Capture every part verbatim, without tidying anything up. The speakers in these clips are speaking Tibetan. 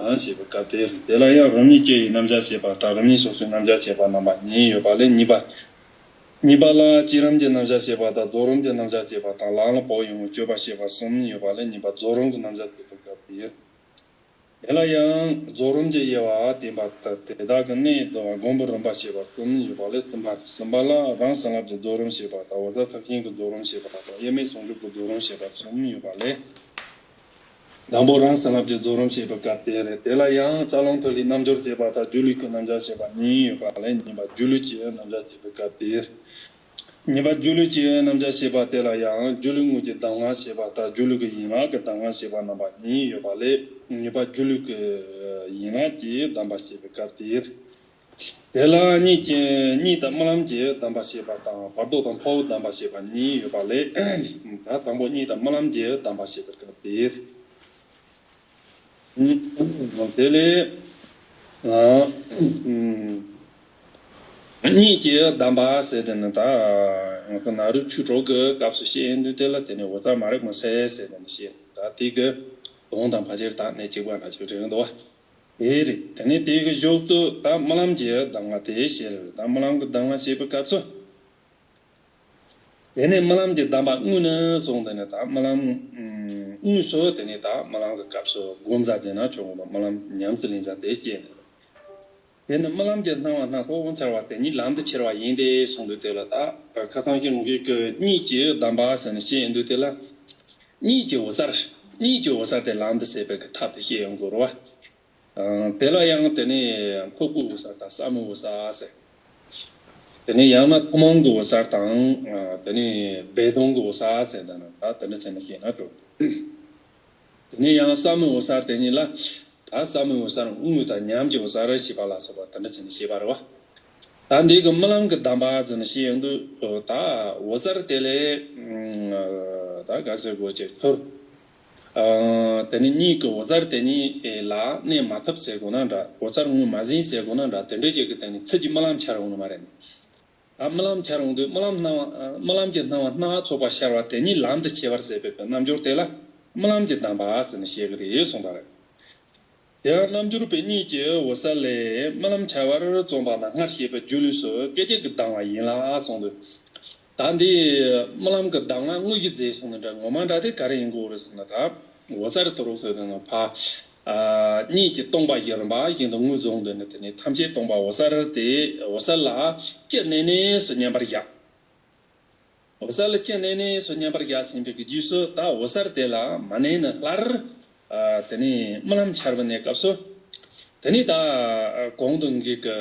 དང་ཞེས་པའི་སྐབས་དེར། དེ་ལ་ཡང་རིམ་གཉིས་སྐྱེ་ཡི་རྣམ་གཞག་བཤད་པ་དང་། རིམ་གཉིས་སོ་སོའི་རྣམ་གཞག་བཤད་པ་རྣམ་པ་གཉིས་ཡོད་པ་ལས། གཉིས་པ། གཉིས་པ་ལ་བསྐྱེད་རིམ་གྱི་རྣམ་གཞག་བཤད་པ་དང་། རྫོགས་རིམ་གྱི་རྣམ་གཞག་བཤད་པ་དང་། ལམ་ལ་བབ་ཡོང་བའི་སྤྱོད་པ་བཤད་པ་གསུམ་ཡོད་པ་ལས། གཉིས་པ་རྫོགས་རིམ་གྱི་རྣམ་གཞག་བཤད་པའི་སྐབས་དེར། དེ་ལ་ཡང་རྫོགས་རིམ་གྱི་དབྱེ་བ་བསྟན་པ་དང་། དེ་དག་གི་གནས་དང་སྒོམ་པའི་རིམ་པ་བཤད་པ་གསུམ་ཡོད་པ་ལས། གསུམ་པ། གསུམ་པ་ལ་རང་བྱིན་རླབས་ཀྱི་རྫོགས་རིམ་བཤད་པ་དང་། འོད་གསལ་ཐེག་ཆེན་གྱི་རྫོགས་རིམ་བཤད་པ་དང་། དབྱེར་མེད་ཟུང་འཇུག་གི་རྫོགས་རིམ་བཤད་པ་གསུམ་ཡོད་པ་ལས། དང་པོ་རང་བྱིན་རླབས་ཀྱི་རྫོགས་རིམ་བཤད་པའི་སྐབས་དེར། དེ་ལ་ཡང་རྩ་རླུང་ཐིག་ལེའི་རྣལ་འབྱོར་བཤད་པ་དང་། སྒྱུ་ལུས་ཀྱི་རྣམ་གཞག་བཤད་པ་གཉིས་ཡོད་པ་ལས། གཉིས་པ་སྒྱུ་ལུས་ཀྱི་རྣམ་གཞག་བཤད་པའི་སྐབས་དེར། གཉིས་པ་སྒྱུ་ལུས་ཀྱི་རྣམ་གཞག་བཤད་པ་དེ་ལ་ཡང་སྒྱུ་ལུས་དངོས་ཀྱི་གདམས་ངག་བཤད་པ་དང་། སྒྱུ་ལུས་ཀྱི་ཡན་ལག་གི་གདམས་ངག་བཤད་པ་རྣམ་པ་གཉིས་ཡོད་པ་ལས། གཉིས་པ་སྒྱུ་ལུས་ཀྱི་ཡན་ལག་གི་གདམས་པ་བཤད་པའི་སྐབས་དེར། དེ་ལ་གཉིས་ཀྱི་གཉིད་དང་རྨི་ལམ་གྱི་གདམས་པ་བཤད་པ་དང་། བར་དོ་དང་འཕོ་བའི་གདམས་པ་བཤད་པ་གཉིས་ཡོད་པ་ལས། ད་དང་པོ་གཉིད་དང་རྨི་ལམ་གྱི་གདམས་པ་བཤད་པའི་སྐབས་དེར། དེ་ལས་གཉིད་ཀྱི་གདམས་པ་ཟེར་དེ་ནི། ད་ང་ཚོ་ནཱ་རོའི་ཆོས་གྲོགས་ཀྱི་སྐབས་སུ་བཤད་ཡོང་དུས་དེ་ལ། དེ་ནི་འོད་གསལ་མ་རིག་མུན་སེལ་ཟེར་དེ་ནི་བཤད། ད་དེ་གི་དོན་དང་ཕལ་ཆེར་ད་གནད་གཅིག་པ་འདྲ་ཅིག་རེད་འདུག་བ། དེ་རེད། དེ་ནས་དེ་གི་གཞུག་ཏུ་ད་རྨི་ལམ་གྱི་གདམས་ངག་དེ་བཤད་རེད། ད་རྨི་ལམ་གྱི་གདམས་ངག་བཤད་པའི་སྐབས་སུ། དེ་ནས་རྨི་ལམ་གྱི་གདམས་པ་དངོས་ནས་བྱུང་། དེ་ནས་ད་རྨི་ལམ་དངོས་སུ་དེ་ནས་ད་རྨི་ལམ་གྱི་སྐབས་སུ་སྒོམ་རྩ་བྱས་ན་ཆོག་གི་འདུག་རྨི་ལམ་ཉམས་སུ་ལེན་བྱ་དེ་སྐྱེས་ནས། དེ་ནི་རྨི་ལམ་གྱི་སྣང་བ་སྣ་ཚོགས་འཆར་བ་དེ་ཉིད་ལམ་དུ་ཁྱེར་བ་ཡིན་ཏེ་གསུངས་འདུག་དེ་ལ་ད་ཁ་སང་ཞིག་ངེད་ཀྱིས་གཉིད་ཀྱི་གདམས་པ་ཟེར་ནས་བཤད་ཡོང་དུས་དེ་ལ། གཉིད་ཀྱི་འོད་གསལ། གཉིད་ཀྱི་འོད་གསལ་དེ་ལམ་དུ་བྱེད་པའི་གི་ཐབས་དེ་བཤད་ཡོང་དགོས་རེད་བ། དེ་ལ་ཡང་དེ་ནས་འཁོར་གྱི་འོད་གསལ་དང་ཟབ་མོའི་འོད་གསལ་ཟེར། དེ་ནས་ཡང་ན་ཐུན་མོང་གི་འོད་གསལ་དང་། དེ་ནས་སྦས་དོན་གྱི་འོད་གསལ་ཟེར། ད་ནི་ད་དེ་འདྲ་བྱས་ནས་བཤད་ན་འགྲོ། དེ་ནས་ཡང་ཟབ་མོའི་འོད་གསལ་དེ་ཉིད་ལ། ད་ཟབ་མོའི་འོད་གསལ་དངོས་དང་ཉམས་ཀྱི་འོད་གསལ་ཞེས་པ་ལ་སོགས་པ་དེ་འདྲ་བྱས་ནས་བཤད་པ་རེད་བ། ད་འདི་གི་རྨི་ལམ་གྱི་གདམས་པ་ཟེར་ནས་བཤད་ཡོང་དུས། ད་འོད་གསལ་དེ་ལས། ད་ག་ཟེར་དགོས་ཀྱི་ཚུལ། དེ་ནི་གཉིད་ཀྱི་འོད་གསལ་དེ་ཉིད་ལ་གནས་མ་ཐུབ་ཟེར་དགོས་ན་འདྲ། འོད་གསལ་ངོས་མ་ཟིན་ཟེར་དགོས་ན་འདྲ། དེ་འདྲ་ཅིག་གི་དེ་ནི་ཚུལ་གྱིས་རྨི་ལམ་འཆར་འོང་ནི་མ་རེད། ད་རྨི་ལམ་འཆར་འོང་དུས་རྨི་ལམ་སྣང་བ། རྨི་ལམ་གྱི་སྣང་བ་སྣ་ཚོགས་པ་ཤར་བ་དེ་ཉིད་ལམ་དུ་ཁྱེར་བར་བྱེད་པའི་རྣལ་འབྱོར་དེ་ལ་རྨི་ལམ་གྱི་གདམས་པ་ཟེར་ནས་བཤད་ཀྱི་རེད་གསུངས་པ་རེད། དེ་ཡང་རྣལ་འབྱོར་པས་གཉིད་ཀྱི་འོད་གསལ་ལས་རྨི་ལམ་འཆར་བར་བརྩོན་པ་ན་སྔར་བཤད་པའི་སྒྱུ་ལུས་སུ་སྐད་ཅིག་གིས་ལྡང་བ་ཡིན་ལ་གསུངས་འདུག་ད་འདི་རྨི་ལམ་གྱི་གདམས་ངག་དངོས་གཞི་མཛད་སོང་ནི་འདྲ། ངོ་མ་འདྲ་དེ་ག་རེ་ཡིན་དགོས་རེད་ཟེར་ན། ད་འོད་གསལ་དུ་རོགས་ཟེར་དེ་ནི་ཕ། གཉིད་ཀྱི་སྟོང་པ་བཞི་རིམ་པ་བཞིན་དུ་ངོས་བཟུང་། དེ་ནི་དེ་ནི་ཐམས་ཅད་སྟོང་པ་འོད་གསལ་དེ། འོད་གསལ་ལ་ཅི་གནས་གནས་སུ་མཉམ་པར་བཞག་འོད་གསལ་ལ་ཅི་གནས་གནས་སུ་མཉམ་པར་བཞག་ཟིན་པའི་རྗེས་སུ། ད་འོད་གསལ་དེ་ལ་མ་གནས་ནས་སླར། དེ་ནི་རྨི་ལམ་འཆར་བའི་གནས་སྐབས་སུ། དེ་ནི་ད་གོང་དུ་འགྲིག་གི།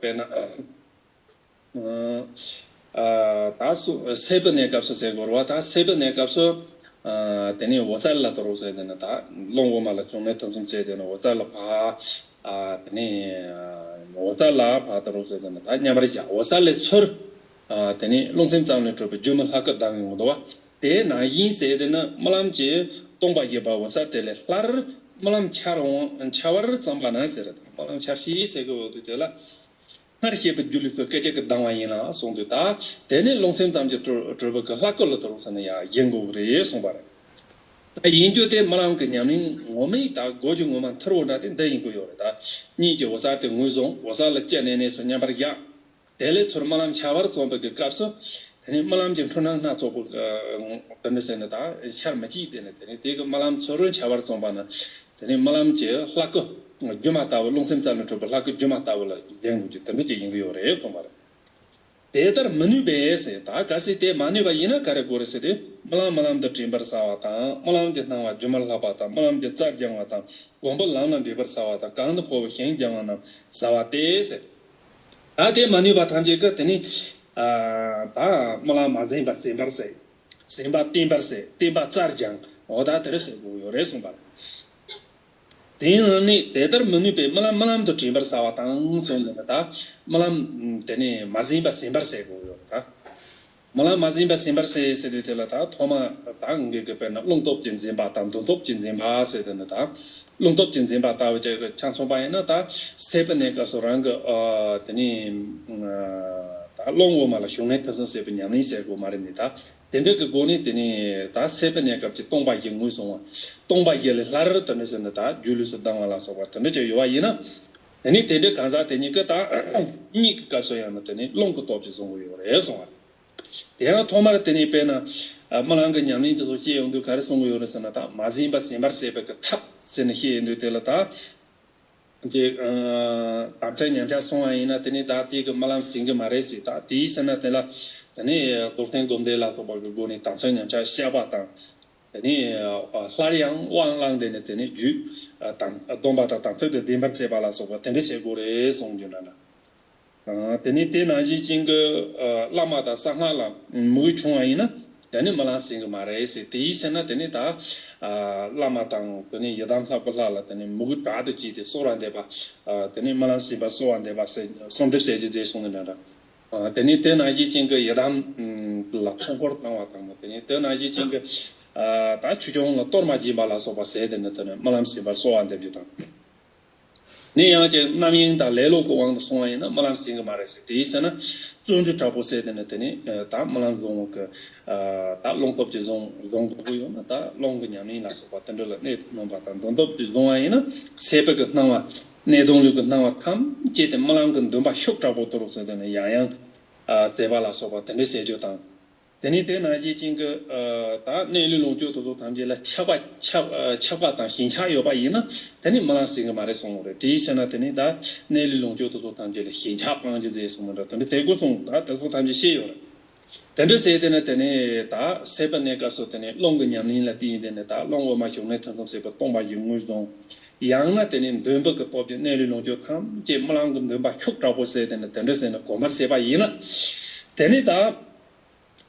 དཔེར་ན། ད་སུ་སད་པའི་གནས་སྐབས་སུ་ཟེར་དགོས་རེད་བ། ད་སད་པའི་གནས་སྐབས་སུ། དེ་ནས་འོད་གསལ་ལ་དུ་རོགས་ཟེར་དེ་ནི། ད་རླུང་དབུ་མ་ལ་བྱུང་གནས་ཐིམ་གསུམ་བྱས་དེ་ནི་འོད་གསལ་ལ་ཕ། དེ་ནས་འོད་གསལ་ལ་ཕ་དུ་རོགས་ཟེར་དེ་ནི། ད་མཉམ་པར་བཞག་འོད་གསལ་ལས་ཚུར། དེ་ནས་རླུང་སེམས་ཙམ་ལས་གྲུབ་པའི་སྒྱུ་མའི་ལྷ་སྐུ་ལྡང་ཡོང་འདུག་བ། དེ་ནང་བཞིན་ཟེར་དེ་ནི་རྨི་ལམ་གྱི་སྟོང་པ་བཞི་པ་འོད་གསལ་དེ་ལས་སླར་རྨི་ལམ་འཆར་འོང་འཆར་བར་བརྩམས་པ་ན་ཟེར། རྨི་ལམ་འཆར་ཞིང་ཟེར་གི་འོ་དུས་དེ་ལ། སྔར་བཤད་པའི་སྒྱུ་ལུས་སུ་སྐད་ཅིག་གིས་ལྡང་བ་ཡིན་ལ་གསུངས་དུས། ད་དེ་ནི་རླུང་སེམས་ཙམ་གྱིས་གྲུབ་པའི་གི་ལྷ་སྐུ་ལ་དུ་རོགས་ཟེར་ནས་ཡང་བཞེངས་དགོས་ཀྱི་རེད་གསུངས་པ་རེད། ད་ཡིན་རྒྱུ་དེ་རྨི་ལམ་གྱི་ཉམས་ལེན་ངོ་མའི་ད་སྒོ་གི་ངོ་མ་མཐུར་བོ་འདྲ་དེ་འདི་ཡིན་དགོས་ཡོད་རེད། ད་གཉིད་ཀྱི་འོད་གསལ་དེ་ངོས་བཟུང་། འོད་གསལ་ལ་ཅི་གནས་གནས་སུ་མཉམ་པར་བཞག་དེ་ལས་ཚུར་རྨི་ལམ་འཆར་བར་བརྩོན་པའི་གི་སྐབས་སུ། དེ་ནས་རྨི་ལམ་གྱི་འཁྲུལ་སྣང་སྣ་ཚོགས་པོ་དེ་འདྲ་ཟེར་ནས་ད་འཆར་མི་བཅུག་དེ་ནས་དེ་ནས་དེ་གི་རྨི་ལམ་ཚུར་འཆར་བར་བརྩོན་པ་ན། དེ་ནས་རྨི་ལམ་གྱི་ལྷ་སྐུ་སྒྱུ་མ་ལྟ་བུ། རླུང་སེམས་ཙམ་ལས་གྲུབ་པའི་ལྷ་སྐུ་སྒྱུ་མ་ལྟ་བུ་ལ་བཞེངས་དགོས་ཀྱི་དེ་འདྲ་ཅིག་ཡིན་གི་ཡོད་རེད་གསུངས་པ་རེད། དེ་ལྟར་མི་ནུས་པས་ཟེར། ད་གལ་སྲིད་དེ་མ་ནུས་པ་ཡིན་ན་ག་རེ་དགོས་རེད་ཟེར་དུས། རྨི་ལམ་རྨི་ལམ་དུ་དྲན་པར་བྱ་བ་དང་། རྨི་ལམ་གྱི་སྣང་བ་སྒྱུ་མར་ལྷག་པ་དང་། རྨི་ལམ་གྱི་རྩལ་སྦྱང་བ་དང་། སྒོམ་པ་ལམ་ལ་འདྲེས་པར་བྱ་བ་དང་། གང་དུ་འཕོ་བའི་ཞིང་སྦྱང་བ་རྣམས་བྱ་བ་སྟེ་ཟེར། ད་དེ་མ་ནུས་པ་ཐམས་ཅད་ཀྱིས་དེ་ནི། ཨ། ད་རྨི་ལམ་མ་ཟིན་པ་ཟིན་པར་ཟད། ཟིན་པ་བརྟན་པར་ཟད། བརྟན་པ་རྩལ་སྦྱང་། འོ་ད་དེ་རེད་ཟེར་དགོས་ཡོད་རེད་གསུངས་པ་རེད། དེའི་ནང་ནས་དེ་ལྟར་མི་ནུས་པས་རྨི་ལམ་རྨི་ལམ་དུ་དྲན་པར་བྱ་བ་དང་གསུངས་ནས། ད་རྨི་ལམ་དེ་ནི་མ་ཟིན་པ་ཟིན་པར་ཟད་དགོས་ཡོད་རེད། ད་རྨི་ལམ་མ་ཟིན་པ་ཟིན་པར་ཟད་ཟེར་དུས་དེ་ལ། ད་ཐོག་མ་ད་ངེད་ཀྱི་དཔེར་ན་རླུང་སྟོབས་ཀྱིས་འཛིན་པ་དང་དོན་སྟོབས་ཀྱིས་འཛིན་པ་ཟེར་དེ་ནི། ད་རླུང་སྟོབས་ཀྱིས་འཛིན་པ་ལྟ་བུ་ཅིག་ཆ་མཚོན་པ་ཡིན་ན། ད་སད་པའི་གནས་སྐབས་སུ་རང་གི། ཨ། དེ་ནི། ཨ། ད་རླུང་དབུ་མ་ལ་བྱུང་གནས་ཐིམ་གསུམ་བྱེད་པའི་ཉམས་ལེན་བྱེད་དགོས་མ་རེད་ནི། ད་ དེ་འདྲ་གི་སྒོ་ནས་དེ་ནས་ད་སད་པའི་གནས་སྐབས་ཀྱི་སྟོང་པ་བཞི་ངོས་བཟུང་བ། སྟོང་པ་བཞི་ལས་སླར་དེ་འདྲ་ཟེར་ན་ད་སྒྱུ་ལུས་སུ་ལྡང་བ་ལ་སོགས་པ་དེ་འདྲ་ཅིག་ཡོད་པ་ཡིན་ན། དེ་ནས་དེ་འདྲའི་གང་ཟག་དེ་ཉིད་ཀྱིས་ད་གཉིད་ཀྱི་སྐབས་སུ་ཡང་ན་དེ་ནས་རླུང་གི་སྟོབས་ཀྱིས་བཟུང་གི་ཡོད་རེད་གསུངས་པ་རེད། དེ་ཡང་ཐོག་མར་དེ་ནས་དཔེར་ན་རྨི་ལམ་གྱི་ཉམས་ལེན་དེ་ཚོ་སྐྱེ་ཡོང་དུས་ག་རེ་གསུང་གི་ཡོད་རེད་ཟེར་ན། ད་མ་ཟིན་པ་ཟིན་པར་བྱེད་པའི་གི་ཐབས་ཟེར་ནས་བཤད་ཡོང་དུས་དེ་ལ་ད། དེ་དམ་བཅའ་ཉམས་ཆག་སོང་བ་ཡིན་ན་དེ་ནས་ད་དེ་གི་རྨི་ལམ་ཟིན་གི་མ་རེད་ཟེར། ད་དེའི་ཕྱིར་ན་དེ་ལ་དེ་ནས་རྡོར་སྟེང་སྒོམ་བཟླས་ལ་སོགས་པ་གི་སྒོ་ནས་དམ་བཅའ་ཉམས་ཆག་བཤགས་པ་དང་། དེ་ནས་སླར་ཡང་དབང་བླངས་ཏེ་ནས་དེ་ནས་རྒྱུད་དང་སྡོམ་པ་དང་དམ་ཚིག་དེ་བདེན་པར་བྱེད་པ་ལ་སོགས་པ་དེ་འདྲ་བྱེད་དགོས་རེད་གསུངས་རྒྱུ་འདྲ་འདྲ། དེ་ནས་དེ་ནང་བཞིན་ཅན་གྱི་བླ་མ་དང་གསང་སྔགས་ལ་མོས་གུས་བྱུང་བ་ཡིན་ན་དེ་ནས་རྨི་ལམ་ཟིན་གི་མ་རེད་ཟེར། དེའི་ཕྱིར་ན་དེ་ནས་ད་བླ་མ་དང་དེ་ནས་ཡི་དམ་ལྷ་བུ་ལྷ་ལ་དེ་ནས་མོས་གུས་དྲག་ཏུ་བགྱིས་ཏེ་གསོལ་བ་འདེབས་པ། དེ་ནས་རྨི་ལམ་ཟིན་པ་གསོལ་བ་འདེབས་པ་ཟེར་གསོལ་འདེབས་ཟེར་རྒྱུ་མཛད་གསུངས་ནས་འདྲ་འདྲ། དེ་ནས་དེ་ནང་བཞིན་ཅན་གྱི་ཡི་དམ་ལ་ཚོགས་འཁོར་བཏང་བ་དང་། དེ་ནས་དེ་ནང་བཞིན་ཅན་གྱི་ད་ཆོས་སྐྱོང་ལ་གཏོར་མ་སྦྱིན་པ་ལ་སོགས་པ་ཟེར་དེ་ནས་དེ་ནས་རྨི་ལམ་ཟིན་པ་གསོལ་བ་འདེབས་རྒྱུ་དང་། ནས་ཡང་ཅིག་རྣམ་གཡེང་དང་ལེ་ལོ་གི་དབང་དུ་སོང་བ་ཡིན་ན་རྨི་ལམ་ཟིན་གི་མ་རེད་ཟེར། དེའི་ཕྱིར་ན་བརྩོན་འགྲུས་དྲག་པོ་ཟེར་དེ་ནི་དེ་ནི་ད་རྨི་ལམ་བཟུང་གི་ད་རླུང་སྟོབས་ཀྱིས་བཟུང་བཟུང་དགོས་ཀྱི་ཡོད་ན་ད་རླུང་གི་ཉམས་ལེན་ལ་སོགས་པ་དེ་འདྲ་ལ་གནད་དུ་སྣུན་པ་དང་འདོན་སྟོབས་ཀྱིས་བཟུང་བ་ཡིན་ན་སད་པའི་གི་སྣང་བ་གནད་དོན་ལུས་ཀྱི་སྣང་བ་ཐམས་ཅད་དེ་རྨི་ལམ་གྱི་འདུན་པ་ཤུགས་དྲག་པོ་གཏོང་རོགས་ཟེར་དེ་ནི་ཡང་ཡང་མཛད་པ་ལ་སོགས་པ་དེ་འདྲ་བྱེད་རྒྱུ་དང་། དེ་ནས་དེ་ནང་བཞིན་ཅན་གྱི་ད་གནས་ལུས་ལོངས་སྤྱོད་དེ་ཚོ་ཐམས་ཅད་ལ་ཆགས་པ་ཆགས་ཆགས་པ་དང་ཞེན་ཆགས་ཡོད་པ་ཡིན་ན་དེ་ནི་རྨི་ལམ་ཟིན་གི་མ་རེད་གསུངས་པ་རེད། དེའི་ཕྱིར་ན་དེ་ནི་ད་གནས་ལུས་ལོངས་སྤྱོད་དེ་ཚོ་ཐམས་ཅད་ལ་ཞེན་ཆགས་སྤང་རྒྱུ་མཛད་གསུངས་པ་འདྲ་དེ་འདྲ་ཟེར་དགོས་གསུངས། ད་དེ་ཚོ་ཐམས་ཅད་ཤེས་ཡོད་རེད། དེ་འདྲ་ཟེར་དེ་ནི་དེ་ནི་ད་སད་པའི་གནས་སྐབས་སུ་དེ་ནི་རླུང་གི་ཉམས་ལེན་ལ་བརྟེན་དེ་ནི་ད་རླུང་དབུ་མ་ཞུགས་གནས་ཐུན་མཚམས་སད་པ་སྟོང་པ་བཞི་ངོས་བཟུང་། ཡང་ན་དེ་ནི་འདུན་པ་གི་སྟོབས་ཀྱིས་གནས་ལུས་ལོངས་སྤྱོད་ཐམས་ཅད་རྨི་ལམ་གྱི་འདུན་པ་ཤུགས་དྲག་པོ་ཟེར་དེ་ནི་དེ་འདྲ་ཟེར་ནས་གོམས་པར་བྱས་པ་ཡིན་ན། དེ་ནི་ད།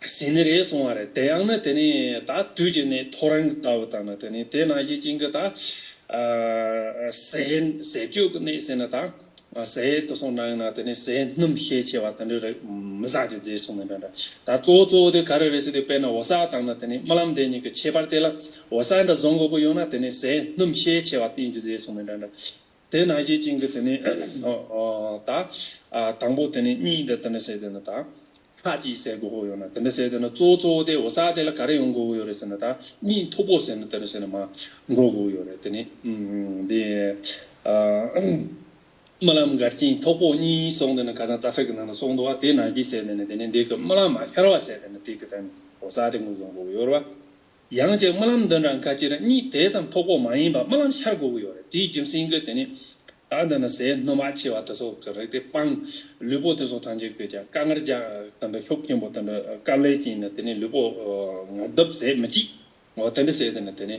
ཟིན་ནི་རེད་གསུང་བ་རེད། དེ་ཡང་ན་དེ་ནི་ད་དུས་ཀྱི་གནས་ཐོ་རངས་ལྟ་བུ་དང་ན་དེ་ནི་དེ་ནང་བཞིན་ཅན་གྱི་ད་ཟས་ཟས་སྤྱོད་ཀྱི་གནས་ཟེར་ན་ད་ཟས་དེ་སོང་ན་ཡང་ན་དེ་ནི་ཟས་སྣུམ་ཤས་ཆེ་བ་དེ་འདྲ་རེད་མི་ཟ་རྒྱུ་མཛད་གསུངས་ནས་འདྲ་འདྲ། ད་གཙོ་བོ་གཙོ་བོ་དེ་ག་རེ་རེད་ཟེར་དུས་དཔེར་ན་འོ་ཟ་དང་ན་དེ་ནི་རྨི་ལམ་དེ་གཉིས་ཀྱི་ཁྱད་པར་དེ་ལ་འོ་ཟ་འདྲ་བཟུང་དགོས་ཀྱི་ཡོད་ན་དེ་ནི་ཟས་སྣུམ་ཤས་ཆེ་བ་བསྟེན་རྒྱུ་མཛད་གསུངས་ནས་འདྲ་འདྲ། དེ་ནང་བཞིན་ཅན་གྱི་དེ་ནི་ད་དང་པོ་དེ་ནི་གཉིད་འདི་དེ་ནི་ཟེར་དེ་ནི་ད་ཁ་ཅིག་ཟེར་དགོས་ཀྱི་ཡོད་ན་དེ་འདྲ་ཟེར་དེ་ནི་གཙོ་བོ་གཙོ་བོ་དེ་འོ་ཟ་དེ་ལ་ག་རེ་ཡོང་དགོས་ཀྱི་ཡོད་རེད་ཟེར་ན་ད་གཉིད་མཐུག་པོ་ཟེར་ནི་དེ་འདྲ་ཟེར་ནི་མ་འགྲོ་དགོས་ཀྱི་ཡོད་རེད། དེ་ནི་འདི་རྨི་ལམ་འགལ་རྐྱེན་མཐུག་པོ་གཉིས་གསུངས་དེ་ནི་ཁ་སང་རྩ་ཚིག་གི་ནང་ན་གསུངས་འདུག་བ། དེ་ནང་བཞིན་ཟེར་དེ་ནི་དེ་ནི་འདི་གི་རྨི་ལམ་མ་ཤར་བ་ཟེར་དེ་ནི་དེ་གི་དེ་ནི་འོ་ཟ་དེ་ངོས་བཟུང་དགོས་ཀྱི་ཡོད་རེད་བ། ཡང་ཅིག་རྨི་ལམ་འདི་འདྲ་ཁ་ཅིག་ར་གཉིད་དེ་ཙམ་མཐུག་པོ་མ་ཡིན་པ་རྨི་ལམ་ཤར་དགོས་ཀྱི་ཡོད་རེད། དེའི་རྒྱུ་མཚན་གྱིས་དེ་ནི་ད་འདི་ནི་ཟས་སྣུམ་མ་ཆེ་བ་དེ་ཚོ་གི་རིགས་དེ་སྤང་། ལུས་པོ་དེ་ཚོ་ཐམས་ཅད་ཀྱི་ཀྱང་དཀའ་ངལ་རྒྱག་དེ་འདྲ་ཤུགས་ཆེན་པོ་དེ་འདྲ་དཀའ་ལས་ཅན་ནི་དེ་ནི་ལུས་པོ་ངལ་དུབ་ཟས་མི་གཅིག་འོ་དེ་འདྲ་ཟས་དེ་ནི་དེ་ནི་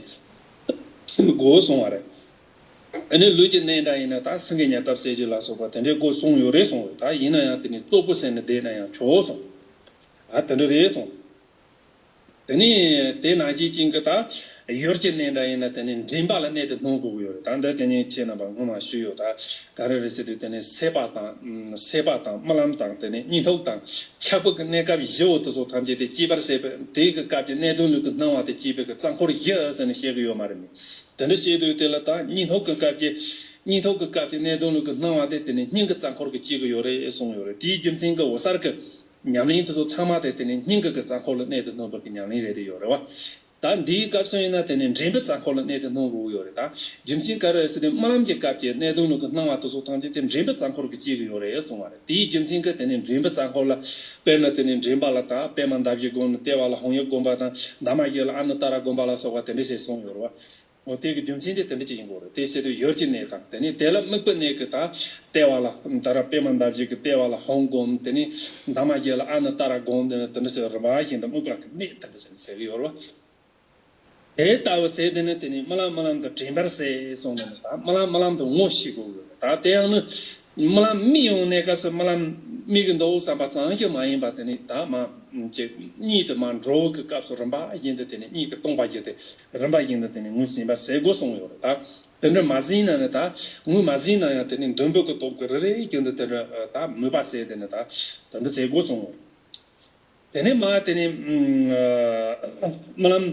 སེམས་དགོས་གསུང་བ་རེད། ཨ་ནི་ལུས་ཀྱི་གནས་འདྲ་ཡིན་ན་ད་སེང་གེ་ཉ་ལྟབ་ཟས་རྒྱུ་ལ་སོགས་པ་དེ་འདྲའི་དགོས་གསུང་ཡོད་རེད་གསུང་བས། ད་ཡིན་ན་ཡང་དེ་ནི་ཙོག་པུ་ཟས་ནི་བསྡད་ན་ཡང་ཆོག་གསུང་། ཨ་དེ་འདྲ་རེད་གསུང་། དེ་ནས་དེ་ནང་བཞིན་ཅན་གྱི་ད་ཡུལ་གྱི་གནས་འདྲ་ཡིན་ན་དེ་ནས་མགྲིན་པ་ལ་གནད་དུ་སྣོན་དགོས་ཀྱི་ཡོད་རེད། ད་འདི་དེ་ནས་ཁྱེད་རྣམ་པ་སྔོན་མ་ཞུས་ཡོད། ད་ག་རེ་རེད་ཟེར་དུས་དེ་ནས་སད་པ་དང་སད་པ་དང་རྨི་ལམ་དང་དེ་ནས་གཉིད་འཐུག་དང་ཆགས་པ་གི་གནས་སྐབས་བཞི་བོ་དེ་ཚོ་ཐམས་ཅད་དེ་སྐྱེད་པར་བྱེད་པའི་དེ་གི་སྐབས་ཀྱི་གནད་དོན་ལུས་ཀྱི་སྣང་བ་དེ་སྐྱེད་པའི་གི་རྩ་འཁོར་བཞི་ཟེར་ནས་བཤད་གི་ཡོད་མ་རེད། དེ་འདྲ་བཤད་དུས་དེ་ལ་ད་གཉིད་འཐུག་གི་སྐབས་ཀྱི་གཉིད་འཐུག་གི་སྐབས་ཀྱི་གནད་དོན་ལུས་ཀྱི་སྣང་བ་དེ་དེ་ནས་སྙིང་གི་རྩ་འཁོར་གི་སྐྱེད་གི་ཡོད་རེད་གསུངས་ཡོད་རེད། དེའི་རྒྱུ་མཚན་གྱིས་འོད་གསལ་གྱི་ཉམས་ལེན་དེ་ཚོ་ཚང་མ་དེ་དེ་ནས་སྙིང་གི་གི་རྩ་འཁོར་ལ་གནད་དུ་སྣོན་པ་གི་ཉམས་ལེན་རེད་དེ་ཡོད་རེད་བ། ད་འདིའི་སྐབས་སུ་ཡིན་ན་དེ་ནས་མགྲིན་པའི་རྩ་འཁོར་ལ་གནད་དུ་སྣོན་དགོས་ཀྱི་ཡོད་རེད། ད་རྒྱུ་མཚན་ག་རེ་ཟེར་ཏེ་རྨི་ལམ་གྱི་སྐབས་ཀྱི་གནད་དོན་ལུས་ཀྱི་སྣང་བ་དེ་ཚོ་ཐམས་ཅད་དེ་མགྲིན་པའི་རྩ་འཁོར་གྱིས་སྐྱེད་ཀྱི་ཡོད་རེད་གསུངས་པ་རེད། དེའི་རྒྱུ་མཚན་གྱིས་དེ་ནས་མགྲིན་པའི་རྩ་འཁོར་ལ་དཔེར་ན་དེ་ནས་མགྲིན་པ་ལ་ད་པད་མ་འདབ་བཞི་བསྒོམས་ནས་ལྟེ་བ་ལ་ཧཱུྃ་ཡིག་བསྒོམ་པ་དང་འདབ་མ་བཞི་ལ་ཨ་ནུ་ཏཱ་ར་བསྒོམ་པ་ལ་སོགས་པ་དེ་འདྲ་ཞིག་གསུངས་ཡོད་རེད་བ། འོ་དེ་གི་རྒྱུ་མཚན་དེ་དེ་འདྲ་ཅིག་ཡིན་དགོས་རེད། དེ་ཟེར་དུས་ཡུལ་གྱི་གནས་དང་དེ་ནས་དེ་ལ་དམིགས་པའི་གནས་ཀྱི་ད་ལྟེ་བ་ལ་ད་ར་པད་མ་འདབ་བཞི་གི་ལྟེ་བ་ལ་ཧཱུྃ་བསྒོམ། དེ་ནས་འདབ་མ་བཞི་ལ་ཨ་ནུ་ཏཱ་ར་བསྒོམ། དེ་ནས་དེ་འདྲ་ཟེར་རིམ་པ་བཞིན་དུ་དམིགས་པ་གི་གནས་དེ་འདྲ་ཟེར་ནས་ཟེར་གི་ཡོད་རེད་བ། དེ་ལྟ་བུ་ཟེར་དེ་ནི་དེ་ནི་རྨི་ལམ་རྨི་ལམ་དུ་དྲན་པར་ཟེར་གསུངས་ནས་ད་རྨི་ལམ་རྨི་ལམ་དུ་ངོ་ཤེས་དགོས་ཀྱི་ཡོད་རེད། ད་དེ་ཡང་ནི་རྨི་ལམ་རྨི་ཡོང་གནས་སྐབས་སུ་རྨི་ལམ་རྨི་གི་འདུག་བསམ་པ་ཙམ་ཞིག་མ་ཡིན་པ་དེ་ནི་ད་མ་ཅིག་གཉིད་དུ་མ་འགྲོ་གི་སྐབས་སུ་རིམ་པ་བཞིན་དུ་དེ་ནི་གཉིད་ཀྱི་སྟོང་པ་བརྒྱུད་དེ་རིམ་པ་བཞིན་དུ་དེ་ནི་ངོས་ཟིན་པར་ཟེར་དགོས་གསུངས་ཡོད་རེད། ད་དེ་འདྲ་མ་ཟིན་ན་ནི་ད་ངོས་མ་ཟིན་ན་ཡང་དེ་ནི་འདུན་པ་གི་སྟོབས་ཀྱིས་རེ་རེ་བཞིན་དུ་དེ་འདྲ་ད་མོས་པ་ཟེར་དེ་ནི་ད་དེ་འདྲ་ཟེར་དགོས་གསུངས་ཡོད་རེད། དེ་ནས་མ་དེ་ནས་རྨི་ལམ་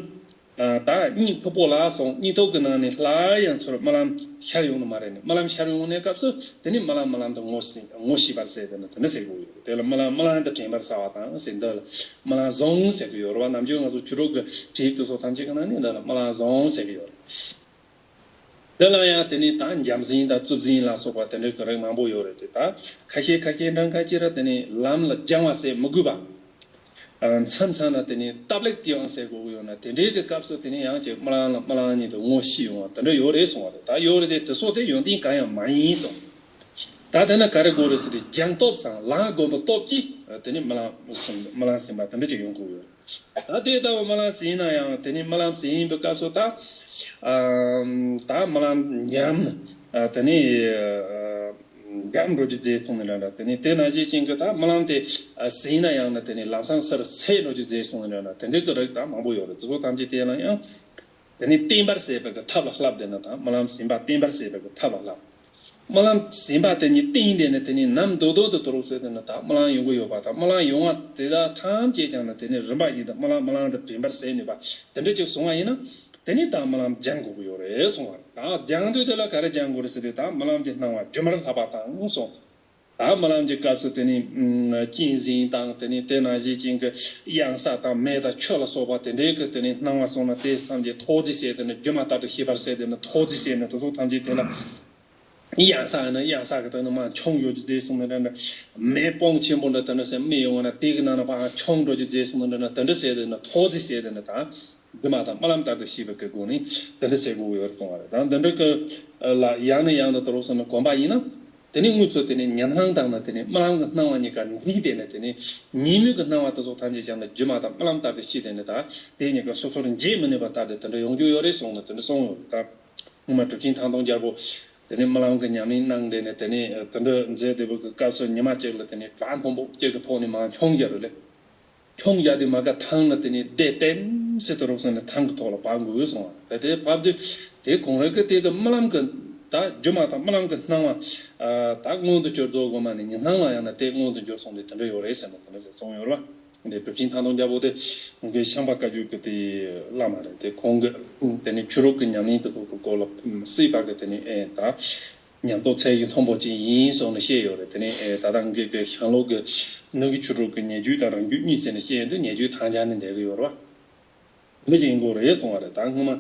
ད་སྙིང་ཕུ་པོ་ལ་སོང་། སྙིང་སྟོབས་ཀྱི་ནང་ནས་སླར་ཡང་ཚུར་རྨི་ལམ་ཤར་ཡོང་ནི་མ་རེད་ནི། རྨི་ལམ་ཤར་ཡོང་ནས་སྐབས་སུ་དེ་ནི་རྨི་ལམ་རྨི་ལམ་དུ་ངོ་ཤེས་ངོ་ཤེས་པར་ཟེར་དེ་ནི་དེ་འདྲ་ཟེར་དགོས་ཡོད། དེ་ལ་རྨི་ལམ་རྨི་ལམ་དུ་དྲན་པར་བྱ་བ་དང་ཟེར། འདི་ལ་རྨི་ལམ་བཟུང་ཟེར་གྱི་ཡོད་རེད་བ། ནམ་རྒྱུན་ང་ཚོ་ཆོས་ལུགས་ཀྱི་བྲིས་དེ་ཚོ་ཐམས་ཅད་ཀྱི་ནང་ནས་འདི་ལ་རྨི་ལམ་བཟུང་ཟེར་གྱི་ཡོད་རེད། དེ་ལ་ཡང་དེ་ནི་ད་འཇམ་ཟིན་དང་རྩུབ་ཟིན་ལ་སོགས་པ་དེ་འདྲའི་གི་རིགས་མང་པོ་ཡོད་རེད་དེ། ད་ཁ་ཤས་ཁ་ཤས་འདྲ་ཁ་ཅིག་ར་དེ་ནི་ལམ་ལ་སྦྱང་བ་ཟེར་མི་དགོས་པ། མཚམས་མཚམས་ན་དེ་ནི་སྟབས་ལེགས་དེའང་ཟེར་དགོས་ཀྱི་ཡོད་ན། དེ་འདྲའི་གི་སྐབས་སུ་དེ་ནི་ཡང་ཅིག་རྨི་ལམ་ལ་རྨི་ལམ་ཉིད་དུ་ངོ་ཤེས་ཡོང་བ་དེ་འདྲ་ཡོད་རེད་གསུང་བ་རེད། ད་ཡོད་རེད་དེ། དེ་སོགས་དེ་ཡོན་ཏན་གང་ཡང་མ་ཡིན་གསུང་། ད་དེ་ན་ག་རེ་དགོས་རེད་ཟེར་དུས། སྦྱང་སྟོབས་དང་ལམ་སྒོམ་པའི་སྟོབས་ཀྱིས་དེ་ནི་རྨི་ལམ་རྨི་ལམ་ཟིན་པ་དེ་འདྲ་ཅིག་ཡོང་དགོས་ཡོད། ད་དེ་ལྟ་བུ་རྨི་ལམ་ཟིན་ན་ཡང་དེ་ནི་རྨི་ལམ་ཟིན་པའི་སྐབས་སུ་ད་ཨམ་ད་རྨི་ལམ་ཉམས་ཨ་དེ་ནི་ཨ་ཉམས་འགྲོ་རྒྱུ་བཟླས་གསུངས་ནས་འདྲ་འདྲ། དེ་ནི་དེ་ནང་བཞིན་ཅན་གྱི་ད་རྨི་ལམ་དེ་ཨ་ཟིན་ན་ཡང་ན་དེ་ནི་ལམ་སང་སར་ཟད་འགྲོ་རྒྱུ་བཟླས་གསུངས་ནས་འདྲ་འདྲ། དེ་འདྲའི་གི་རིགས་ད་མང་པོ་ཡོད་རེད། དེ་ཚོ་ཐམས་ཅད་དེ་ལ་ཡང་དེ་ནི་བརྟན་པར་བྱེད་པའི་གི་ཐབས་ལ་བསླབ། དེ་ནི་ད་རྨི་ལམ་ཟིན་པ་བརྟན་པར་བྱེད་པའི་གི་ཐབས་ལ་བསླབ། རྨི་ལམ་ཟིན་པ་དེ་ཉིད་བརྟན་དེ་ནི་དེ་ནི་ནམ་རྡོག་རྡོག་ཏུ་དུ་རུག་ཟེར་དེ་ནི་ད་རྨི་ལམ་ཡོང་གི་ཡོད་པ་དང་། རྨི་ལམ་ཡོང་བ་དེ་དག་ཐམས་ཅད་ཀྱང་ནི་དེ་ནི་རིམ་པ་བཞིན་དུ་རྨི་ལམ་རྨི་ལམ་དུ་དྲན་པར་བྱེད་ནུས་པ་དེ་འདྲ་ཅིག་བྱུང་བ་ཡིན་ན། དེ་ནི་ད་རྨི་ལམ་སྦྱང་དགོས་ཀྱི་ཡོད་རེད་གསུང་བ་རེད། ད་སྦྱང་དུས་དེ་ལ་ག་རེ་སྦྱང་དགོས་རེད་ཟེར་དུས། ད་རྨི་ལམ་གྱི་སྣང་བ་སྒྱུ་མར་ལྷག་པ་དང་གསུངས། ད་རྨི་ལམ་གྱི་སྐབས་སུ་དེ་ནི་ཨ་གཅན་གཟན་དང་། དེ་ནི་དེ་ནང་བཞིན་ཅན་གྱི་གཡང་ས་དང་མེ་དང་ཆུ་ལ་སོགས་པ་དེ་འདྲའི་གི་དེ་ནི་སྣང་བ་སོང་ན། དེ་ཐམས་ཅད་ཐོག་བརྫིས་བྱས་དེ་ནི་སྒྱུ་མ་ལྟར་དུ་ཤེས་པར་བྱས། དེ་ནི་ཐོག་བརྫིས་བྱས་ནས་དེ་ཚོ་ཐམས་ཅད་དེ་ལ། གཡང་ས་ཡིན་ན་གཡང་ས་གི་དེ་ནི་མར་མཆོང་ཡོང་རྒྱུ་བཟླས་གསུངས་ནས་འདྲ་འདྲ། མེ་སྤང་ཆེན་པོ་འདྲ་དེ་ནི་སེམས་མེ་ཡོང་བ་ན་དེ་གི་ནང་ན་ཕར་མཆོང་འགྲོ་རྒྱུ་བཟླས་གསུངས་ནས་འདྲ་འདྲ། དེ་འདྲ་བྱས་དེ་ནི་ཐོག་བརྫིས་བྱས་དེ་ནི་ད། སྒྱུ་མ་དང་རྨི་ལམ་ལྟར་དུ་ཤེས་པའི་གི་སྒོ་ནས་དེ་འདྲ་བྱེད་དགོས་ཡོད་གསུང་བ་རེད། ད་འདི་འདྲ་གི་ལ་ཡང་ནས་ཡང་དུ་དུ་རུག་སོང་ནས་གོམས་པ་ཡིན་ན། དེ་ནས་དངོས་སུ་དེ་ནས་ཉིན་སྣང་དང་ནི་དེ་ནས་རྨི་ལམ་གྱི་སྣང་བ་གཉིས་ཀ་འདྲེས་ཏེ་ནས། དེ་ནས་ཉིན་མོའི་གི་སྣང་བ་དེ་ཚོ་ཐམས་ཅད་ཀྱང་ནི་སྒྱུ་མ་དང་རྨི་ལམ་ལྟར་དུ་ཤེས་ཏེ་ནས། ད་དེ་གཉིས་ཀ་སོ་སོར་འབྱེད་མི་ནུས་པ་ལྟར་དུ་དེ་འདྲ་ཡོང་རྒྱུ་ཡོད་རེད་གསུངས་ནས་དེ་འདྲ་གསུངས་ཡོད་རེད། ད་སྔོན་མ་གྲུབ་ཆེན་ཐང་སྟོང་རྒྱལ་པོ་དེ་ནས་རྨི་ལམ་གྱི་ཉམས་ལེན་གནང་སྟེ་ནས། དེ་ནས་དེ་འདྲ་མཛད་བསྡད་པའི་གི་སྐབས་སུ་ཉི་མ་གཅིག་ལ་དེ་ནས་བྲག་མཐོན་པོ་གཅིག་གི་ཕོག་ནས་མར་མཆོང་རྒྱུ་རེད་ལེ། མཆོང་རྒྱུ་དེ་མ་ག་ཐང་ལ་དེ་ནས་བསྡད་བསྟན་སྲིད་དུ་རུག་སོང་ནས་ཐང་གི་ཐོག་ལ་བབས་དགོས་གསུངས་པ་རེད། དེ་བབས་དུས་དེ་ཁོང་རང་གི་དེ་གི་རྨི་ལམ་གི་ད་སྒྱུ་མ་དང་རྨི་ལམ་གི་སྣང་བ་ད་མངོན་དུ་གྱུར་རྫོགས་དགོས་མ་ནས་ཉིན་སྣང་ལ་ཡང་ན་དེ་མངོན་དུ་གྱུར་སོང་དུས་དེ་འདྲ་ཡོད་རེད་ཟེར་ནས་དེ་འདྲ་ཟེར་གསུངས་ཡོད་རེད་བ། དེ་གྲུབ་ཆེན་ཐང་སྟོང་རྒྱལ་པོ་དེ་ཁོང་གི་ཤངས་པ་བཀའ་བརྒྱུད་ཀྱི་དེ་བླ་མ་རེད། དེ་ཁོང་གི་དེ་ནས་ཆོས་ལུགས་ཀྱི་ཉམས་ལེན་དེ་ཚོ་གི་སྐོར་ལ་སྲིད་པ་གི་དེ་ནས་ཨེ་ད། ཉམས་རྟོགས་ཚད་གཞི་མཐོན་པོ་ཅན་ཡིན་གསུངས་ནས་བཤད་ཡོད་རེད། དེ་ནས་ཨེ་ད་ལྟ་ངེད་ཀྱི་ཤང་ལོག་གི་ནུབ་ཀྱི་ཆོས་ལུགས་ཀྱི་ཉེ་བརྒྱུད་དང་རང་རྒྱུད་གཉིས་ཟེར་ནས་བཤད་ཡོད་དུས། ཉེ་བརྒྱུད་ཐང་ཆད་ནས་བསྡད་ཀྱི་ཡོད་རེད་བ། དེ་འདྲ་ཅིག་ཡིན་དགོས་རེད་གསུངས་པ་རེད། ད་སྔོན་མ་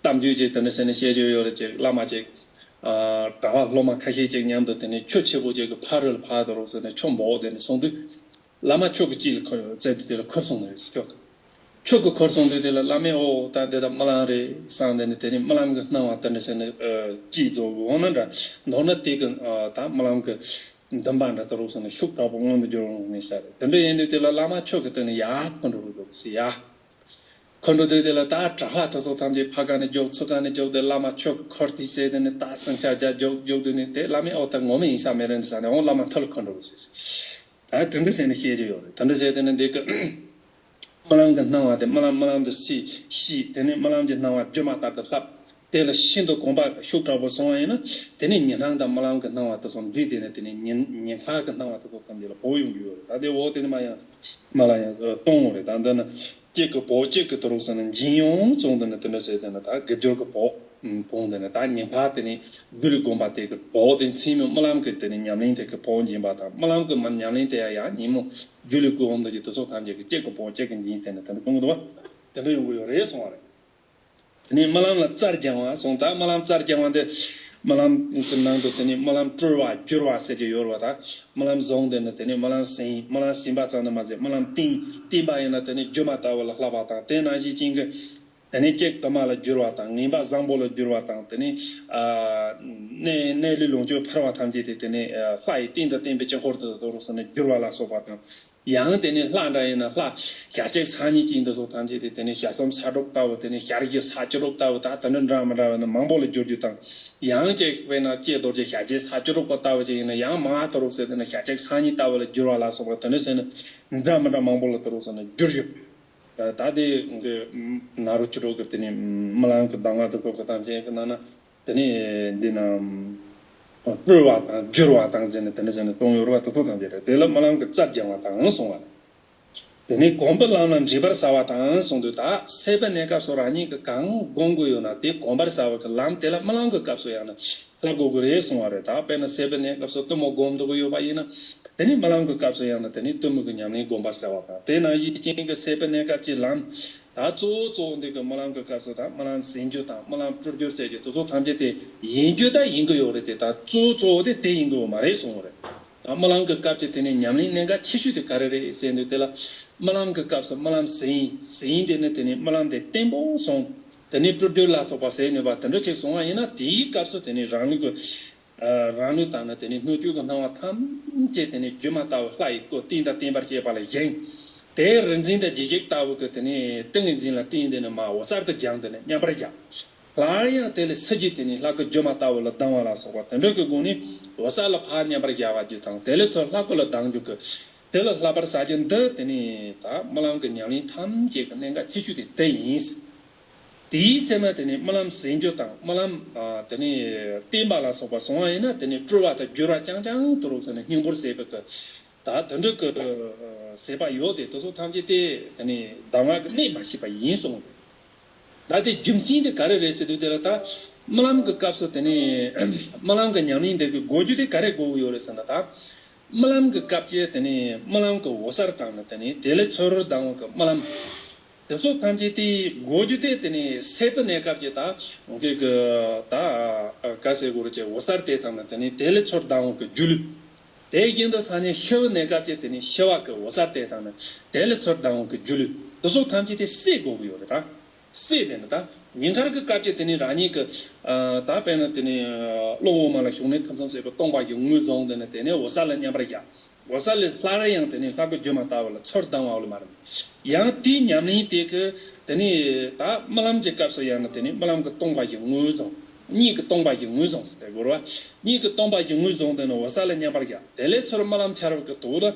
གཏམ་རྒྱུད་ཅིག་དེ་འདྲ་ཟེར་ནས་བཤད་རྒྱུ་ཡོད་རེད། ཅིག་བླ་མ་ཅིག་ཨ་གྲྭ་པ་སློབ་མ་ཁ་ཤས་ཅིག་མཉམ་དུ་དེ་ནས་ཆུ་ཆེ་པོ་ཅིག་གི་ཕ་རོལ་ཕར་དུ་རོགས་ཟེར་ནས་ཆུ་འབོག་དེ་ནས་སོང་དུས། བླ་མ་ཆུ་གི་དཀྱིལ་ལ་འཁོར་ཡོད་ཟེར་དུས། དེ་ལ་འཁོར་སོང་ནི་རེད་ཟེར། ཆུ་གི་ཆུ་གི་འཁོར་སོང་དུས། དེ་ལ་བླ་མས་ཨོ་ད་འདི་ད་རྨི་ལམ་རེད་བསམ་སྟེ་ནས། དེ་ནས་རྨི་ལམ་གྱི་སྣང་བ་དེ་འདྲ་ཟེར་ནས་ཨ་ཅིག་རྫོགས་འོང་ན་འདྲ། མདོར་ན་དེ་གི་ཨ་ད་རྨི་ལམ་གྱི་འདུན་པ་འདྲ་དུ་རུག་སོང་ནས་ཤུགས་དྲག་པོ་མངོན་དུ་གྱུར་འོང་ནས་ཤར་རེད། དེ་འདྲ་ཡིན་དུས་དེ་ལ་བླ་མ་ཆུ་གི་དེ་ནས་ཡར་འཁོར་འགྲོ་རུ་འདུག་ཟེར་ཡ། འཁོར་འགྲོ་དུས་དེ་ལ་ད་གྲྭ་པ་དེ་ཚོ་ཐམས་ཅད་ཕ་ག་ནས་རྒྱུག་ཚུར་ག་ནས་རྒྱུག་དེ་བླ་མ་ཆུ་གི་འཁོར་དུས་ཟེར་དེ་ནས་ད་སེང་ཆ་རྒྱག་རྒྱུག་རྒྱུག་དུས་ནས། དེ་བླ་མས་ཨོ་ད་ངོ་མ་ཡིན་ས་མེད་རེད་འདི་ཟེར་ནས། ཨོ་བླ་མ་མཐོ་ལ་འཁོར་འགྲོ་རུ་ཟེར་ཟེར། ད་དེ་འདྲ་ཟེར་ནས་བཤད་ཀྱི་ཡོད་རེད། དེ་འདྲ་ཟེར་དེ་ནི་འདི་གི་རྨི་ལམ་གྱི་སྣང་བ་དེ་རྨི་ལམ་རྨི་ལམ་དུ་སྲིད་ཤེས། དེ་ནས་རྨི་ལམ་གྱི་སྣང་བ་སྒྱུ་མ་ལྟར་དུ་ལྷབ། དེ་ལ་ཤིན་ཏུ་གོམས་པ་ཤུགས་དྲག་པོ་སོང་བ་ཡིན་ན། དེ་ནས་ཉིན་སྣང་དང་རྨི་ལམ་གྱི་སྣང་བ་དེ་ཚོ་འདུས་ཏེ་ནས། དེ་ནས་ཉིན་ཉིན་ལྷ་གི་སྣང་བ་དེ་ཚོ་ཐམས་ཅད་ལ་བོགས་ཡོང་རྒྱུ་ཡོད་རེད། ད་དེ་འོག་དེ་ནས་མ་ཡང་མ་ལ་ཡང་གཏོང་ངོ་རེད། ད་འདི་ནི་གཅིག་གི་བོགས་གཅིག་གི་དུ་རུག་ཟེར་ནས་འབྱིན་ཡོང་བཙོང་དེ་ནས་དེ་འདྲ་ཟེར་དེ་ནས། ད་དགེ་སྦྱོར་གྱི་བོགས་བོང་དེ་ནས་ད་ཉིན་ལྷ་དེ་ནས་རྒྱུད་ལ་བསྒོམས་པ་དེ་གི་བོགས་དེ། མཚན་མོ་རྨི་ལམ་གྱི་དེ་ནས་ཉམས་ལེན་དེ་གི་བོགས་འབྱིན་པ་དང་། རྨི་ལམ་གྱི་མ་ཉམས་ལེན་དེ་ཡང་ཡང་ཉིན་མོ་རྒྱུད་ལ་བསྒོམས་དེ་གི་དེ་ཚོ་ཐམས་ཅད་ཀྱི་གཅིག་གི་བོགས་གཅིག་གི་འབྱིན་ཟེར་ནས་དེ་འདྲ་གཏོང་གི་འདུག་བ། དེ་འདྲ་ཡོང་གི་ཡོད་རེད་གསུང་བ་རེད། དེ་ནས་རྨི་ལམ་ལ་རྩལ་སྦྱང་བ་གསུངས། ད་རྨི་ལམ་རྩལ་སྦྱང་བ་འདི་རྨི་ལམ་གྱི་ནང་དུ་དེ་ནས་རྨི་ལམ་སྤྲུལ་བ་བསྒྱུར་བ་ཟེར་གྱི་ཡོད་རེད་བ། ད་རྨི་ལམ་བཟུང་དེ་ནས་དེ་ནས་རྨི་ལམ་ཟིན། རྨི་ལམ་ཟིན་པ་ཙམ་དུ་མ་ཟད་རྨི་ལམ་བརྟན། བརྟན་པ་ཡིན་ན་དེ་ནས་སྒྱུ་མ་ལྟ་བུ་ལ་ལྷག་པ་དང་། དེ་ནང་བཞིན་ཅན་གྱི་དེ་ནས་གཅིག་དུ་མ་ལ་བསྒྱུར་བ་དང་། ངན་པ་བཟང་པོ་ལ་བསྒྱུར་བ་དང་། དེ་ནས་ཨ་གནས་གནས་ལུས་ལོངས་སྤྱོད་འཕེལ་བ་ཐམས་ཅད་དེ་དེ་ནས་ཨ་ལྷ་ཡི་རྟེན་དང་བརྟེན་པའི་དཀྱིལ་འཁོར་དུ་དུ་རུག་ཟེར་ནས་བསྒྱུར་བ་ལ་སོགས་པ་དང་། ཡང་དེ་ནས་ལྷ་འདྲ་ཡིན་ན་ལྷ་ཞལ་གཅིག་སང་ཉིན་གཅིག་འདི་ཚོ་ཐམས་ཅད་དེ་དེ་ནས་ཞལ་ཟམ་ས་སྒྲོག་ལྟ་བུ། དེ་ནས་ཞལ་བཞི་ས་བཅུ་དྲུག་ལྟ་བུ། ད་དེ་འདྲ་འདྲ་མི་འདྲ་བ་ནི་མང་པོ་ལ་བསྒྱུར་རྒྱུ་དང་། ཡང་ཅིག་དཔེར་ན་ཀྱེ་རྡོ་རྗེ་ཞལ་གཅིག་ས་བཅུ་དྲུག་པ་ལྟ་བུ་ཅིག་ཡིན་ན། ཡང་མ་དུ་རུག་ཟེར་དེ་ནས་ཞལ་གཅིག་སང་ཉིན་ལྟ་བུ་ལ་བསྒྱུར་བ་ལ་སོགས་པ་དེ་འདྲ་ཟེར་ནས་འདྲ་མི་འདྲ་མང་པོ་ལ་དུ་རུག་ཟེར་ནས་བསྒྱུར་རྒྱུ། ད་དེ་ནཱ་རོ་ཆོས་གྲོགས་ཀྱི་དེ་ནས་རྨི་ལམ་གྱི་གདམས་ངག་དེ་ཚོ་གི་ཐམས་ཅད་ཀྱི་ནང་ན། དེ་ནས་འདི་ན་སྤྲུལ་བ་དང་བསྒྱུར་བ་དང་ཟེར་ནས་དེ་འདྲ་ཟེར་ནས་གཏོང་ཡོད་རེད་བ། དེ་ཚོ་དང་དེ་རེད། དེ་ལ་རྨི་ལམ་གྱི་རྩལ་སྦྱང་བ་དང་གསུང་བ་རེད། དེ་ནས་གོམས་པའི་ལམ་ལ་འདྲིས་པར་བྱ་བ་དང་གསུངས་དུས། ད་སད་པའི་གནས་སྐབས་སུ་རང་ཉིད་ཀྱིས་གང་སྒོམ་དགོས་ཡོད་ན་དེ་གོམས་པར་བྱ་བ་གི་ལམ་དེ་ལ་རྨི་ལམ་གྱི་སྐབས་སུ་ཡང་ན་བསླབ་དགོས་ཀྱི་རེད་གསུངས་པ་རེད། ད་དཔེར་ན་སད་པའི་གནས་སྐབས་སུ་གཏི་མུག་སྒོམ་འདུག་གི་ཡོད་པ་ཡིན་ན། དེ་ནས་རྨི་ལམ་གྱི་སྐབས་སུ་ཡང་ན་དེ་ནས་གཏི་མུག་གི་ཉམས་ལེན་སྒོམ་པར་བྱ་བ་དང་། དེ་ནང་བཞིན་ཅན་གྱི་སད་པའི་གནས་སྐབས་ཀྱི་ལམ། ད་གཙོ་བོ་གཙོ་བོ་འདི་གི་རྨི་ལམ་གྱི་སྐབས་སུ་དང་རྨི་ལམ་ཟིན་རྒྱུ་དང་རྨི་ལམ་སྤྲུལ་རྒྱུ་ཟེར་རྒྱུ་དེ་ཚོ་ཐམས་ཅད་དེ་ཡིན་རྒྱུ་ད་ཡིན་གྱི་ཡོད་རེད་དེ། ད་གཙོ་བོ་གཙོ་བོ་དེ་དེ་ཡིན་གྱི་ཡོད་མ་རེད་གསུངས་པ་རེད། རྨི་ལམ་གྱི་སྐབས་ཀྱི་དེ་ནས་ཉམས་ལེན་གནད་འགག་ཆེ་ཤོས་དེ་ག་རེ་རེད་ཟེར་དུས། དེ་ལ་རྨི་ལམ་གྱི་སྐབས་སུ་རྨི་ལམ་ཟིན། ཟིན་དེ་ནི་དེ་ནས་རྨི་ལམ་དེ་བརྟན་པོ་སོང་། དེ་ནས་སྤྲུལ་རྒྱུ་ལ་སོགས་པ་ཟེར་ནུས་པ་དེ་འདྲ་ཅིག་སོང་བ་ཡིན་ན། དེའི་སྐབས་སུ་དེ་ནས་རང་ལུགས་ཀྱི་རང་ལུགས་དང་ནི་དེ་ནས་སྣོད་བཅུད་ཀྱི་སྣང་བ་ཐམས་ཅད་དེ་ནས་སྒྱུ་མ་ལྟ་བུ་ལྷ་ཡི་སྐུ་སྟེང་དང་བརྟེན་པར་བཅས་པ་ལ་བཞེངས། དེ་རིག་འཛིན་དང་འཇིགས་བྱེད་ལྟ་བུ་གི་དེ་ནས་ཏིང་ངེ་འཛིན་ལ་བརྟེན་དེ་ནས་མར་འོད་གསལ་དུ་སྦྱངས་ཏེ་ནས་མཉམ་པར་བཞག། སླར་ཡང་དེ་ལས་སད་རྒྱུ་དེ་ནས་ལྷ་སྐུ་སྒྱུ་མ་ལྟ་བུ་ལ་ལྡང་བ་ལ་སོགས་པ་དེ་འདྲ་གི་སྒོ་ནས་འོད་གསལ་ལ་ཕར་མཉམ་པར་བཞག་པ་རྒྱུ་དང་། དེ་ལས་ཚུར་ལྷ་སྐུ་ལ་ལྡང་རྒྱུ་གི་དེ་ལ་བསླབ་པར་བྱ་རྒྱུ་འདི་དེ་ནས་ད་རྨི་ལམ་གྱི་ཉམས་ལེན་ཐམས་ཅད་ཀྱི་གནད་འགག་ཆེ་ཤོས་དེ་དེ་ཡིན། དེའི་ཚེ་ན་དེ་ནས་རྨི་ལམ་ཟིན་རྒྱུ་དང་རྨི་ལམ་ཨ་དེ་ནས་བརྟན་པ་ལ་སོགས་པ་སོང་བ་ཡིན་ན། དེ་ནས་སྤྲུལ་བ་དང་འགྱུར་བ་རྐྱང་རྐྱང་དུ་རུ་ཟེར་ནས་སྙིང་པོར་ཟད་པའི་གི་ད་དེ་འདྲ་གི་ཟད་པ་ཡོད་དེ། དེ་ཚོ་ཐམས་ཅད་དེ་དེ་ནས་གདམས་ངག་གི་གནད་མ་ཤེས་པ་ཡིན་གསུངས་ཏེ། ད་དེ་རྒྱུ་མཚན་དེ་ག་རེ་རེད་ཟེར་དུས། དེ་ལ་ད་རྨི་ལམ་གི་སྐབས་སུ་དེ་ནས་རྨི་ལམ་གི་ཉམས་ལེན་དེ་གི་དགོས་རྒྱུ་དེ་ག་རེ་དགོས་ཀྱི་ཡོད་རེད་ཟེར་ན། ད་རྨི་ལམ་གི་སྐབས་ཀྱི་དེ་ནས་རྨི་ལམ་གི་འོད་གསལ་དང་ནི་དེ་ནས་དེ་ལས་ཚུར་ལྡང་བ་གི་རྨི་ལམ། དེ་ཚོ་ཐམས་ཅད་དེ་དགོས་རྒྱུ་དེ་དེ་ནས་སད་པའི་གནས་སྐབས་ཀྱི་ད་འོང་གི་གི་ད་ག་ཟེར་དགོས་རེད་ཀྱི་འོད་གསལ་དེ་དང་ནི་དེ་ནས་དེ་ལས་ཚུར་ལྡང་བ་གི་སྒྱུ་ལུས། དེ་བཞིན་དུ་སང་ཉིན་ཤི་བའི་གནས་སྐབས་ཀྱི་དེ་ནས་ཤི་བ་གི་འོད་གསལ་དེ་དང་ནི་དེ་ལས་ཚུར་ལྡང་བ་གི་སྒྱུ་ལུས། དེ་ཚོ་ཐམས་ཅད་དེ་སད་དགོས་ཀྱི་ཡོད་རེད་ད། སད་དེ་ནི་ད་ཉིན་དཀར་གྱི་སྐབས་ཀྱི་དེ་ནི་རང་ཉིད་ཀྱི་ད་དཔེར་ན་དེ་ནི་ཀློང་འོག་མ་ལ་ཞུགས་ནས་ཐམས་ཅད་སད་པའི་སྟོང་པ་ཞིག་ངོས་བཟུང་། དེ་ནི་དེ་ནས་འོད་གསལ་ལ་མཉམ་པར་བཞག། འོད་གསལ་ལས་སླར་ཡང་དེ་ནས་ལྷ་སྐུ་སྒྱུ་མ་ལྟ་བུ་ལ་ཚུར་ལྡང་བ་ལ་མ་རེད། ཡང་དེའི་ཉམས་ལེན་དེ་གི་དེ་ནས་ད་རྨི་ལམ་གྱི་སྐབས་སུ་ཡང་ན་དེ་ནས་རྨི་ལམ་གྱི་སྟོང་པ་ཞིག་ངོས་བཟུང་། གཉིད་ཀྱི་སྟོང་པ་ཞིག་ངོས་བཟུང་ཟེར་ཏེ་དགོས་རེད་བ། གཉིད་ཀྱི་སྟོང་པ་ཞིག་ངོས་བཟུང་། དེ་ནས་འོད་གསལ་ལ་མཉམ་པར་བཞག། དེ་ལས་ཚུར་རྨི་ལམ་འཆར་བ་གི་དོག་ལ།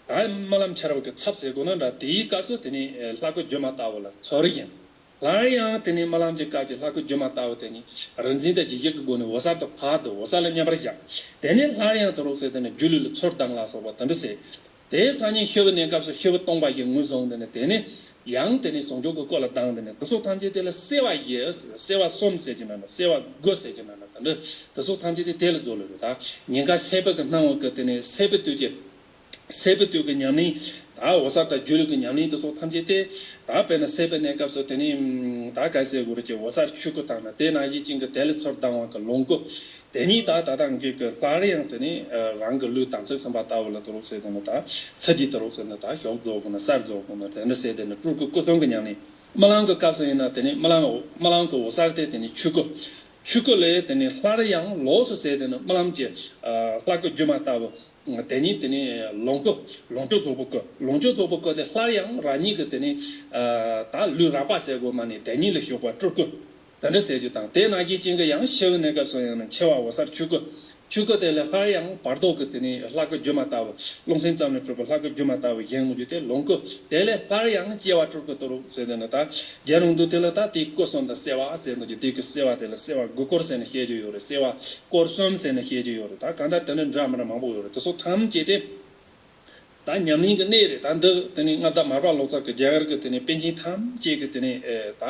ད་རྨི་ལམ་འཆར་བ་གི་ཚབ་ཟེར་དགོས་ན་འདྲ། དེའི་སྐབས་སུ་དེ་ནས་ལྷ་སྐུ་སྒྱུ་མ་ལྟ་བུ་ལ་ཚུར་བཞེངས། སླར་ཡང་དེ་ནས་རྨི་ལམ་གྱི་སྐབས་ཀྱི་ལྷ་སྐུ་སྒྱུ་མ་ལྟ་བུ་དེ་ནི་རིག་འཛིན་དང་འཇིགས་བྱེད་ཀྱི་སྒོ་ནས་འོད་གསལ་དུ་ཕར་བསྡུ། འོད་གསལ་ལ་མཉམ་པར་བཞག། དེ་ནས་སླར་ཡང་དུ་རུ་ཟེར་དེ་ནས་སྒྱུ་ལུས་ལ་ཚུར་ལྡང་ལ་སོགས་པ་དེ་འདྲ་ཟེར། དེའི་སང་ཉིན་ཤི་བའི་གནས་སྐབས་སུ་ཤི་བ་སྟོང་པ་ཞིག་ངོས་བཟུང་། དེ་ནས་དེ་ནས་ཡང་དེ་ནས་ཟུང་འཇུག་གི་སྐུ་ལ་ལྡང་། དེ་ནས་དེ་ཚོ་ཐམས་ཅད་དེ་ལ་སད་པ་བཞི། སད་པ་གསུམ་ཟེར་གྱི་ན་ན། སད་པ་དགུ་ཟེར་གྱི་ན་ན། དེ་འདྲ་དེ་ཚོ་ཐམས་ཅད་དེ་དེ་ལ་རྫོགས་ལོས་རེད། ད་ཉིན་དཀར་སད་པ་གི་སྣང་བ་གི་དེ་ནས་སད་པའི་དུས་ཀྱི་སད་པའི་དུས་ཀྱི་ཉམས་ལེན། ད་འོད་གསལ་དང་སྒྱུ་ལུས་ཀྱི་ཉམས་ལེན་དེ་ཚོ་ཐམས་ཅད་དེ། ད་དཔེར་ན་སད་པའི་གནས་སྐབས་སུ་དེ་ནི་ད་ག་ཟེར་དགོས་རེད་ཀྱི་འོད་གསལ་ཆོས་སྐུ་དང་ནི་དེ་ནང་བཞིན་ཅན་གྱི་དེ་ལས་ཚུར་ལྡང་བ་གི་ལོངས་སྐུ། དེ་ཉིད་ད་ད་ལྟ་འགྱུར་གྱི་སླར་ཡང་དེ་ནི་རང་གི་ལུས་དམ་ཚིག་ཟིན་པ་ལྟ་བུ་ལ་དུ་རུ་ཟེར་དེ་ནི་ད་ཚེ་གཅིག་དུ་རུ་ཟེར་ནི་ད་ཞོགས་རྫོགས་དགོས་ན་གསར་རྫོགས་དགོས་ན་དེ་འདྲ་ཟེར་དེ་ནི་སྤྲུལ་སྐུ་སྐུ་མཚོན་གྱི་ཉམས་ལེན། རྨི་ལམ་གྱི་སྐབས་སུ་ཡིན་ན་དེ་ནི་རྨི་ལམ་རྨི་ལམ་གྱི་འོད་གསལ་དེ་དེ་ནི་ཆོས་སྐུ། ཆོས་སྐུ་ལས་དེ་ནི་སླར་ཡང་ལོགས་སུ་ཟེར་དེ་ནི་རྨི་ལམ་གྱི་ལྷ་སྐུ་སྒྱུ་མ་ལྟ་བུ། དེ་ཉིད་དེ་ནི་ལོངས་སྐུ། ལོངས་སྤྱོད་རྫོགས་པའི་སྐུ། ལོངས་སྤྱོད་རྫོགས་པའི་སྐུ་དེ་སླར་ཡང་རང་ཉིད་ཀྱི་དེ་ནི་ད་ལུས་རགས་པ་ཟེར་དགོས་མ་ནི་དེ་ཉིད་ལ་ཞུགས་པ་སྤྲུལ་སྐུ། དེ་འདྲ་ཟེར་རྒྱུ་དང་། དེ་ནང་བཞིན་ཅན་གྱི་ཡང་ཤི་བའི་གནས་སྐབས་སུ་ཡང་ན་འཆི་བ་འོད་གསལ་ཆོས་སྐུ། ཆོས་སྐུ་དེ་ལས་སླར་ཡང་བར་དོ་གི་དེ་ནི་ལྷ་སྐུ་སྒྱུ་མ་ལྟ་བུ། རློམ་སེམས་ཙམ་ལས་གྲུབ་པའི་ལྷ་སྐུ་སྒྱུ་མ་ལྟ་བུ་བཞེངས་མི་རྒྱུ་དེ་ལོངས་སྐུ། དེ་ལས་སླར་ཡང་སྐྱེ་བ་སྤྲུལ་སྐུ་དུ་རུ་ཟེར་དེ་ནི་ད་རྒྱན་རིང་དུ་དེ་ལ་ད་དེའི་སྐོར་གསུམ་དང་སད་པ་ཟེར་འདུག་རྒྱུ་དེ་གི་སད་པ་དེ་ལ་སད་པ་དགུ་སྐོར་ཟེར་ནས་བཤད་རྒྱུ་ཡོད་རེད། སད་པ་སྐོར་གསུམ་ཟེར་ནས་བཤད་རྒྱུ་ཡོད་རེད། ད་གང་ལྟར་དེ་འདྲ་འདྲ་མི་འདྲ་མང་པོ་ཡོད་རེད། དེ་ཚོ་ཐམས་ཅད་དེ། ད་ཉམས་ལེན་གྱི་གནད་རེད། ད་འདི་དེ་ནི་མངའ་བདག་མར་པ་ལོ་ཙཱ་གི་རྒྱ་གར་གྱི་དེ་ནི་པཎ་ཆེན་ཐམས་ཅད་ཀྱི་དེ་ནི་ཨེ་ད་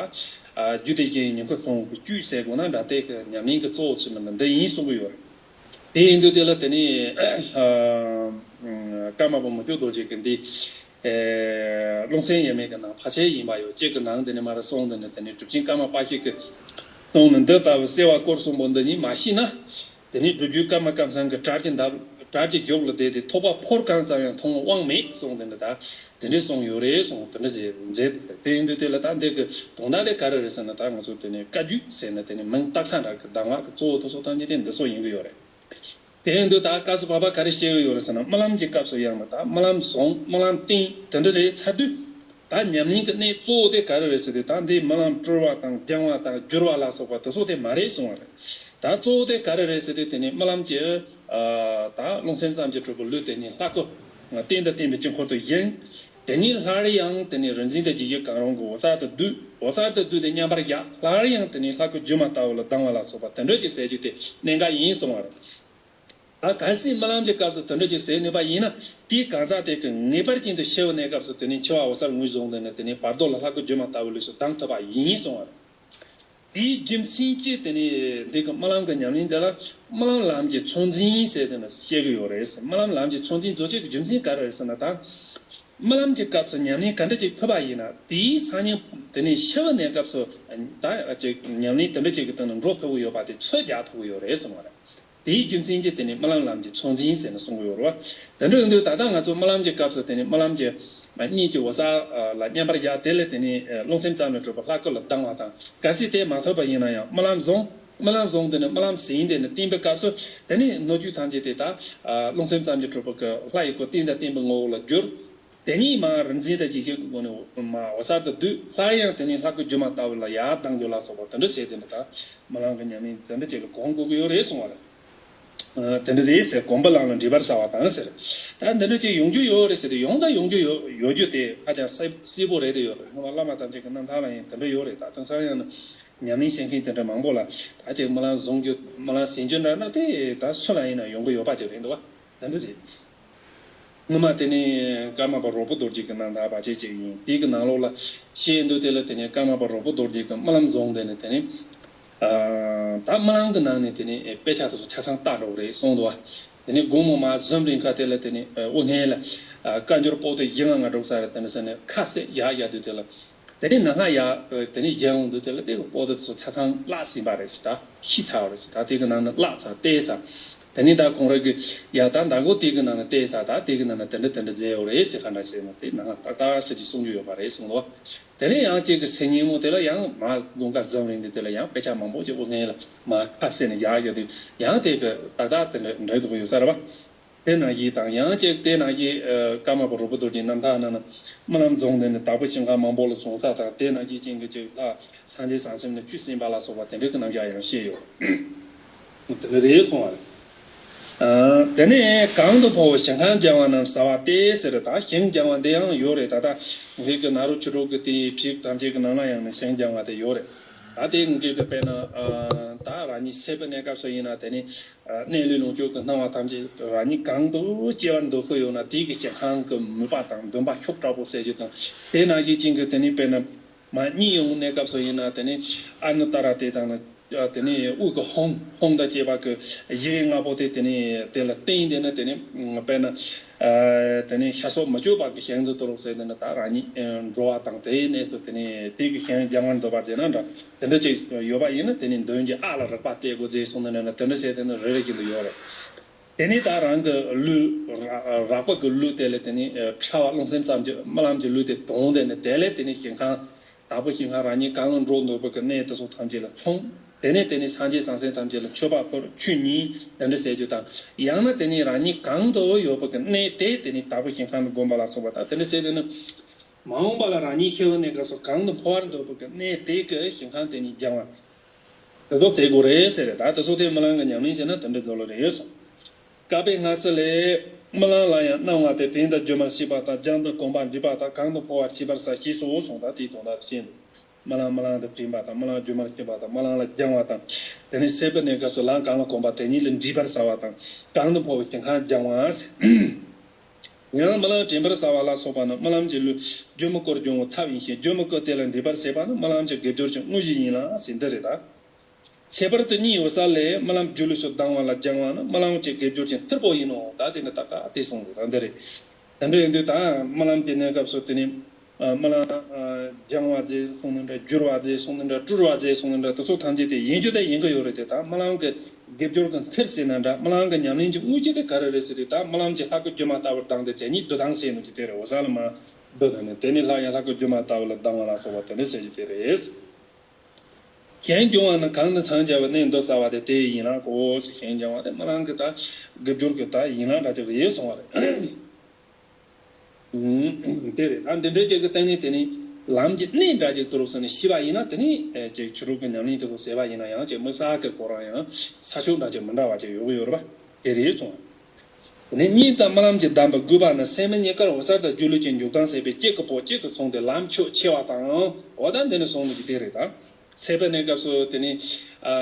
རྒྱུད་སྡེ་བཞིའི་ཉེ་འཁོར་ཚོགས་ཀྱི་བཅུད་ཟེར་དགོས་ན་འདྲ། དེ་གི་ཉམས་ལེན་གྱི་གཙོ་བོ་ཆེ་མིན་འདི་ཡིན་གསུང་གི་ཡོད་རེད། དེ་ཡིན་དུས་དེ་ལ་དེ་ནི་ཀརྨ་པ་མུ་ཁྱུད་རྡོ་རྗེ་གི་འདི་ཨེ་རླུང་སེམས་དབྱེར་མེད་ཀྱི་ནང་ཕལ་ཆེར་ཡིན་པ་ཡོད། གཅིག་གི་ནང་དེ་ནི་མ་ར་སོང་དེ་ནི་དེ་ནི་གྲུབ་ཆེན་ཀརྨ་པ་ཞིག་གི་གསུང་ནི་འདི་ལྟ་བུ་སད་པ་སྐོར་གསུམ་པོ་འདི་ཉིད་མ་ཤེས་ན། དེ་ནས་སྒྲུབ་བརྒྱུད་ཀརྨ་ཀཾ་ཚང་གི་གྲལ་གྱི་འདབས་གྲལ་གྱི་གཞོགས་ལ་བསྡད་དེ་ཐོགས་པ་ཕོར་གང་ཙམ་ཡང་མཐོང་བའི་དབང་མེད་གསུངས་དེ་འདྲ་ད་དེ་འདྲས་གསུངས་ཡོད་རེད་གསུངས་དེ་འདྲ་ཟེར་མཛད། དེ་ཡིན་དུས་དེ་ལ་ད་འདི་གི་དོན་དག་དེ་ག་རེ་རེད་ཟེར་ན། ད་ང་ཚོ་དེ་ནས་བཀའ་བརྒྱུད་ཟེར་ན་དེ་ནས་མིང་བཏགས་ས་འདྲ་གི་གདམས་ངག་གི་གཙོ་བོ་དེ་ཚོ་ཐམས་ཅད་དེ་འདི་ཚོ་ཡིན་གི་ཡོད་རེད། དེ་ཡིན་དུས་ད་སྐབས་སུ་བབ་པ་ག་རེ་བཤད་གི་ཡོད་རེད་ཟེར་ན། རྨི་ལམ་གྱི་སྐབས་སུ་ཡང་ན་ད་རྨི་ལམ་བཟུང་རྨི་ལམ་བསྟན་དེ་འདྲ་རེད་ཚར་དུས། ད་ཉམས་ལེན་གྱི་གནད་གཙོ་བོ་དེ་ག་རེ་རེད་ཟེར་དུས། ད་འདིའི་རྨི་ལམ་སྤྲུལ་བ་དང་སྦྱང་བ་དང་བསྒྱུར་བ་ལ་སོགས་པ་དེ་ཚོ་དེ་མ་རེད་གསུང་བ་རེད། ད་གཙོ་བོ་དེ་ག་རེ་རེད་ཟེར་དུས། དེ་ནི་རྨི་ལམ་གྱི་ད་རླུང་སེམས་ཙམ་གྱིས་གྲུབ་པའི་ལུས་དེ་ནི་ལྷ་སྐུ་རྟེན་དང་བརྟེན་པའི་དཀྱིལ་འཁོར་དུ་བཞེངས། དེ་ནི་སླར་ཡང་དེ་ནི་རིག་འཛིན་དང་འཇིགས་བྱེད་གང་རུང་གི་འོད་གསལ་དུ་བསྡུས། འོད་གསལ་དུ་བསྡུས་ཏེ་མཉམ་པར་བཞག། སླར་ཡང་དེ་ནི་ལྷ་སྐུ་སྒྱུ་མ་ལྟ་བུ་ལ་ལྡང་བ་ལ་སོགས་པ་དེ་འདྲ་ཅིག་ཟེར་རྒྱུ་དེ་གནད་འགག་ཡིན་གསུང་བ་རེད། ད་གལ་སྲིད་རྨི་ལམ་གྱི་སྐབས་སུ་དེ་འདྲ་ཅིག་ཟེར་ནུས་པ་ཡིན་ན། དེའི་གང་ཟག་དེ་གི་ངེས་པར་ཅན་དུ་འཆི་བའི་གནས་སྐབས་སུ་དེ་ནི་འཆི་བ་འོད་གསལ་ངོས་བཟུང་དེ་ནི་དེ་ནི་བར་དོ་ལ་ལྷ་སྐུ་སྒྱུ་མ་ལྟ་བུའི་ལུས་སུ་ལྡང་ཐུབ་པ་ཡིན་གསུང་བ་རེད། དེའི་རྒྱུ་མཚན་གྱིས་དེ་ནི་འདི་གི་རྨི་ལམ་གྱི་ཉམས་ལེན་དེ་ལ་རྨི་ལམ་ལམ་གྱི་ཚོད་འཛིན་ཟེར་དེ་ནི་བཤད་གི་ཡོད་རེད་ཟེར། རྨི་ལམ་ལམ་གྱི་ཚོད་འཛིན་བཟོ་བྱེད་ཀྱི་རྒྱུ་མཚན་ག་རེ་རེད་ཟེར་ན། ད་རྨི་ལམ་གྱི་སྐབས་སུ་ཉམས་ལེན་ག་འདྲ་ཅིག་ཐུབ་པ་ཡིན་ན། དེའི་སང་ཉིན་དེ་ནི་འཆི་བའི་གནས་སྐབས་སུ་ད་ཅིག་ཉམས་ལེན་དེ་འདྲ་ཅིག་གི་སྟེང་ནས་འགྲོ་ཐུབ་ཀྱི་ཡོད་པ་དེ་ཚོད་རྒྱག་ཐུབ་ཀྱི་ཡོད་རེད་གསུངས་པ་རེད། དེའི་རྒྱུ་མཚན་གྱིས་དེ་ནི་རྨི་ལམ་ལམ་གྱི་ཚོད་འཛིན་ཟེར་ནས་གསུང་གི་ཡོད་རེད་བ། དེ་འདྲ་ཡིན་དུས་ད་ལྟ་ང་ཚོ་རྨི་ལམ་གྱི་སྐབས་སུ་དེ་ནི་རྨི་ལམ་གྱི་གཉིད་ཀྱི་འོད་གསལ་ལ་བསྙེན་པར་བཞག་དེ་ལས་དེ་ནི་རློམ་སེམས་ཙམ་ལས་གྲུབ་པའི་ལྷ་སྐུ་ལ་ལྡང་བ་དང་། གལ་སྲིད་དེ་མ་ཐུབ་པ་ཡིན་ན་ཡང་རྨི་ལམ་བཟུང་། རྨི་ལམ་བཟུང་དེ་ནི་རྨི་ལམ་ཟིན་དེ་ནི་བརྟན་པའི་སྐབས་སུ་དེ་ནི་སྣོད་བཅུད་ཐམས་ཅད་དེ་ད་རློམ་སེམས་ཙམ་གྱིས་གྲུབ་པའི་ལྷ་ཡི་སྐུ་རྟེན་དང་བརྟེན་པའི་ངོ་བོ་ལ་གྱུར། དེ་ཉིད་མ་རིག་འཛིན་དང་ཇི་ཤེས་ཀྱི་སྒོ་ནས་མ་འོད་གསལ་དུ་བསྡུས། སླར་ཡང་དེ་ནི་ལྷ་སྐུ་སྒྱུ་མ་ལྟ་བུ་ལ་ཡར་ལྡང་རྒྱུ་ལ་སོགས་པ་དེ་འདྲ་བྱས་དེ་ནི་ད་རྨི་ལམ་གྱི་ཉམས་ལེན་དེ་འདྲ་བྱས་ལ་གོམས་དགོས་ཀྱི་ཡོད་རེད་གསུང་བ་རེད། དེ་འདྲ་རེད་ཟེར། གོམས་པ་ལམ་ལ་འདྲིས་པར་བྱ་བ་དང་ཟེར། ད་འདི་འདྲ་ཅིག་ཡོང་རྒྱུ་ཡོད་རེད་ཟེར་ཏེ། ཡོང་དང་ཡོང་རྒྱུ་ཡོད་ཡོད་རྒྱུ་དེ་ཧ་ཅང་གསལ་གསལ་པོ་རེད་དེ་ཡོད་རེད། སྔོན་མ་བླ་མ་ཐམས་ཅད་ཀྱི་རྣམ་ཐར་ལ་ཡང་དེ་འདྲ་ཡོད་རེད། ད་དེང་སང་ཡང་ན་ཉམས་ལེན་བྱེད་མཁན་དེ་འདྲ་མང་པོ་ལ་ད་ཅིག་རྨི་ལམ་བཟུང་རྒྱུ་རྨི་ལམ་ཟིན་རྒྱུ་འདྲ་ན་དེ་ད་སུ་ལ་ཡིན་ན་ཡོང་གི་ཡོད་པ་ཅིག་རེད་འདུག་བ། དེ་འདྲ་རེད། སྔོན་མ་དེ་ནི་ཀརྨ་པ་རོག་པོ་རྡོ་རྗེ་གི་རྣམ་ཐར་བ་ཅེ་ཅེ་ཡིན། དེ་གི་ནང་ལོགས་ལ་བཤད་འདུག་དེ་ལ་དེ་ནི་ཀརྨ་པ་རོག་པོ་རྡོ་རྗེ་གི་རྨི་ལམ་བཟུང་དེ་ནི་དེ་ནི། ད་རྨི་ལམ་གི་ནང་ནས་དེ་ནི་དཔེ་ཆ་དེ་ཚོ་ཆ་ཚང་ལྟ་འགྲོ་གི་རེད་གསུངས་འདུག་བ། དེ་ནི་དགོང་མོ་མ་ཟིམ་རིང་ཁ་དེ་ལ་དེ་ནི་དབུ་སྔས་ལ་བཀའ་འགྱུར་པོ་ཏི་བཞི་ལྔ་ང་འགྲོ་ས་རེད་དེ་ནི་ཟེར་ནས་ཁ་ཟས་ཡག་ཡག་དུས་དེ་ལ། དེ་ནས་ནང་ང་ཡ་དེ་ནས་གཞན་འོང་དུས་དེ་ལ་དེ་གི་པོ་ཏི་ཚོ་ཆ་ཚང་བརླག་ཟིན་པ་རེད་ཟེར། ད་ཤི་ཚར་བ་རེད་ཟེར། ད་དེ་གི་ནང་ན་བརླག་ཚར་བལྟས་ཚར། དེ་ནས་ད་ཁོང་རང་གི་ཡ་ད་ད་གོ་དེ་གི་ནང་ན་བལྟས་ཚར། ད་དེ་གི་ནང་ན་དེ་འདྲ་དེ་འདྲ་མཛད་ཡོད་རེད་ཟེར་ག་འདྲ་བྱས་ན་དེ་ནང་ཏག་ཏག་ཟེར་གྱི་གསུང་རྒྱུ་ཡོད་པ་རེད་གསུངས་ལོ། དེ་ནས་ཡང་གཅིག་གི་སེ་ཉིན་མོ་དེ་ལ་ཡང་མ་དགོང་ཁ་ཟིམ་རིང་དེ་དེ་ལ་ཡང་དཔེ་ཆ་མང་པོ་ཅིག་དབུ་སྔས་ལ་མ་ཁ་གསལ་ནས་ཡག་ཡོད་དུས་ཡང་དེ་གི་ཏག་ཏག་དེ་འདྲ་འགྲིག་འདུག་ཡོད་ས་རེད་བ། དེ་ནང་བཞིན་དང་ཡང་གཅིག་དེ་ནང་བཞིན་ཀརྨ་པ་རོག་པོ་རྡོ་རྗེའི་རྣམ་ཐར་ནང་ན་རྨི་ལམ་བཟུང་དེ་ནི་དྭགས་པོ་ཞིང་ཁམས་མང་པོ་ལ་སོང་ས་དང་། དེ་ནང་བཞིན་ཅན་གྱི་ཅིག་ད་སངས་རྒྱས་བྱང་སེམས་ནི་བཅུ་ཟིན་པ་ལ་སོགས་པ་དེ་འདྲ་གི་རྣམ་གཞག་ཡང་བཤད་ཡོད། དེ་འདྲ་རེད་གསུང་བ་རེད། དེ་ནས་གང་དུ་འཕོ་བའི་ཞིང་ཁམས་སྦྱང་བ་རྣམས་ཟ་བ་སྟེ་ཟེར། ད་ཞིང་སྦྱང་བ་འདི་ཡང་ཡོད་རེད། ད་ལྟ་ངེད་ཀྱི་ནཱ་རོ་ཆོས་གྲོགས་ཀྱི་དེའི་བྲིས་ཐམས་ཅད་ཀྱི་ནང་ལ་ཡང་ནི་ཞིང་སྦྱང་བ་དེ་ཡོད་རེད། ད་དེ་ངེད་ཀྱི་དཔེར་ན་ད་རང་ཉིད་སད་པའི་གནས་སྐབས་སུ་ཡིན་ན་དེ་ནི། གནས་ལུས་ལོངས་སྤྱོད་ཀྱི་སྣང་བ་ཐམས་ཅད་རང་ཉིད་གང་དུ་སྐྱེ་བར་འདོད་ཀྱི་ཡོད་ན་དེའི་གི་སྐྱེ་ཁམས་ཀྱི་མོས་པ་དང་འདུན་པ་ཤུགས་དྲག་པོ་སད་རྒྱུ་དང་། དེ་ནང་བཞིན་ཅན་གྱི་དེ་ནི་དཔེར་ན་མ་གཉིད་ཡོང་གནས་སྐབས་སུ་ཡིན་ན་དེ་ནི་ཨ་ནུ་ཏཱ་ར་དེ་དང་ནི་དེ་ནི་དབུགས་ཀྱི་ཧོང་ཧོང་དང་བཅས་པ་གི་གཞི་ལྔ་པོ་དེ་དེ་ནི་དེ་ལ་བརྟེན་དེ་ནི་དེ་ནི་དཔེར་ན་དེ་ནི་ཤ་སོགས་མི་བཅོས་པ་གི་ཞིང་དུ་འགྲོ་རོགས་ཟེར་དེ་ནི་ད་རང་ཉིད་འགྲོ་བ་དང་དེའི་གནས་སུ་དེ་ནི་དེ་གི་ཞིང་སྦྱང་བར་འདོད་པ་བྱས་ན་འདྲ། དེ་འདྲ་ཅིག་ཡོད་པ་ཡིན་ན་དེ་ནི་མདུན་གྱི་ཨ་ལ་རེག་པ་གཏད་དགོས་ཟེར་གསུངས་ནས་ན་དེ་འདྲ་བྱས་དེ་ནི་རེ་རེ་བཞིན་དུ་ཡོད་རེད། དེ་ནི་ད་རང་གི་ལུས་རགས་པ་གི་ལུས་དེ་ལས་དེ་ནི་ཕྲ་བ་རླུང་སེམས་ཙམ་གྱི་རྨི་ལམ་གྱི་ལུས་དེ་དོང་དེ་ནི་དེ་ལས་དེ་ནི་ཞིང་ཁམས་དྭགས་པོ་ཞིང་ཁམས་རང་ཉིད་གང་ལ་འགྲོ་འདོད་པ་གི་གནས་དེ་ཚོ་ཐམས་ཅད་ལ་ལྷུང་། དེ་ནས་དེ་ནི་སངས་རྒྱས་བྱང་སེམས་ཐམས་ཅད་ལ་མཆོད་པ་ཕུལ་ཆོས་ཉན་དེ་འདྲ་ཟེར་རྒྱུ་དང་། ཡང་ན་དེ་ནི་རང་ཉིད་གང་དུ་ཡོད་པ་གི་གནས་དེ་དེ་ནི་དྭགས་པོ་ཞིང་ཁམས་ལ་བསྒོམ་པ་ལ་སོགས་པ་དང་དེ་འདྲ་ཟེར་དེ་ནི། མ་འོངས་པ་ལ་རང་ཉིད་ཤི་བའི་གནས་སྐབས་སུ་གང་དུ་འཕོ་བར་འདོད་པའི་གནས་དེ་གི་ཞིང་ཁམས་དེ་ཉིད་སྦྱང་བ། དེ་ཚོ་བྱེད་དགོས་རེད་ཟེར་རེད། ད་དེ་ཚོ་དེ་རྨི་ལམ་གྱི་ཉམས་ལེན་བྱས་ན་དེ་འདྲ་རྫོགས་ལ་རེད་གསུངས། བཀའ་པོད་ལྔ་པ་ལས། རྨི་ལམ་ལ་ཡང་སྣང་བ་སྟེ་དོན་དམ་སྒྱུ་མར་ཤེས་པ་དང་། སྦྱང་དང་གོམས་པ་འདྲིས་པ་དང་། གང་དུ་འཕོ་བར་ཤེས་པར་བྱ་ཞེས་སོ་གསུངས། ད་དེའི་དོན་དག་དེ་བཤད་འདུག་རྨི་ལམ་རྨི་ལམ་དུ་དྲན་པ་དང་། རྨི་ལམ་སྒྱུ་མར་ཤེས་པ་དང་། རྨི་ལམ་ལ་སྦྱང་བ་དང་། དེ་ནས་སད་པའི་གནས་སྐབས་སུ་ལམ་གང་ལ་གོམས་པ་དེ་ཉིད་ལ་འདྲིས་པར་བྱ་བ་དང་། གང་དུ་འཕོ་བའི་ཞིང་ཁམས་སྦྱང་བ། ཡང་རྨི་ལམ་དྲན་པར་བྱ་བ་ལ་སོགས་པ་ནི་རྨི་ལམ་གྱི་ལུས་སྒྱུ་མའི་སྐུར་སྦྱོང་བའི་ཐབས་ཡིན་ཞིང་། སྒྱུ་མའི་སྐུ་དེ་ལ་འདྲིས་པར་བྱེད་པ་ནི་རྨི་ལམ་གྱི་དགེ་སྦྱོར་གྱི་དངོས་གཞི་ཡིན་ལ་ཟེར་འདི་རེད་ད། ཁྱད་པར་དུ་གཉིད་འོད་གསལ་ལས་རྨི་ལམ་སྒྱུ་ལུས་སུ་ལྡང་བ་ལ་སྦྱང་བ་ནི་རྨི་ལམ་གྱི་དགེ་སྦྱོར་གྱི་མཐུ་པོ་ཡིན་ནོ། ད་དེ་ནི་ད་ལྟ་དེ་གསུངས་འདུག་ད་འདི་རེད། དེ་འདྲ་ཡིན་དུས་ད་རྨི་ལམ་གྱི་གནས་སྐབས་སུ་དེ་ནི། རྨི་ལམ་སྦྱང་བ་མཛད་གསུངས་ནི་འདྲ། བསྒྱུར་བ་མཛད་གསུངས་ནི་འདྲ། སྤྲུལ་བ་མཛད་གསུངས་ནི་འདྲ། དེ་ཚོ་ཐམས་ཅད་དེ་ཡིན་རྒྱུ་དེ་ཡིན་གྱི་ཡོད་རེད་དེ། ད་རྨི་ལམ་གྱི་དགེ་སྦྱོར་གྱི་མཐུ་ཟེར་ན་འདྲ། རྨི་ལམ་གྱི་ཉམས་ལེན་གྱི་དངོས་གཞི་དེ་ག་རེ་རེད་ཟེར་དུས། ད་རྨི་ལམ་གྱི་ལྷ་སྐུ་སྒྱུ་མ་ལྟ་བུར་ལྡང་སྟེ་དེ་ཉིད་བསྡུ་ལྡང་ཟེར་ནི་ཅིག་དེ་རེད། འོད་གསལ་ལ་མར་བསྡུ་ད་ནི་དེ་ནི་སླར་ཡང་ལྷ་སྐུ་སྒྱུ་མ་ལྟ་བུ་ལ་ལྡང་བ་ལ་སོགས་པ་དེ་འདྲ་ཟེར་རྒྱུ་དེ་རེད། ཞིང་སྦྱོང་བ་ནི་གང་དུ་འཚང་རྒྱ་བའི་གནས་འདི་བྱ་བ་དེ་དེ་ཡིན་ལ་གོ། ཞིང་སྦྱོང་བ་དེ་རྨི་ལམ་གྱི་ད་དགེ་སྦྱོར་གྱི་ད་ཡིན་ལ་འདྲ་ཅིག་རེད་གསུང་བ་རེད། དེ་རེད། ད་འདི་འདྲའི་ཅིག་གི་སྟེང་ནས་དེ་ནི་ལམ་གྱི་གནད་འདྲ་ཅིག་ཏུ་རུ་སོང་ནས་ཤེས་པ་ཡིན་ན། དེ་ནི་ཅིག་ཆོས་གྲོགས་ཀྱི་ཉམས་ལེན་དེ་ཚོ་ཟེར་བ་ཡིན་ན་ཡང་ཅིག་མི་ས་གི་ཁོ་རང་ཡང་ས་ཕྱོགས་འདྲ་ཅིག་མི་འདྲ་བ་ཅིག་ཡོད་གི་ཡོད་རེད་པ། དེ་རེད་གསུངས། དེ་ནས་གཉིད་དང་རྨི་ལམ་གྱི་གདམས་པ་དགོས་པ་ནི། སད་མི་གཉིས་ཀར་འོད་གསལ་དང་སྒྱུ་ལུས་ཀྱི་འཇུག་ལྡང་ཟད་པའི་གཅིག་གི་བར་གཅིག་ཏུ་སོང་སྟེ་ལམ་ཕྱོགས་ཕྱེ་བ་དང་། འོ་ད་འདི་ནི་སོང་ནི་གི་དེ་རེད་ད། སད་པའི་གནས་སྐབས་སུ་དེ་ནི་ ཨ་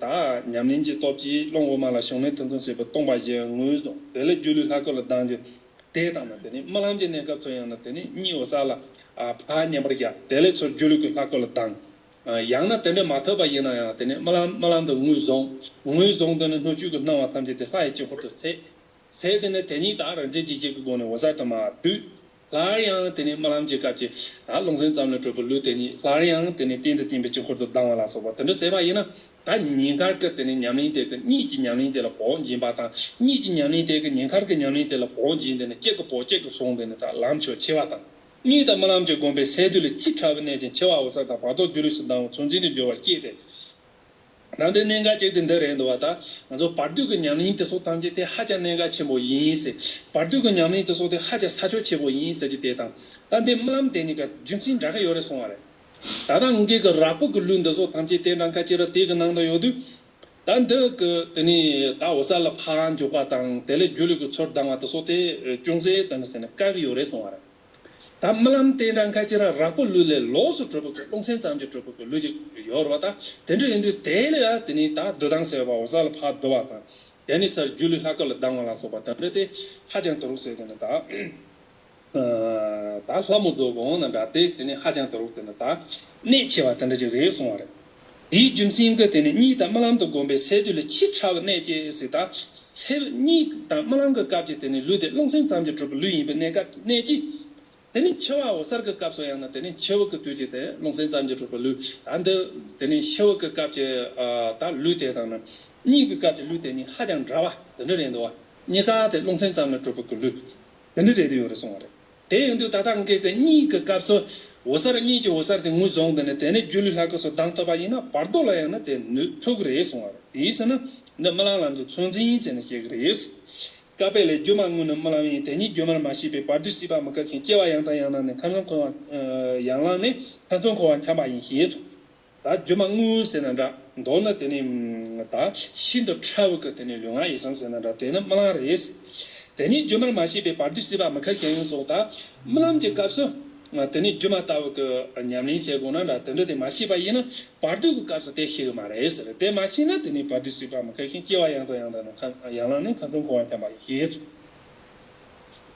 ད་ཉམས་ལེན་གྱི་སྟོབས་ཀྱིས་རླུང་དབུ་མ་ལ་བྱུང་གནས་ཐིམ་ཐིམ་སྲིད་པའི་སྟོང་པ་བཞི་ངོས་བཟུང་། དེ་ལས་སྒྱུ་ལུས་ལྷ་སྐུ་ལ་ལྡང་རྒྱུ། དེ་ལྟ་ན་དེ་ནི་རྨི་ལམ་གྱི་གནས་སྐབས་སུ་ཡང་ན་དེ་ནི་གཉིད་འོད་གསལ་ལ་ཨ་ཕར་མཉམ་པར་བཞག། དེ་ལས་ཚུར་སྒྱུ་ལུས་ཀྱི་ལྷ་སྐུ་ལ་ལྡང་། ཡང་ན་དེ་འདྲ་མ་ཐུབ་པ་ཡིན་ན་ཡང་དེ་ནི་རྨི་ལམ་རྨི་ལམ་དུ་ངོས་བཟུང་། ངོས་བཟུང་དུས་ནི་སྣོད་བཅུད་ཀྱི་སྣང་བ་ཐམས་ཅད་དེ་ལྷ་ཡི་དཀྱིལ་འཁོར་དུ་ཚད། ཚད་དེ་ནི་དེ་ཉིད་དག་རང་འཛིན་གྱི་རྗེས་ཀྱི་སྒོ་ནས་འོད་གསལ་དུ་མ་བསྡུས། སླར་ཡང་དེ་ནི་རྨི་ལམ་གྱི་སྐབས་ཀྱི་ད་རླུང་སེམས་ཙམ་ལས་གྲུབ་པའི་ལུས་དེ་ཉིད་སླར་ཡང་དེ་ནི་རྟེན་དང་བརྟེན་པའི་དཀྱིལ་འཁོར་དུ་ལྡང་བ་ལ་སོགས་པ་དེ་འདྲ་ཟེར་བ་ཡིན་ན། ད་ཉིན་དཀར་གྱི་དེ་ནི་ཉམས་ལེན་དེ་གི་གཉིད་ཀྱི་ཉམས་ལེན་དེ་ལ་བོགས་འབྱིན་པ་དང་གཉིད་ཀྱི་ཉམས་ལེན་དེ་གི་ཉིན་དཀར་གྱི་ཉམས་ལེན་དེ་ལ་བོགས་འབྱིན་དེ་ནི་གཅིག་གི་བོགས་གཅིག་གི་གསུང་དེ་ནི་ད་ལམ་ཆོད་ཆེ་བ་དང་། གཉིད་དང་རྨི་ལམ་གྱི་བསྒོམ་པས་སད་དུས་ལས་ཅི་ཕྲ་བའི་གནད་ཀྱིས་འཆི་བ་འོད་གསལ་དང་བར་དོ་སྒྱུ་ལུས་སུ་ལྡང་བའི་ཚོད་འཛིན་དུ་འགྱུར་བར་བསྐྱེད་དེ། ད་འདི་གནད་འགག་ཅིག་དེ་འདི་རེད་འདུག་བ། ད་ང་ཚོ་བར་དོ་གི་ཉམས་ལེན་དེ་སོགས་ཐམས་ཅད་དེ་ཧ་ཅང་གནད་འགག་ཆེན་པོ་ཡིན་ཟེར། བར་དོ་གི་ཉམས་ལེན་དེ་སོགས་དེ་ཧ་ཅང་ས་ཕྱོགས་ཆེ་པོ་ཡིན་ཟེར་གྱི་དེ་དང་། ད་འདི་རྨི་ལམ་དེ་གཉིས་ཀ་རྒྱུ་མཚན་འདྲ་གི་ཡོད་རེད་གསུང་བ་རེད། ད་ལྟ་ངེད་ཀྱི་རགས་པོ་གི་ལུས་འདི་སོགས་ཐམས་ཅད་དེ་འདྲ་ཁ་ཅིག་ར་དེ་གི་ནང་དུ་ཡོད་དུས། ད་འདི་གི་དེ་ནི་ད་འོད་གསལ་ལ་ཕར་འཇུག་པ་དང་དེ་ལས་སྒྱུ་ལུས་ཀྱི་ཚུར་ལྡང་བ་དེ་སོགས་དེ་ཅུང་ཟད་དེ་ནི་ཟེར་ན་དཀའ་གི་ཡོད་རེད་གསུང་བ་རེད། ད་རྨི་ལམ་དེ་འདྲ་ཁ་ཅིག་ར་རགས་པོ་ལུས་ལས་ལོགས་སུ་གྲུབ་པའི་རླུང་སེམས་ཙམ་གྱིས་གྲུབ་པའི་ལུས་ཅིག་ཡོད་རེད་བ། ད་དེ་འདྲ་ཡིན་དུས་དེ་ལ་ཡང་དེ་ནི་ད་བསྡུ་ལྡང་ཟེར་བ་འོད་གསལ་ལ་ཕར་བསྡུ་བ་དང་། དེ་ནི་ཚུར་སྒྱུ་ལུས་ལྷ་སྐུ་ལ་ལྡང་བ་ལ་སོགས་པ་དེ་འདྲ་དེ་ཧ་ཅང་དུ་རུག་ཟེར་དེ་ནི་ད། ད་ལྷ་མོ་རྡོ་གོང་ན་འདྲ་སྟེ་དེ་ནི་ཧ་ཅང་དུ་རུག་དེ་ནི་ད་གནད་ཆེ་བ་དེ་འདྲ་ཅིག་རེད་གསུང་བ་རེད། དེའི་རྒྱུ་མཚན་གྱིས་དེ་ནི་གཉིད་དང་རྨི་ལམ་དུ་བསྒོམས་པས་སད་དུས་ལས་ཅི་ཕྲ་བའི་གནད་ཀྱིས་ཟེར། ད་སད་གཉིད་དང་རྨི་ལམ་གྱི་སྐབས་ཀྱི་དེ་ནི་ལུས་དེ་རླུང་སེམས་ཙམ་གྱིས་གྲུབ་པའི་ལུས་ཡིན་པའི་གནས་སྐབས་ཀྱི་གནད་ཀྱིས། དེ་ནི་འཆི་བ་འོད་གསལ་གྱི་སྐབས་སུ་ཡང་ན་དེ་ནི་འཆི་བ་གི་དུས་ཀྱི་དེ་རླུང་སེམས་ཙམ་གྱིས་གྲུབ་པའི་ལུས། ད་འདི་དེ་ནི་འཆི་བ་གི་སྐབས་ཀྱི་ད་ལུས་དེ་དང་ནི་གཉིད་ཀྱི་སྐབས་ཀྱི་ལུས་དེ་གཉིས་ཧ་ཅང་འདྲ་བ་དེ་འདྲ་རེད་འདུག་བ། གཉིད་ཀ་དེ་རླུང་སེམས་ཙམ་ལས་གྲུབ་པའི་གི་ལུས། དེ་འདྲ་རེད་དེ་ཡོད་རེད་གསུང་བ་རེད། དེ་ཡིན་དུས་ད་ལྟ་ངེད་ཀྱི་གཉིད་ཀྱི་སྐབས་སུ་འོད་གསལ་གཉིད་ཀྱི་འོད་གསལ་དེ་ངོས་བཟུང་དེ་ནས་དེ་ནས་སྒྱུ་ལུས་ལྷ་སྐུ་སོགས་ལྡང་ཐུབ་པ་ཡིན་ན་བར་དོ་ལ་ཡང་ན་དེ་ནུས་ཐུབ་ཀྱི་རེད་གསུང་བ་རེད། དེའི་ཟེར་ན་འདི་རྨི་ལམ་ལམ་གྱི་ཚོད་འཛིན་ཡིན་ཟེར་ནས་བཤད་ཀྱི་རེད། བཀའ་པོད་ལས། སྒྱུ་མ་དངོས་ནི་རྨི་ལམ་ཡིན། དེ་ཉིད་སྒྱུ་མར་མ་ཤེས་པས་བར་དོའི་སྲིད་པ་མི་ཁ་མཁྱེན། སྐྱེ་བ་ཡང་དང་ཡང་དུ་ནི་ཁམས་གསུམ་འཁོར་བ་ཡང་ལམ་ནི་ཁམས་གསུམ་འཁོར་བར་འཁྱམས་པ་ཡིན་ཞེས་སོ། ད་སྒྱུ་མ་དངོས་ཟེར་ན་འདྲ། མདོར་ན་དེ་ནི་ད་ཤིན་ཏུ་ཕྲ་བའི་གི་དེ་ནི་ལུས་ངག་ཡིད་གསུམ་ཟེར་ན་འདྲ། དེ་ནི་རྨི་ལམ་རེད། དེ་ཉིད་སྒྱུ་མར་མ་ཤེས་པས་བར་དོའི་སྲིད་པ་མི་ཁ་མཁྱེན་ཡིན་སོགས། ད་རྨི་ལམ་གྱི་སྐབས་སུ་དེ་ནི་སྒྱུ་མ་ལྟ་བུ་གི་ཉམས་ལེན་བྱེད་དགོས་ན་འདྲ། དེ་འདྲ་དེ་མ་ཤེས་པ་ཡིན་ན་བར་དོ་གི་སྐབས་སུ་དེ་ཤེས་གི་མ་རེད་ཟེར། དེ་མ་ཤེས་ན་དེ་ནི་བར་དོའི་སྲིད་པ་མི་ཁ་མཁྱེན། སྐྱེ་བ་ཡང་དང་ཡང་དུ་ནི་ཁམས་ཡང་ལམ་ནི་ཁམས་གསུམ་འཁོར་བར་འཁྱམས་པ་ཡིན་ཞེས་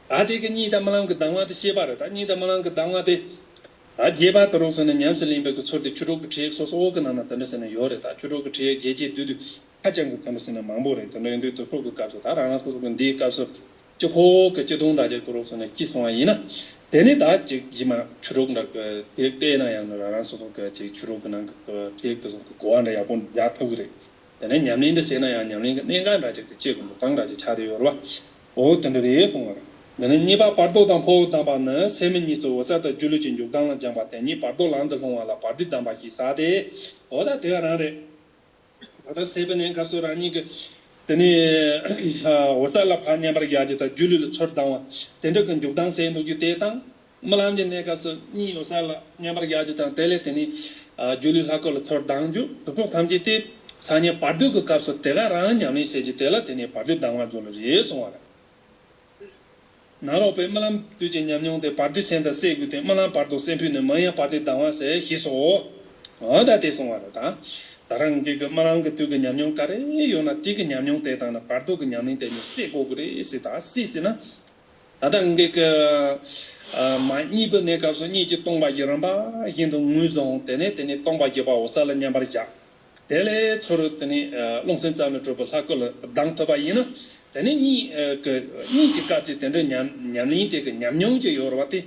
སོ། ད་དེ་གི་གཉིད་དང་རྨི་ལམ་གྱི་ལྡང་བ་དེ་བཤད་པ་རེད། ད་གཉིད་དང་རྨི་ལམ་གྱི་ལྡང་བ་དེ། ད་རྒྱས་པ་དུ་རུག་ཟེར་ན་ཉམས་སུ་ལེན་པའི་གི་ཚུལ་དེ་ཆོས་གྲོགས་ཀྱི་ཁྲིད་ཡིག་སོ་སོ་གི་ནང་ན་དེ་འདྲ་ཟེར་ན་ཡོད་རེད། ད་ཆོས་གྲོགས་ཀྱི་ཁྲིད་ཡིག་རྒྱས་རྒྱས་བསྡུས་བསྡུས་ཧ་ཅང་གི་དེ་འདྲ་ཟེར་ན་མང་པོ་རེད། དེ་འདྲ་ཡིན་དུས་དུ་ཁོག་གི་སྐབས་སུ་ད་རང་རང་སོ་སོ་གི་འདིའི་སྐབས་སུ་སྤྱི་ཁོག་གི་སྤྱི་དོན་འདྲ་ཅིག་དུ་རུག་ཟེར་ན་སྐྱིད་སོང་བ་ཡིན་ན། དེ་ནི་ད་ཅིག་རྗེས་མ་ཆོས་གྲོགས་འདྲ་གི་དེ་བལྟས་ན་ཡང་ན་རང་རང་སོ་སོ་གི་ཅིག་ཆོས་གྲོགས་ཀྱི་ནང་གི་ཁྲིད་ཡིག་དེ་ཚོ་གི་གོ་བ་འདྲ་ཡག་པོ་རྒྱག་ཐུབ་གི་རེད། དེ་ནས་ཉམས་ལེན་འདི་བྱས་ན་ཡང་ཉམས་ལེན་གྱི་གནད་འགག་འདྲ་ཅིག་དེ་བཅས་ཀྱི་འདུག་སྟངས་འདྲ་ཅིག་ཆགས་བསྡད་ཡོད་རེད་བ། འོ་དེ་འདྲ་རེད་གསུངས་པ་རེད། འདི་ནི་གཉིས་པ་བར་དོ་དང་འཕོ་བ་ལྡང་བ་ནི་སེམས་མི་གཉིས་སུ་འོད་གསལ་དང་སྒྱུ་ལུས་ཀྱི་འཇུག་ལྡང་ལ་སྦྱངས་པ་དེ་ཉིད་བར་དོ་ལམ་དུ་ལྷུང་བ་ལ་བར་དོའི་ལྡང་བ་ཞེས་ཟེར་ཏེ། འོ་ད་དེ་ག་རང་རེད། ད་ལྟ་སད་པའི་གནས་སྐབས་སུ་རང་ཉིད་ཀྱི་དེ་ནི་འོད་གསལ་ལ་ཕར་མཉམ་པར་བཞག་རྒྱུ་དང་སྒྱུ་ལུས་ལ་ཚུར་ལྡང་བ་དེ་འདྲ་གི་འཇུག་ལྡང་ཟེར་འདུག་རྒྱུ་དེ་དང་། རྨི་ལམ་གྱི་གནས་སྐབས་སུ་གཉིད་འོད་གསལ་ལ་མཉམ་པར་བཞག་རྒྱུ་དང་དེ་ལས་དེ་ནི་སྒྱུ་ལུས་ལྷ་སྐུ་ལ་ཚུར་ལྡང་རྒྱུ་དེ་ཚོ་ཐམས་ཅད་དེ་སང་ཉིན་བར་དོ་གི་སྐབས་སུ་དེ་ག་རང་ཉམས་ལེན་བྱེད་རྒྱུ་དེ་ལ་དེ་ནི་བར་དོའི་ལྡང་བ་རྫོགས་ལ་རེད་གསུང་བ་རེད། ནཱ་རོ་པས་རྨི་ལམ་དུས་ཀྱི་ཉམས་མྱོང་དེ་བར་དོའི་སེམས་དང་བསྲེ་དགོས་ཏེ་རྨི་ལམ་བར་དོ་སེམས་ཕུད་ནས་མིང་ཡང་བར་དོའི་ལྡང་བ་ཟེར་ཞེས་སོ། འོ་ད་དེ་གསུང་བ་རེད་ད། ད་རང་གི་གི་རྨི་ལམ་གྱི་དུས་ཀྱི་ཉམས་མྱོང་ག་རེ་ཡོད་ན་དེ་གི་ཉམས་མྱོང་དེ་དང་ནི་བར་དོ་གི་ཉམས་ལེན་དེ་གཉིས་བསྲེ་དགོས་ཀྱི་རེད་ཟེར། ད་བསྲེ་ཟེར་ན། ད་ལྟ་ངེད་ཀྱི་མ་གཉིད་པའི་གནས་སྐབས་སུ་གཉིད་ཀྱི་སྟོང་པ་བཞི་རིམ་པ་བཞིན་དུ་ངོས་བཟུང་། དེ་ནས་དེ་ནས་སྟོང་པ་བཞི་པ་འོད་གསལ་ལ་མཉམ་པར་བཞག། དེ་ལས་ཚུར་དེ་ནས་རླུང་སེམས་ཙམ་ལས་གྲུབ་པའི་ལྷ་སྐུ་ལ་ལྡང་ཐུབ་པ་ཡིན་ན། དེ་ནས་གཉིད་ཀྱི་གཉིད་ཀྱི་སྐབས་ཀྱི་དེ་འདྲའི་ཉམས་ཉམས་ལེན་དེ་གི་ཉམས་མྱོང་ཅིག་ཡོད་རེད་བ། དེ་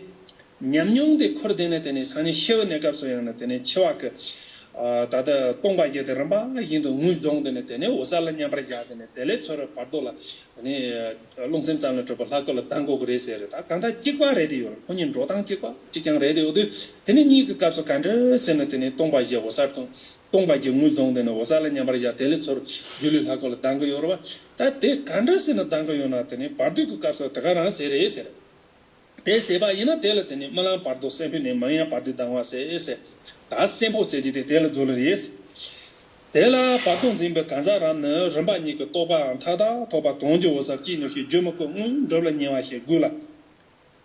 ཉམས་མྱོང་དེ་འཁོར་དེ་ནས་དེ་ནས་སང་ཉིན་འཆི་བའི་གནས་སྐབས་སུ་ཡང་ན་དེ་ནས་འཆི་བ་གི་ད་ལྟ་སྟོང་པ་བཞི་དེ་རིམ་པ་བཞིན་དུ་ངོས་བཟུང་། དེ་ནས་དེ་ནས་འོད་གསལ་ལ་མཉམ་པར་བཞག། དེ་ནས་དེ་ལས་ཚུར་བར་དོ་ལ། དེ་ནས་རླུང་སེམས་ཙམ་ལས་གྲུབ་པའི་ལྷ་སྐུ་ལ་ལྡང་དགོས་ཀྱི་རེད་ཟེར་རེད། ད་གང་ལྟར་གཅིག་པ་རེད་དེ་ཡོད་རེད། ཁོ་གཉིས་འགྲོ་སྟངས་གཅིག་པ་གཅིག་རྐྱང་རེད་དེ་ཡོད་དུས། དེ་ནས་གཉིད་ཀྱི་སྐབས་སུ་ག་འདྲ་ཟེར་ན་དེ་ནས་སྟོང་པ་བཞི་འོད་གསལ་དང་སྟོང་པ་བཞི་ངོས་བཟུང་། དེ་ནས་འོད་གསལ་ལ་མཉམ་པར་བཞག། དེ་ལས་ཚུར་སྒྱུ་ལུས་ལྷ་སྐུ་ལ་ལྡང་གི་ཡོད་རེད་བ། ད་དེ་ག་འདྲ་ཟེར་ན་ལྡང་གི་ཡོད་ན་དེ་ནས་བར་དོ་གི་སྐབས་སུ་དེ་ག་རང་ཟེར་རེད་ཟེར། དེ་ཟེར་བ་ཡིན་ན་དེ་ལ་དེ་ནི་རྨི་ལམ་བར་དོ་སེམས་ཕུད་ནས་མིང་ཡང་བར་དོའི་ལྡང་བ་ཟེར་ཟེར། ད་སེམས་ཕུད་ཟེར་གྱི་དེ་དེ་ལ་རྫོགས་ལ་རེད། དེ་ལ་བར་དོ་འཛིན་པའི་གང་ཟག་རྣམས་ནི་རིམ་པ་གཉིས་ཀྱི་རྟོག་པའམ་མཐའ་དག་ཐོབ་པ་དོན་གྱི་འོད་གསལ་གཅིག་ནུས་ཤིང་སྒྱུ་མའི་སྐུ་དངོས་འགྲུབ་ལ་ཉེ་བ་ཞེས་དགོས་ལ།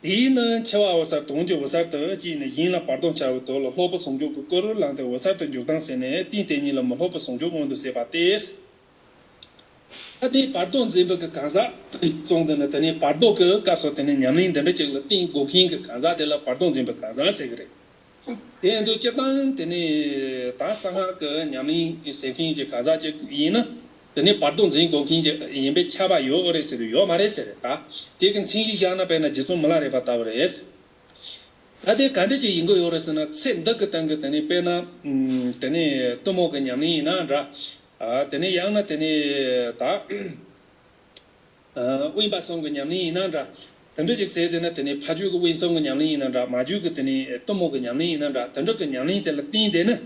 དེས་ན་འཆི་བ་འོད་གསལ་དོན་གྱི་འོད་གསལ་དུ་སྐྱེས་ནས་གཞན་ལ་བར་དོ་འཆར་བའི་དོན་ལ་སློབ་པ་ཟུང་འཇུག་གི་སྐུ་རུ་བླངས་ཏེ་འོད་གསལ་དུ་འཇུག་ལྡང་ཟེར་ནས་རྟེན་དེ་ཉིད་ལ་མི་སློབ་པ་ཟུང་འཇུག་མངོན་དུ་བྱེད་པ་སྟེ། ད་དེ་བར་དོ་འཛིན་པའི་གི་གང་ཟག་གསུངས་དེ་ནི་དེ་ནི་བར་དོ་གི་སྐབས་སུ་དེ་ནི་ཉམས་ལེན་འདི་འདྲ་ཅིག་ལ་བརྟེན་དགོས་མཁན་གྱི་གང་ཟག་དེ་ལ་བར་དོ་འཛིན་པའི་གང་ཟག་ཟེར་གི་རེད། དེ་ཡིན་དུས་སྤྱིར་བཏང་དེ་ནི་ད་གསང་སྔགས་ཀྱི་ཉམས་ལེན་ཟེར་མཁན་གྱི་གང་ཟག་ཅིག་ཡིན་ན་དེ་ནི་བར་དོ་འཛིན་དགོས་མཁན་ཅིག་ཡིན་པའི་ཁྱབ་པ་ཡོད་རེད་ཟེར་དུས་ཡོད་མ་རེད་ཟེར་རེད། ད་དེ་གི་མཚན་གཞི་བཞག་ན་དཔེར་ན་རྗེ་བཙུན་མི་ལ་རས་པ་ལྟ་བུ་རེད། ད་དེ་ག་འདྲ་ཅིག་ཡིན་དགོས་ཡོད་རེད་ཟེར་ན་ཚེ་འདི་གི་སྟེང་གི་དེ་ནི་དཔེར་ན་དེ་ནི་གཏུམ་མོ་གི་ཉམས་ལེན་ཡིན་ན་འདྲ། དེ་ནི་ཡང་ན་དེ་ནི་ད། དབེན་པ་གསུམ་གྱི་ཉམས་ལེན་ཡིན་ན་འདྲ། དེ་འདྲ་ཅིག་ཟེར་དེ་ན་དེ་ནི་ཕ་རྒྱུད་ཀྱི་དབེན་གསུམ་གྱི་ཉམས་ལེན་ཡིན་ན་འདྲ། མ་རྒྱུད་ཀྱི་དེ་ནི་གཏུམ་མོ་གི་ཉམས་ལེན་ཡིན་ན་འདྲ། དེ་འདྲ་གི་ཉམས་ལེན་དེ་ལ་བརྟེན་དེ་ནི།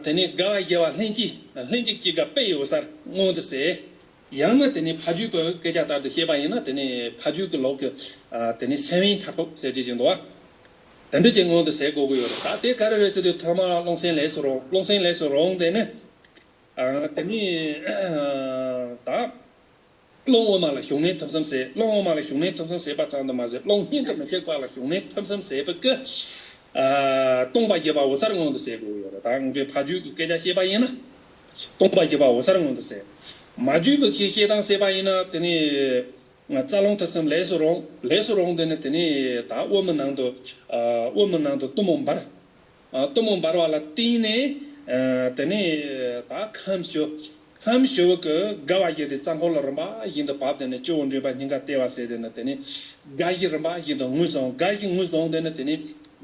དེ་ནི་དགའ་བ་བཞི་པ་ལྷན་ཅིག་ལྷན་ཅིག་སྐྱེས་དགའ་དཔེ་ཡི་འོད་གསལ་མངོན་དུ་གསལ། ཡང་ན་དེ་ནི་ཕ་རྒྱུད་ཀྱི་སྐད་ཆ་ལྟར་དུ་བཤད་པ་ཡིན་ན་དེ་ནི་ཕ་རྒྱུད་ཀྱི་ལུགས་ཀྱི་དེ་ནི་སེམས་དབེན་མཐར་ཐུག་ཟེར་གྱི་ཅིག་འདུག་བ། དེ་འདྲ་ཅིག་མངོན་དུ་གསལ་དགོས་ཀྱི་ཡོད་རེད། ད་དེ་ག་རེ་རེད་ཟེར་དུས་ཐོག་མར་རླུང་སེམས་ལས་སུ་རུང་རླུང་སེམས་ལས་སུ་རུང་དེ་ནི། དེ་ནི་ད་རླུང་དབུ་མ་ལ་ཞུགས་གནས་ཐོབ་བསམ་ཟེར། རླུང་དབུ་མ་ལ་ཞུགས་གནས་ཐོབ་བསམ་ཟེར་བ་ཙམ་དུ་མ་ཟད་རླུང་སྙིང་གི་མི་ཤེས་པ་ལ་ཞུགས་གནས་ཐོབ་བསམ་ཟེར་བ་གི་སྟོང་པ་བཞི་པ་འོད་གསལ་མངོན་དུ་གསལ་དགོས་ཡོད་རེད། ད་ངས་ཕ་རྒྱུད་ཀྱི་སྐད་ཆ་བཤད་པ་ཡིན་ན་སྟོང་པ་བཞི་པ་འོད་གསལ་མངོན་དུ་གསལ། མ་རྒྱུད་པའི་ཤེས་བཤད་སྟངས་བཤད་པ་ཡིན་ན་དེ་ནི་རྩ་རླུང་ཐོབ་བསམ་ལས་སུ་རུང་ལས་སུ་རུང་དེ་ནི་དེ་ནི་ད་དབུ་མའི་ནང་དུ་དབུ་མའི་ནང་དུ་གཏུམ་མོ་འབར། གཏུམ་མོ་འབར་བ་ལ་བརྟེན་ནས་དེ་ནས་ད་ཁམས་ཞི་ཁམས་ཞི་བ་གི་དགའ་བ་བཞི་དེ་རྩ་འཁོར་ལ་རིམ་པ་བཞིན་དུ་བབས་དེ་ནས་སྤྱི་བོ་འདྲེན་པ་སྙིང་ག་ལྟེ་བ་ཟེར་དེ་ནས་དེ་ནས་དགའ་བཞི་རིམ་པ་བཞིན་དུ་ངོས་བཟུང་། དགའ་བཞི་ངོས་བཟུང་དེ་ནས་དེ་ནས་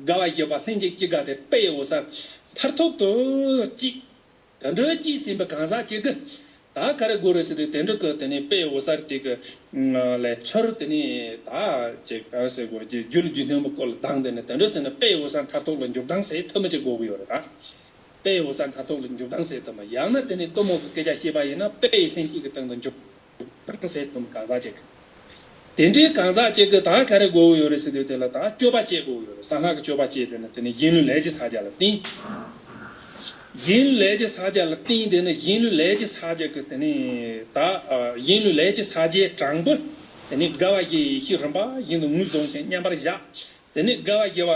དགའ་བ་བཞི་པ་ལྷན་ཅིག་སྐྱེས་དགའ་དེ་དཔེ་ཡི་འོད་གསལ་མཐར་ཐུག་ཏུ་སྐྱེས། དེ་འདྲ་སྐྱེས་ཟིན་པའི་གང་ཟག་ཅིག་གི་ད་ག་རེ་དགོས་རེད་ཟེར་དུས་དེ་འདྲ་གི་དེ་ནས་དཔེ་འོད་གསལ་དེ་གི་ལས་ཚུར་དེ་ནས་ད་ཅིག་ག་རེ་ཟེར་དགོས་རྒྱུ་རྒྱུ་ལ་རྒྱུ་མཐུན་པའི་སྐོར་ལ་སྡང་དེ་ནས་དེ་འདྲ་ཟེར་ན་དཔེ་འོད་གསལ་མཐར་ཐུག་ལ་འཇུག་སྡང་ཟེར་ཐུབ་མི་ཅིག་དགོས་ཀྱི་ཡོད་རེད། ད་དཔེ་འོད་གསལ་མཐར་ཐུག་ལ་འཇུག་སྡང་ཟེར་ཐུབ་མ། ཡང་ན་དེ་ནས་གཏུམ་མོ་གི་སྐད་ཆ་བཤད་པ་ཡིན་ན་དཔེ་ལྷན་སྐྱེས་ཀྱི་སྟེང་དུ་འཇུག་སྡང་ཟེར་ཐུབ་མ་གང་ཟག་ཅིག་དེ་འདྲའི་གང་ཟག་ཅིག་གིས་ད་ག་རེ་དགོས་ཀྱི་ཡོད་རེད་ཟེར་དུས་དེ་ལ་ད་སྤྱོད་པ་སྤྱད་དགོས་ཀྱི་ཡོད་རེད། གསང་སྔགས་ཀྱི་སྤྱོད་པ་སྤྱད་དེ་ནི་དེ་ནི་གཞན་ལུས་ལས་ཀྱི་ཕྱག་རྒྱ་ལ་བརྟེན། གཞན་ལུས་ལས་ཀྱི་ཕྱག་རྒྱ་ལ་བརྟེན་དེ་ནི་གཞན་ལུས་ལས་ཀྱི་ཕྱག་རྒྱ་གི་དེ་ནི་ད་གཞན་ལུས་ལས་ཀྱི་ཕྱག་རྒྱའི་དྲང་པོ་དེ་ནི་དགའ་བ་བཞིའི་ཡེ་ཤེས་རིམ་པ་བཞིན་དུ་ངོས་བཟུང་ཞིང་མཉམ་པར་བཞག་དེ་ནི་དགའ་བ་བཞི་པ་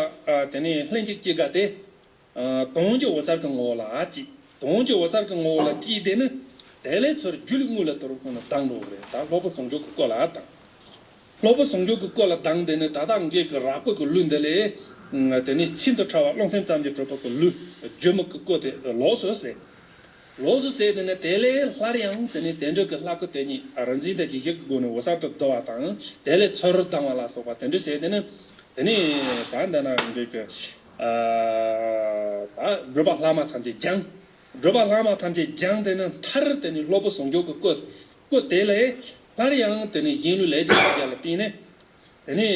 དེ་ནི་ལྷན་ཅིག་སྐྱེས་དགའ་དེ། དོན་གྱི་འོད་གསལ་གྱི་ངོ་བོ་ལ་སྐྱེས། དོན་གྱི་འོད་གསལ་གྱི་ངོ་བོ་ལ་སྐྱེས་དེ་ནི་དེ་ལས་ཚུར་རྒྱུད་ལ་དངོས་ལ་དུ་རུ་ཁོང་ལ་ལྡང་འགྲོ་གི་རེད། ད་སློབ་དཔོན་ཟུང་འཇུག་གི་སྐུ་ལ་ལྡང་། སློབ་དཔོན་ཟུང་འཇུག་གི་སྐུ་ལ་ལྡང་དེ་ནི་ད་ལྟ་ངེད་ཀྱི་རགས་པའི་གི་ལུས་འདི་ལས་དེ་ནི་ཤིན་ཏུ་ཕྲ་བ་རླུང་སེམས་ཙམ་གྱིས་གྲུབ་པ་གི་ལུས་སྒྱུ་མའི་གི་སྐུ་དེ་ལོགས་སུ་ཟད། ལོགས་སུ་ཟད་དེ་ནི་དེ་ལས་སླར་ཡང་དེ་ནི་དེ་འདྲ་གི་ལྷ་སྐུ་དེ་ཉིད་རིག་འཛིན་དང་ཇི་ཞིག་གི་སྒོ་ནས་འོད་གསལ་དུ་བསྡུ་བ་དང་དེ་ལས་ཚུར་ལྡང་བ་ལ་སོགས་པ་དེ་འདྲ་ཟད་དེ་ནི། དེ་ནས་ད་འདི་ན་འདི་གི་ཨ་ད་སྒྲུབ་པ་ལྷག་མ་ཐམས་ཅད་སྦྱངས། སྒྲུབ་པ་ལྷག་མ་ཐམས་ཅད་སྦྱངས་དེ་ནི་མཐར་དེ་ནི་སློབ་དཔོན་ཟུང་འཇུག་གི་སྐུ་སྐུ་དེ་ལས་སླར་ཡང་དེ་ནི་གཞན་ལུས་ལས་ཀྱི་ཕྱག་རྒྱ་ལ་བརྟེན་ནས་དེ་ནི་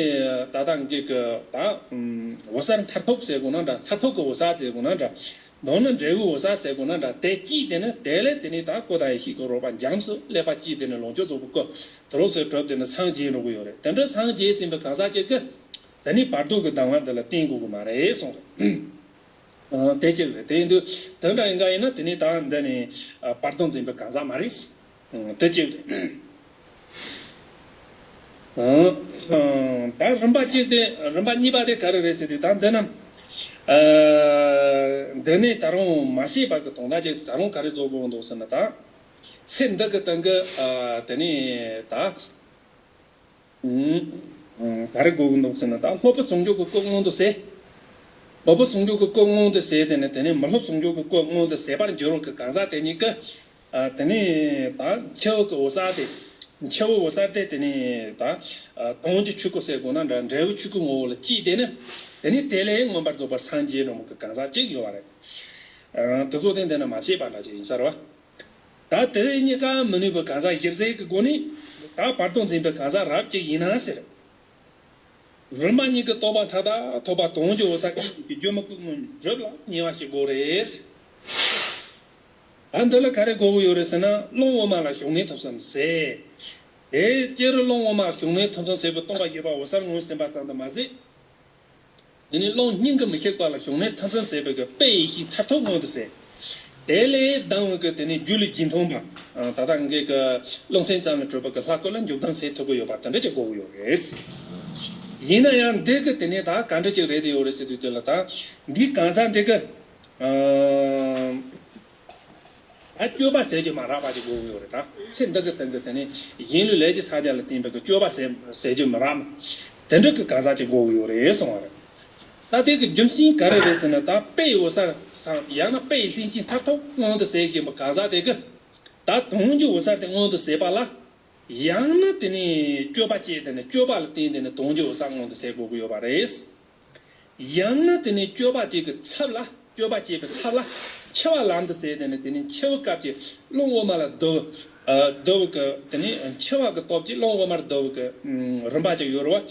ད་ལྟ་འདི་གི་ད་འོད་གསལ་མཐར་ཐུག་ཟེར་དགོས་ན་འདྲ། མཐར་ཐུག་གི་འོད་གསལ་ཟེར་དགོས་ན་འདྲ། མདོར་ན་འབྲས་བུའི་འོད་གསལ་ཟེར་དགོས་ན་འདྲ། དེ་སྐྱེས་དེ་ནི་དེ་ལས་དེ་ནི་ད་སྐུ་དང་ཡེ་ཤེས་ཀྱི་རོལ་པ་འབྱམས་སུ་ཀླས་པ་སྐྱེས་དེ་ནི་ལོངས་སྤྱོད་རྫོགས་པའི་སྐུ་དེ་རོ་སོ་གྲུབ་དེ་ནི་སངས་རྒྱས་འགྲོ་གི་ཡོད་རེད། དེ་འདྲ་སངས་རྒྱས་ཟིན་པའི་གང་ཟག་ཅིག་གིས་དེ་ནི་བར་དོ་གི་གདམས་ངག་འདི་ལ་བརྟེན་དགོས་ཀྱི་མ་རེད་གསུངས་རེད། ཨ་དེ་ཅིག་རེད། དེ་ཡིན་དུས་དེ་འདྲ་ཡིན་ག་ཡིན་ན་དེ་ནི་ད་འདི་ནི་ཨ་བར་དོ་འཛིན་པའི་གང་ཟག་མ་རེད། ཨ་དེ་ཅིག་རེད། ཨ་ཨ་ད་རིམ་པ་གཅིག་དེ་རིམ་པ་གཉིས་པ་དེ་ག་རེ་རེད་ཟེར་དུས་ད་འདི་ན་ཨ་འདི་ནི་ད་རུང་མ་ཤེས་པ་གི་དོན་དག་ཅིག་ད་རུང་ག་རེ་རྫོགས་དགོས་འདུག་ཟེར་ན་ད་ཚེ་འདི་གི་སྟེང་གི་ཨ་དེ་ནི་ད། ག་རེ་དགོས་ཀྱི་འདུག་ཟེར་ན་ད་སློབ་དཔོན་ཟུང་འཇུག་གི་སྐུ་མངོན་དུ་གསལ། སློབ་དཔོན་ཟུང་འཇུག་གི་སྐུ་མངོན་དུ་གསལ་དེ་ནས་དེ་ནས་མི་སློབ་ཟུང་འཇུག་གི་སྐུ་མངོན་དུ་གསལ་བར་འགྱུར་བ་གི་གང་ཟག་དེ་ཉིད་ཀྱི་ཨ་དེ་ནས་ད་འཆི་བ་གི་འོད་གསལ་དེ། འཆི་བའི་འོད་གསལ་དེ་དེ་ནས་ད་དོན་གྱི་ཆོས་སྐུ་ཟེར་དགོས་ན་འདྲ། འབྲས་བུ་ཆོས་སྐུ་ངོ་བོ་ལ་སྐྱེས་དེ་ནས་དེ་ནས་དེ་ལས་མངོན་པར་རྫོགས་པར་སངས་རྒྱས་འགྲོ་མི་གི་གང་ཟག་ཅིག་ཡོད་པ་རེད། ཨ་དེ་ཚོ་དེ་འདི་ན་མ་བཤད་པ་འདྲ་ཅིག་ཡིན་ས་རེད་བ། ད་དེ་གཉིས་ཀ་མི་ནུས་པའི་གང་ཟག་གཞིར་ཟེར་གྱི་སྒོ་ནས་ད་བར་དོ་འཛིན་པའི་གང་ཟག་རབ་ཅིག་ཡིན་ན་ཟེར། རིམ་པ་གཉིས་ཀྱི་རྟོགས་པ་མཐའ་དག་ཐོབ་པ་དོན་གྱི་འོད་གསལ་སྐད་ཅིག་གི་སྒྱུ་མ་སྐུ་མངོན་གྲུབ་ལ་ཉེ་བ་ཞིག་དགོས་རེད་ཟེར། ད་འདི་ལ་ག་རེ་དགོས་ཀྱི་ཡོད་རེད་ཟེར་ན་རླུང་དབུ་མ་ལ་ཞུགས་གནས་ཐོབ་བསམ་ཟེར། དེ་སྤྱིར་རླུང་དབུ་མ་ཞུགས་གནས་ཐོབ་བསམ་ཟེར་བའི་སྟོང་པ་ཉིད་པ་འོད་གསལ་ངོས་ཟིན་པ་ཙམ་དུ་མ་ཟད། དེ་ནི་རླུང་སྙིང་གི་མི་ཤིགས་པ་ལ་ཞུགས་གནས་ཐོབ་བསམ་ཟེར་བའི་གི་དཔེ་ཡེ་ཤེས་མཐར་ཐུག་མངོན་དུ་གསལ། དེ་ལས་ལྡང་བའི་གི་དེ་ནི་རྒྱུད་ལ་རྒྱུད་མཐུན་པ། ད་ལྟ་ངེད་ཀྱི་རླུང་སེམས་ཙམ་ལ་གྲུབ་པ་གི་ལྷ་སྐུ་ལ་འཇུག་ལྡང་ཟེར་ཐུབ་ཀྱི་ཡོད་པ་དེ་འདྲ་ཅིག་དགོས་ཀྱི་ཡོད་རེད། ཡིན་ན་ཡང་འདི་གི་དེ་ནས་ད་ག་འདྲ་ཅིག་རེད་དེ་ཡོད་རེད་ཟེར་དུས་དེ་ལ་ད་འདི་གང་ཟག་འདི་གི་ཨ་སྤྱོད་པ་ཟད་རྒྱུ་མ་རག་པ་ཅིག་དགོས་ཀྱི་ཡོད་རེད། ད་ཚེ་འདི་གི་སྟེང་གི་དེ་ནས་གཞན་ལུས་ལས་ཀྱི་ས་རྒྱ་ལ་བརྟེན་པའི་གི་སྤྱོད་པ་ཟད་ཟད་རྒྱུ་མི་རག་མ་དེ་འདྲ་གི་གང་ཟག་ཅིག་དགོས་ཀྱི་ཡོད་རེད་གསུངས་པ་རེད། ད་དེ་གི་རྒྱུ་མཚན་ག་རེ་རེད་ཟེར་ན། ད་དཔེ་ཡི་འོད་གསལ་སམ་ཡང་ན་དཔེ་ཡི་ལྷན་སྐྱེས་མཐར་ཐུག་མངོན་དུ་ཟད་བཞིན་པ་གང་ཟག་དེ་གི་ད་དོན་གྱི་འོད་གསལ་དེ་མངོན་དུ་ཟད་པ་ལ། ཡང་ན་དེ་ནས་སྤྱོད་པ་སྤྱད་དེ་ནས་སྤྱོད་པ་ལ་བརྟེན་ཏེ་ནས་དོན་གྱི་འོད་གསལ་མངོན་དུ་ཟད་དགོས་ཀྱི་ཡོད་པ་རེད། ཡང་ན་དེ་ནས་སྤྱོད་པ་དེ་གི་ཚབ་ལ་སྤྱོད་པ་སྤྱད་པའི་ཚབ་ལ་འཆི་བ་ལམ་དུ་ཟད་དེ་ནས་དེ་ནས་འཆི་བའི་སྐབས་ཀྱི་རླུང་དབུ་མ་ལ་བསྡུ་བ་བསྡུ་བའི་གི་དེ་ནས་འཆི་བ་གི་སྟོབས་ཀྱིས་རླུང་དབུ་མར་བསྡུ་བའི་གི་རིམ་པ་ཅིག་ཡོད་རེད་བ།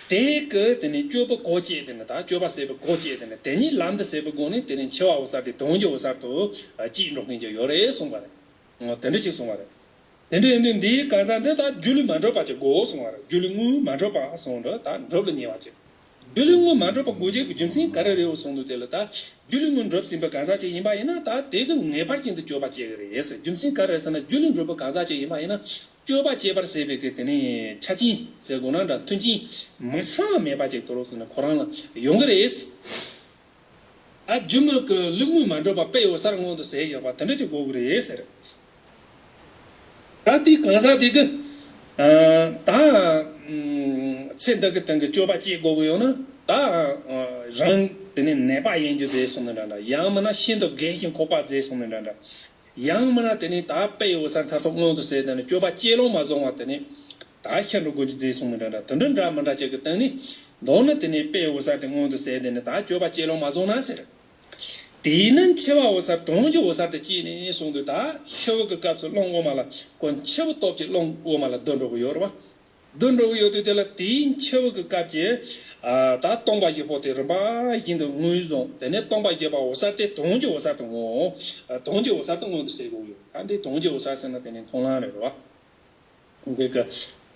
དེ་གི་དེ་ནས་སྤྱོད་པའི་གོ་སྤྱད་དེ་ནས་ད་སྤྱོད་པ་ཟད་པའི་གོ་སྤྱད་དེ་ནས་དེ་ཉིད་ལམ་དུ་ཟད་པའི་སྒོ་ནས་དེ་ནས་འཆི་བའི་འོད་གསལ་དེ་དོན་གྱི་འོད་གསལ་དུ་སྐྱེས་འགྲོ་མཁན་ཅིག་ཡོད་རེད་གསུངས་པ་རེད། འོ་དེ་འདྲ་ཅིག་གསུངས་པ་རེད། དེ་འདྲ་ཡིན་དུས་འདིའི་གང་ཟག་འདི་དག་སྒྱུ་ལུས་མ་གྲུབ་པ་ཅིག་དགོས་གསུངས་པ་རེད། སྒྱུ་ལུས་དངོས་མ་གྲུབ་པ་གསུངས་འདྲ་ད་འགྲུབ་ལ་ཉེ་བ་ཅིག་སྒྱུ་ལུས་དངོས་མ་གྲུབ་པ་དགོས་ཆེད་ཀྱི་རྒྱུ་མཚན་ག་རེ་རེད་གསུངས་འདུག་དེ་ལ་ད་སྒྱུ་ལུས་དངོས་གྲུབ་ཟིན་པའི་གང་ཟག་ཅིག་ཡིན་པ་ཡིན་ན་ད་དེ་གི་ངེས་པར་ཅན་དུ་སྤྱོད་པ་སྤྱད་ཀྱི་རེད་ཟེར། རྒྱུ་མཚན་ག་རེ་ཟེར་ན་སྒྱུ་ལུས་གྲུབ་པའི་གང་ཟག་ཅིག་ཡིན་པ་ཡིན་ན་སྤྱོད་པ་སྤྱད་པར་ཟད་པའི་གི་དེ་ནི་ཆ་རྐྱེན་ཟེར་དགོས་ན་འདྲ་མཐུན་རྐྱེན་མ་ཚང་བ་མེད་པ་ཅིག་དོ་རོགས་ཟེར་ན་ཁོ་རང་ལ་ཡོང་གི་རེད། ཨ་སྒྱུ་མའི་གི་ལུས་དངོས་མ་གྲུབ་པ་དཔེ་ཡི་འོད་གསལ་མངོན་དུ་ཟད་ཡོད་པ་དེ་འདྲ་ཅིག་དགོས་ཀྱི་རེད་ཟེར། ད་དེའི་གང་ཟག་དེ་གི་ཨ་ད་ཚེ་འདི་གི་སྟེང་གི་སྤྱོད་པ་སྤྱད་དགོས་ཀྱི་ཡོད་ན་ད་རང་དེ་ནི་ནད་པ་ཡིན་རྒྱུ་བཟླས་སོང་ནི་འདྲ་འདྲ། ཡང་མིན་ན་ཤིན་ཏུ་རྒས་ཤིང་འཁོགས་པ་བཟླས་སོང་ནི་འདྲ་འདྲ། ཡང་མིན་ན་དེ་ནི་ད་དཔེ་ཡི་འོད་གསལ་མཐར་ཐུག་མངོན་དུ་ཟད་དེ་ནི་སྤྱོད་པ་ཅི་ལོང་མ་བཟུང་བ་དེ་ནི། ད་ཤི་འགྲོ་དགོས་ཀྱི་བཟླས་སོང་ནི་འདྲ་འདྲ། དེ་འདྲ་འདྲ་མི་འདྲ་ཅིག་གི་སྟེང་ནས་མདོར་ན་དེ་ནས་དཔེ་ཡི་འོད་གསལ་དེ་མངོན་དུ་ཟད་དེ་ནས་ད་སྤྱོད་པ་ཅི་ལོང་མ་བཟུང་ན་ཟེར། དེས་ན་འཆི་བའི་འོད་གསལ་དོན་གྱི་འོད་གསལ་དུ་སྐྱེས་ནས་གསུངས་དུས་ད་འཆི་བ་གི་སྐབས་སུ་རླུང་དབུ་མ་ལ་ཁོ་འཆི་བའི་སྟོབས་ཀྱིས་རླུང་དབུ་མ་ལ་བསྡུ་འགྲོ་གི་ཡོད་རེད་བ། བསྡུ་འགྲོ་གི་ཡོད་དུས་དེ་ལ་དེའི་འཆི་བ་གི་སྐབས་ཀྱི་ཨ་ད་སྟོང་པ་བཞི་པོ་དེ་རིམ་པ་བཞིན་དུ་ངོས་བཟུང་དེ་ནས་སྟོང་པ་བཞི་པའི་འོད་གསལ་དེ་དོན་གྱི་འོད་གསལ་དུ་ངོ་། དོན་གྱི་འོད་གསལ་དུ་མངོན་དུ་ཟད་དགོས་ཡོད། ད་འདི་དོན་གྱི་འོད་གསལ་ཟེར་ན་དེ་ནི་མཐོང་ལམ་རེད་རེད་བ། འདི་གི་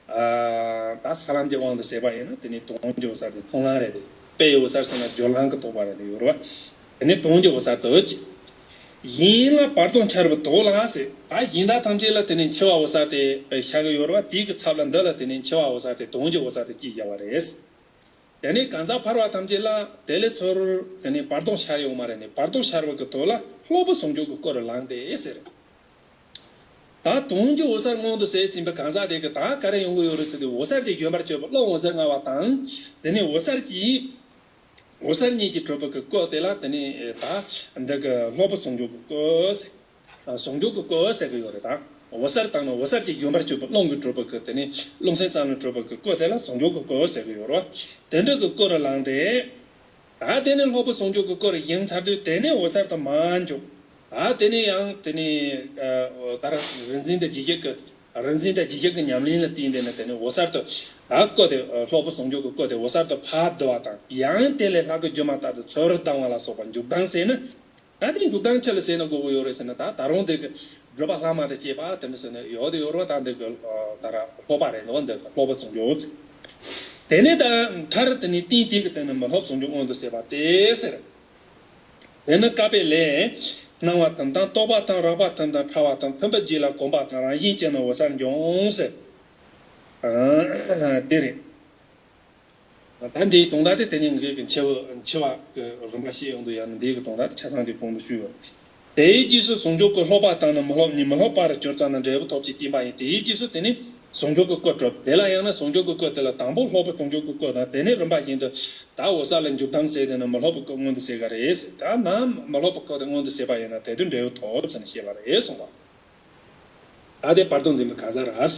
ཨ་ད་ས་ལམ་གྱི་དབང་དུ་བྱས་པ་ཡིན་ན་དེ་ནི་དོན་གྱི་འོད་གསལ་དེ་མཐོང་ལམ་རེད་དེ། དཔེ་ཡི་འོད་གསལ་ཟེར་ན་སྦྱོར་ལམ་གྱི་རྟོགས་པ་རེད་དེ་ཡོད་རེད་བ། དེ་ནི་དོན་གྱི་འོད་གསལ་དུ་གྱུར། ཡིན་ལ་བར་དོ་འཆར་བའི་དོགས་ལ་ཟེར། ད་གཞན་དག་ཐམས་ཅད་ལ་དེ་ནི་འཆི་བའི་འོད་གསལ་དེ་ཤར་གྱི་ཡོད་རེད་བ། དེའི་གི་ཚབ་ལ་འདི་ལ་དེ་ནི་འཆི་བའི་འོད་གསལ་དེ་དོན་གྱི་འོད་གསལ་དེ་སྐྱེས་བཞག་པ་རེད། དེ་ནས་གང་ཟག་ཕལ་བ་ཐམས་ཅད་ལ་དེ་ལས་ཚུར་དེ་ནས་བར་དོ་ཤར་ཡོང་མ་རེད་ནས། བར་དོ་ཤར་བ་གི་དོན་ལ་སློབ་པའི་ཟུང་འཇུག་གི་སྐུ་རུ་ལངས་ཏེ་ཟེར། ད་དོན་གྱི་འོད་གསལ་མངོན་དུ་གསལ་ཟིན་པའི་གང་ཟག་དེ་གི་ད་ག་རེ་ཡོང་གི་ཡོད་རེད་ཟེར་དུས་འོད་གསལ་གྱི་བཞོན་པར་གྱུར་པའི་རླུང་འོད་ཟེར་ལྔ་པ་དང་། དེ་ནས་འོད་གསལ་གྱི་འོད་གསལ་གཉིས་ཀྱིས་གྲུབ་པའི་གི་སྐུ་དེ་ལ་དེ་ནས་ད་འདི་གི་སློབ་པའི་ཟུང་འཇུག་གི་སྐུ་ཟེར། ཟུང་འཇུག་གི་སྐུ་ཟེར་གི་ཡོད་རེད་ད། འོད་གསལ་དང་ནི་འོད་གསལ་གྱི་བཞོན་པར་གྱུར་པའི་རླུང་གིས་གྲུབ་པའི་གི་དེ་ནི་རླུང་སེམས་ཙམ་ལས་གྲུབ་པའི་གི་སྐུ་དེ་ལ་ཟུང་འཇུག་གི་སྐུ་ཟེར་གི་ཡོད་རེད་བ། དེ་འདྲ་གི་སྐུ་རུ་ལངས་ཏེ། ད་དེ་ནི་སློབ་པའི་ཟུང་འཇུག་གི་སྐུ་རུ་བཞེངས་ཚར་དུས་དེ་ནས་འོད་གསལ་དུ་མར་འཇུག་ད་དེ་ནས་ཡང་དེ་ནས་ད་ར་རིག་འཛིན་དང་རྗེས་འཇུག་གི་རིག་འཛིན་དང་རྗེས་འཇུག་གི་ཉམས་ལེན་ལ་བརྟེན་ཏེ་ནི་དེ་ནས་འོད་གསལ་དུ་ད་སྐུ་དེ་སློབ་པའི་ཟུང་འཇུག་གི་སྐུ་དེ་འོད་གསལ་དུ་ཕར་བསྡུ་བ་དང་། ཡང་དེ་ལས་ལྷ་སྐུ་སྒྱུ་མ་ལྟར་དུ་ཚུར་ལྡང་བ་ལ་སོགས་པ་འཇུག་ལྡང་ཟེར་ན། ད་དེ་འཇུག་ལྡང་ཆི་ལ་ཟེར་ན་དགོས་ཀྱི་ཡོད་རེད་ཟེར་ན། ད་ད་རུང་དེ་གི་སྒྲུབ་པ་ལྷག་མ་དང་བཅས་པ་དེ་འདྲ་ཟེར་ན་ཡོད་དེ་ཡོད་རེད་བ། ད་འདི་གི་ད་ར་སློབ་པ་རེད་འདུག་འདི་སློབ་པ་ཟུང་འཇུག་ཟེར། དེ་ནས་ད་མཐར་དེ་ནས་རྟེན་དེ་གི་སྟེང་ན་མི་སློབ་ཟུང་འཇུག་མངོན་དུ་ཟེར་བ་སྟེ་ཟེར། དེ་ནི་བཀའ་པོད་ལས། སྣང་བ་དོན་དམ་རྟོགས་པ་དང་རགས་པ་དོན་དམ་ཕྲ་བ་དང་མཐུན་པའི་རྗེས་ལ་གོམས་པ་དང་རང་བཞིན་ཅན་ནི་འོད་གསལ་འབྱུང་ཟེར། ཨ་དེ་རེད། ད་འདིའི་དོན་དག་དེ་དེ་ནས་ངེད་ཀྱི་འཆི་བ་འཆི་བ་གི་རིམ་པ་བཤད་ཡོང་དུས་ཡང་ན་འདིའི་གི་དོན་དག་དེ་ཆ་ཚང་གི་གོང་དུ་ཞུས་ཡོད། དེའི་རྗེས་སུ་ཟུང་འཇུག་གི་སློབ་པ་དང་ནི་མི་སློབ་གཉིས། མི་སློབ་པར་གྱུར་ཙམ་ན་འབྲས་བུ་ཐོབ་ཅེས་བསྟན་པ་ཡིན། དེའི་རྗེས་སུ་དེ་ནི་ཟུང་འཇུག་གི་སྐུ་གྲུབ། དེ་ལ་ཡང་ན་ཟུང་འཇུག་གི་སྐུ་དེ་ལ་དང་པོ་སློབ་པའི་ཟུང་འཇུག་གི་སྐུ་དང་། དེ་ནས་རིམ་པ་བཞིན་དུ་ད་འོད་གསལ་ལ་འཇུག་ལྡང་ཟེར་དེ་ནི་མི་སློབ་པའི་སྐུ་མངོན་དུ་ཟེར་ག་རེད། ད་ནམ་མི་སློབ་པའི་སྐུ་དེ་མངོན་དུ་ཟེར་བ་ཡིན་ན་དེ་དུས་འབྲས་བུ་ཐོབ་ཟེར་ནས་བཤད་པ་རེད་གསུངས་པ། ད་དེ་བར་དོ་འཛིན་པའི་གང་ཟག་རེད།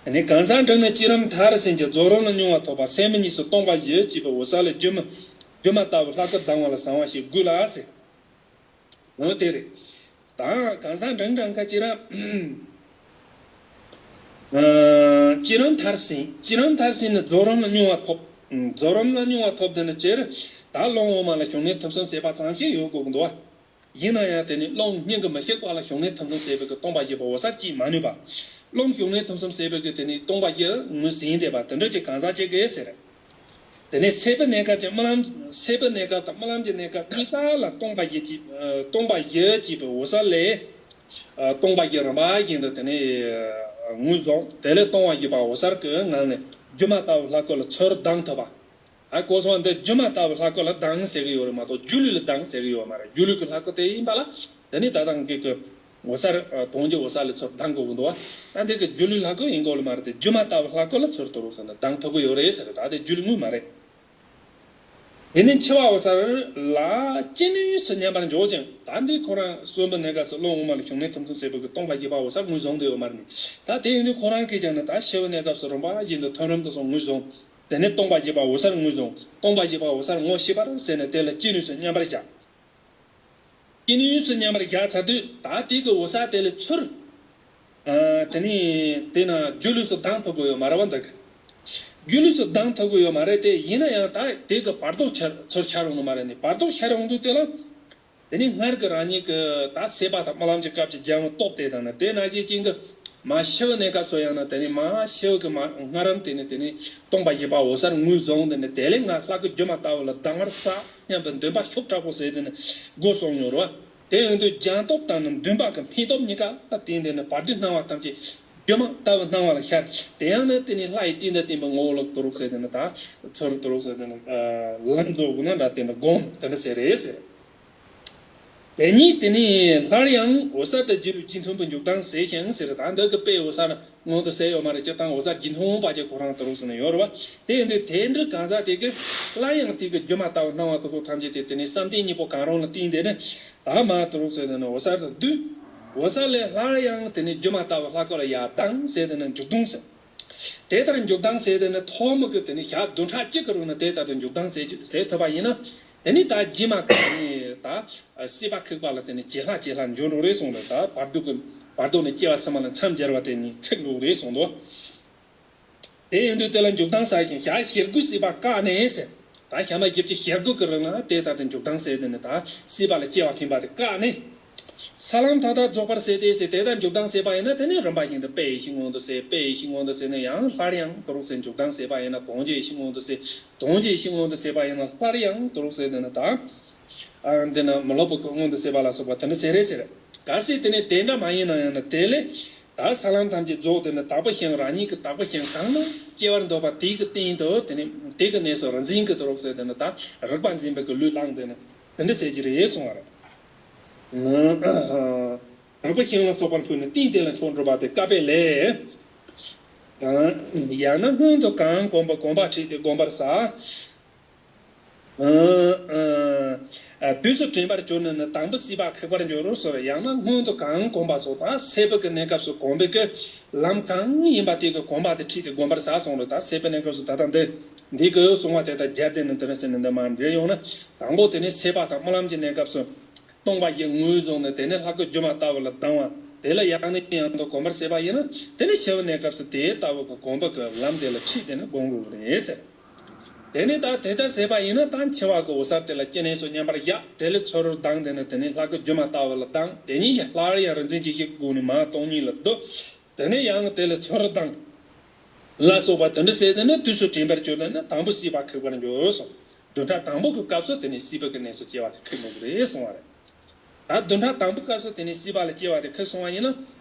དེ་ནས་གང་ཟག་འབྲིང་ནི་བསྐྱེད་རིམ་མཐར་ཕྱིན་གྱི་རྫོགས་རིམ་ལ་མྱོང་བ་ཐོབ་པ་སེམས་གཉིས་སུ་སྟོང་པ་བཞི་སྐྱེས་པའི་འོད་གསལ་ལས་སྒྱུ་མ་སྒྱུ་མ་ལྟ་བུ་ལྷ་སྐུ་ལྡང་བ་ལ་བཟང་བ་ཞེས་དགོས་ལ་ཟེར། འོ་དེ་རེད། ད་གང་ཟག་འབྲིང་གྲངས་ཀ་བསྐྱེད་རིམ། ཨ་བསྐྱེད་རིམ་མཐར་ཕྱིན། བསྐྱེད་རིམ་མཐར་ཕྱིན་ནི་རྫོགས་རིམ་ལ་མྱོང་བ་ཐོབ། རྫོགས་རིམ་ལ་མྱོང་བ་ཐོབ་དེ་ནི་སྤྱིར་ད་རླུང་དབུ་མ་ལ་བྱུང་གནས་ཐིམ་གསུམ་ཟད་པ་ཙམ་ཞིག་ཡོད་དགོས་ཀྱི་འདུག་བ། ཡིན་ན་ཡང་དེ་ནི་རླུང་སྙིང་གི་མི་ཤིགས་པ་ལ་བྱུང་གནས་ཐིམ་གསུམ་ཟད་པའི་གི་སྟོང་པ་བཞི་པོ་འོད་གསལ་སྐྱེ་མ་ནུས་པ། རླུང་བྱུང་གནས་ཐིམ་གསུམ་ཟད་པའི་གི་དེ་ནི་སྟོང་པ་བཞི་ངོས་ཟིན་བསྡད་པ་དེ་འདྲ་ཅིག་གང་ཟག་ཅིག་གིས་ཟེར། དེ་ནས་སད་པའི་གནས་སྐབས་ཀྱི་རྨི་ལམ། སད་པའི་གནས་སྐབས་དང་རྨི་ལམ་གྱི་གནས་སྐབས་གཉིས་ཀ་ལ་སྟོང་པ་བཞི་སྐྱེས། ཨ་སྟོང་པ་བཞི་སྐྱེས་པའི་འོད་གསལ་ལས། ཨ་སྟོང་པ་བཞི་རིམ་པ་བཞིན་དུ་དེ་ནས་ངོས་བཟུང་། དེ་ལས་སྟོང་པ་བཞི་པ་འོད་གསལ་གྱི་ངང་ནས་ སྒྱུ་མ་ལྟ་བུའི་ལྷ་སྐུ་ལ་ཚུར་ལྡང་ཐུབ་པ། ཨ་གོ་སོང་། འདི་སྒྱུ་མ་ལྟ་བུའི་ལྷ་སྐུ་ལ་ལྡང་ཟེར་གི་ཡོད་རེད་མ་གཏོགས་སྒྱུ་ལུས་ལ་ལྡང་ཟེར་གི་ཡོད་མ་རེད། སྒྱུ་ལུས་ཀྱི་ལྷ་སྐུ་དེ་ཡིན་པ་ལ། དེ་ནི་ད་ལྟ་གི་གི་འོད་གསལ་དོན་གྱི་འོད་གསལ་ལ་ཚུར་ལྡང་དགོས་ཀྱི་འདུག་བ། ད་འདི་གི་སྒྱུ་ལུས་ལྷ་སྐུ་ཡིན་དགོས་ལ་མ་རེད་དེ། སྒྱུ་མ་ལྟ་བུའི་ལྷ་སྐུ་ལ་ཚུར་དུ་རུ་ཟེར་ན་ལྡང་ཐུབ་ཀྱི་ཡོད་རེད་ཟེར། ད་དེ་སྒྱུ་ལུས་དངོས་མ་རེད། དེ་ནས་འཆི་བ་འོད་གསལ་ལ་ཅི་ནུས་སུ་མཉམ་པར་འཇོག་ཅིང་། ད་འདི་ཁོ་རང་གསོན་པོའི་གནས་སྐབས་སུ་བློ་ངོ་མ་ལ་བྱུང་གནས་ཐམས་ཅད་ཟད་པའི་གི་སྟོང་པ་རྒྱས་པ་འོད་གསལ་ངོས་བཟུང་དུ་ཡོད་མ་རེད། ད་དེ་ཡིན་དུས་ཁོ་རང་གིས་ཀྱང་ནི་ད་འཆི་བའི་གནས་སྐབས་སུ་རིམ་པ་བཞིན་དུ་མཐོང་རིམ་དུ་སོང་ངོས་བཟུང་། དེ་ནས་སྟོང་པ་རྒྱས་པ་འོད་གསལ་ངོས་བཟུང་། སྟོང་པ་རྒྱས་པ་འོད་གསལ་ངོ་ཤེས་པར་ཟེར་ནས་དེ་ལ་ཅི་ནུས་སུ་མཉམ་པར་བཞག་ཅི་ནུས་སུ་མཉམ་པར་བཞག་ཚར་དུས་ད་དེ་གི་འོད་གསལ་དེ་ལས་ཚུར། ཨ་དེ་ནི་དེ་ན་སྒྱུ་ལུས་སུ་ལྡང་ཐུབ་ཀྱི་ཡོད་མ་རེད་བ། འདི་གི་སྒྱུ་ལུས་སུ་ལྡང་ཐུབ་ཀྱི་ཡོད་མ་རེད་དེ། ཡིན་ན་ཡང་ད་དེ་གི་བར་དོ་ཚུར་ཚུར་ཤར་ཡོང་ནི་མ་རེད། ནི་བར་དོ་ཤར་ཡོང་དུས་དེ་ལ། དེ་ནི་སྔར་གྱི་རང་ཉིད་ཀྱི་ད་སྲིད་པ་དང་རྨི་ལམ་གྱི་སྐབས་ཀྱི་སྦྱང་བའི་སྟོབས་དེ་དང་ནི། དེ་ནང་བཞིན་ཅན་གྱི་མ་ཤི་བའི་གནས་སྐབས་སུ་ཡང་ན་དེ་ནི་མ་ཤི་བའི་གི་མ་སྔ་རིམ་དེ་ནི་དེ་ནི་སྟོང་པ་རྒྱས་པ་འོད་གསལ་ངོས་བཟུང་། དེ་ནི་དེ་ལས་ང་ལྷ་སྐུ་སྒྱུ་མ་ལྟ་བུ་ལ་ལྡང་བར་བྱ་སྙམ་པའི་འདུན་པ་ཤུགས་དྲག་པོ་ཟེར་དེ་ནི་སྒོ་སོང་ཡོད་རེད་བ། དེ་ཡིན་དུས་སྦྱང་སྟོབས་དང་ནི་འདུན་པ་གི་འཕེན་སྟོབས་གཉིས་ཀ་ལ་བརྟེན་ཏེ་ནི་བར་དོའི་སྣང་བ་ཐམས་ཅད་སྒྱུ་མ་ལྟ་བུའི་སྣང་བ་ལ་ཤར། དེ་ཡང་ནི་དེ་ནི་ལྷ་ཡི་རྟེན་དང་བརྟེན་པའི་ངོ་བོ་ལ་དུ་རུ་ཟེར་དེ་ནི་ད་ཚུར་དུ་རུ་ཟེར་དེ་ནི་ལམ་འགྲོ་དགོས་ན་འདྲ་དེ་ནི་སྒོམ་དེ་འདྲ་ཟེར་རེད་ཟེར། དེ་ཉིད་དེ་ནི་སླར་ཡང་འོད་གསལ་དུ་བརྗིད་པའི་རྗེས་མཐུན་པའི་འཇུག་ལྡང་ཟེར་ཞིང་ཟེར། ད་འདི་གི་དཔེ་འོད་གསལ་མངོན་དུ་གསལ་ཡོད་མ་རེད། སྤྱིར་བཏང་འོད་གསལ་རྗེས་མཐུན་པ་ཅིག་ཁོ་རང་དུ་རུ་ཟེར་ནས་ཡོད་རེད་བ། དེ་ཡིན་དུས་དེ་འདྲའི་གང་ཟག་དེ་གིས་སླར་ཡང་དེ་གི་སྒྱུ་མ་ལྟ་བུ་སྣང་བ་དེ་ཚོ་ཐམས་ཅད་དེ་དེ་ནི་བསམ་གཏན་གཉིས་པོ་གང་རུང་ལ་བརྟེན་ཏེ་ནི། ད་མ་དུ་རུ་ཟེར་དེ་ནི་འོད་གསལ་དུ་བསྡུས། འོད་གསལ་ལས་སླར་ཡང་དེ་ནི་སྒྱུ་མ་ལྟ་བུ་ལྷ་སྐུ་ལ་ཡར་ལྡང་ཟེར་དེ་ནི་འཇུག་ལྡང་ཟེར། དེ་ལྟར་འཇུག་ལྡང་ཟེར་དེ་ནི་ཐོག་མ་གི་དེ་ནི་ཞག་བདུན་ཕྲག་གཅིག་གི་རིང་ནི་དེ་ལྟར་དུ་འཇུག་ལྡང་ཟེར་ཟེར་ཐུབ་པ་ཡིན་ན། དེ་ནི་ད་རྗེས་མ་གི་ནི་ད་སྲིད་པ་ཁེགས་པ་ལ་དེ་ནི་ཇེ་ལྷག་ཇེ་ལྷག་འགྱོ་འགྲོ་རེད་གསུངས་འདུག་ད་བར་དོ་གི་བར་དོ་ནི་སྐྱེ་བ་ཕྱི་མ་ལ་མཚམས་སྦྱར་བ་དེ་ནི་ཁེགས་འགྲོ་རེད་གསུངས་འདུག་དེ་ཡིན་དུས་དེ་ལ་འཇུག་ལྡང་ཟེར་ཞིང་ཞག་ཞེ་དགུའི་སྲིད་པ་བཀག་ནས་ཟེར། ད་ཞག་མ་བཞི་བཅུ་ཞེ་དགུ་གི་རིང་ལ་དེ་ལྟར་དུ་འཇུག་ལྡང་ཟེར་དེ་ནི་ད་སྲིད་པ་ལ་སྐྱེ་བ་འཕེན་པ་དེ་བཀག་ནས། ས་ལམ་མཐའ་དག་རྫོགས་པར་ཟད་དེ་ཟེར། དེ་ལྟར་འཇུག་ལྡང་ཟེར་བ་ཡིན་ན་དེ་ནི་རིམ་པ་བཞིན་དུ་དཔེ་ཡེ་ཤེས་མངོན་དུ་གསལ། དཔེ་ཡེ་ཤེས་མངོན་དུ་གསལ་ནས་ཡང་སླར་ཡང་དུ་རུ་ཟེར། འཇུག་ལྡང་ཟེར་བ་ཡིན་ན་དོན་བྱེད་ཡེ་ཤེས་མངོན་དུ་གསལ། དོན་བྱེད་ཡེ་ཤེས་མངོན་དུ་གསལ་བ་ཡིན་ན་སླར་ཡང་དུ་རུ་ཟེར་དེ་ནི་ད། ཨ་འདི་ན་མི་སློབ་པའི་མངོན་དུ་གསལ་བ་ལ་སོགས་པ་དེ་འདྲ་ཟེར་རེད་ཟེར། གལ་སྲིད་དེ་ནི་དེ་འདྲ་མ་ཡིན་ན་ཡང་ན་དེ་ལས་ད་ས་ལམ་ཐམས་ཅད་རྫོགས་དེ་ནི་དག་པའི་ཞིང་རང་ཉིད་ཀྱི་དག་པའི་ཞིང་གང་ན་སྐྱེ་བར་འདོད་པ་དེའི་གི་སྟེང་དུ་དེ་ནི་དེ་གི་གནས་སུ་རིག་འཛིན་གྱི་དུ་རུ་ཟེར་དེ་ནི་ད་རིག་པ་འཛིན་པའི་གི་ལུས་བླངས་དེ་ནི་དེ་འདྲ་ཟེར་གྱི་རེད་གསུང་བ་རེད། དག་པའི་ཞིང་ལ་སོགས་པར་ཕུལ་ནས་སྟེང་དེ་ལ་མཆོག་འགྲུབ་པ་དེ་བཀའ་པའི་ལས། ཡང་ན་སྔོན་དུ་གང་གོམས་པ་གོམས་པ་ཁྲིད་དེ་བསྒོམ་པར་བྱ། དུས་སུ་དྲན་པར་གྱུར་ནས་ནི་དང་པོ་སྲིད་པ་ཁེགས་པར་འགྱུར་རོ་ཟེར། ཡང་ན་སྔོན་དུ་གང་གོམས་པ་སོགས་དང་སྲེད་པའི་གི་གནས་སྐབས་སུ་གོམས་པའི་གི་ལམ་གང་ཡིན་པ་དེ་གི་གོམས་པ་དེ་ཁྲིད་དེ་བསྒོམ་པར་བྱ་གསུངས་རེད། ད་སྲེད་པའི་གནས་སྐབས་སུ་ད་ལྟ་འདི་འདི་གི་གསུང་བ་དེ་དང་སྦྱར་ཏེ་ནི་འདི་ནི་ཟེར་ནས་འདི་མར་འགྲེལ་ཡོང་ན། དང་པོ་དེ་ནི་སྲེད་པ་དང་རྨི་ལམ་གྱི་གནས་སྐབས་སུ། སྟོང་པ་ཞིག་ངོས་བཟུང་ནས་དེ་ནས་ལྷ་སྐུ་སྒྱུ་མ་ལྟ་བུ་ལ་ལྡང་བ་དེ་ལ་ཡང་ནས་ཡང་དུ་གོམས་པར་བྱེད་པ་ཡིན་ན་དེ་ནི་འཆི་བའི་གནས་སྐབས་སུ་དེ་ལྟ་བུ་གི་གོམས་པ་གི་ལམ་དེ་ལ་ཁྲིད་དེ་ནི་བསྒོམ་དགོས་ཀྱི་རེད་ཟེར། དེ་ནས་ད་དེ་ལྟར་བྱས་པ་ཡིན་ན་ད་འཆི་བ་གི་འོད་གསལ་དེ་ལ་ཅི་ནུས་སུ་མཉམ་པར་བཞག་དེ་ལས་ཚུར་ལྡང་དེ་ནི་དེ་ནས་ལྷ་སྐུ་སྒྱུ་མ་ལྟ་བུ་ལ་ལྡང་། དེ་ཉིད་ཀྱིས་སླར་ཡང་རིག་འཛིན་འཇིགས་བྱེད་ཀྱི་སྒོ་ནས་མར་སྟོང་ཉིད་ལ་བསྡུ། དེ་ནས་ཡང་དེ་ལས་ཚུར་ལྡང་ལ་སོགས་པ་དེ་འདྲ་བྱས་དེ་ནི་དུས་སུ་དྲན་པར་གྱུར་ནས་ནི་དང་པོ་སྲིད་པ་ཁེགས་པར་འགྱུར་གསུངས། བདུན་ཕྲག་དང་པོ་གི་སྐབས་སུ་དེ་ནི་སྲིད་པ་གི་གནས་སུ་སྐྱེ་བ་དེ་ཁེགས་འགྲོ་གི་རེད་གསུང་བ་རེད། ད་བདུན་ཕྲག་དང་པོའི་སྐབས་སུ་དེ་ནས་སྲིད་པ་ལ་སྐྱེ་བ་དེ་ཁེགས་སོང་བ་ཡིན་ན།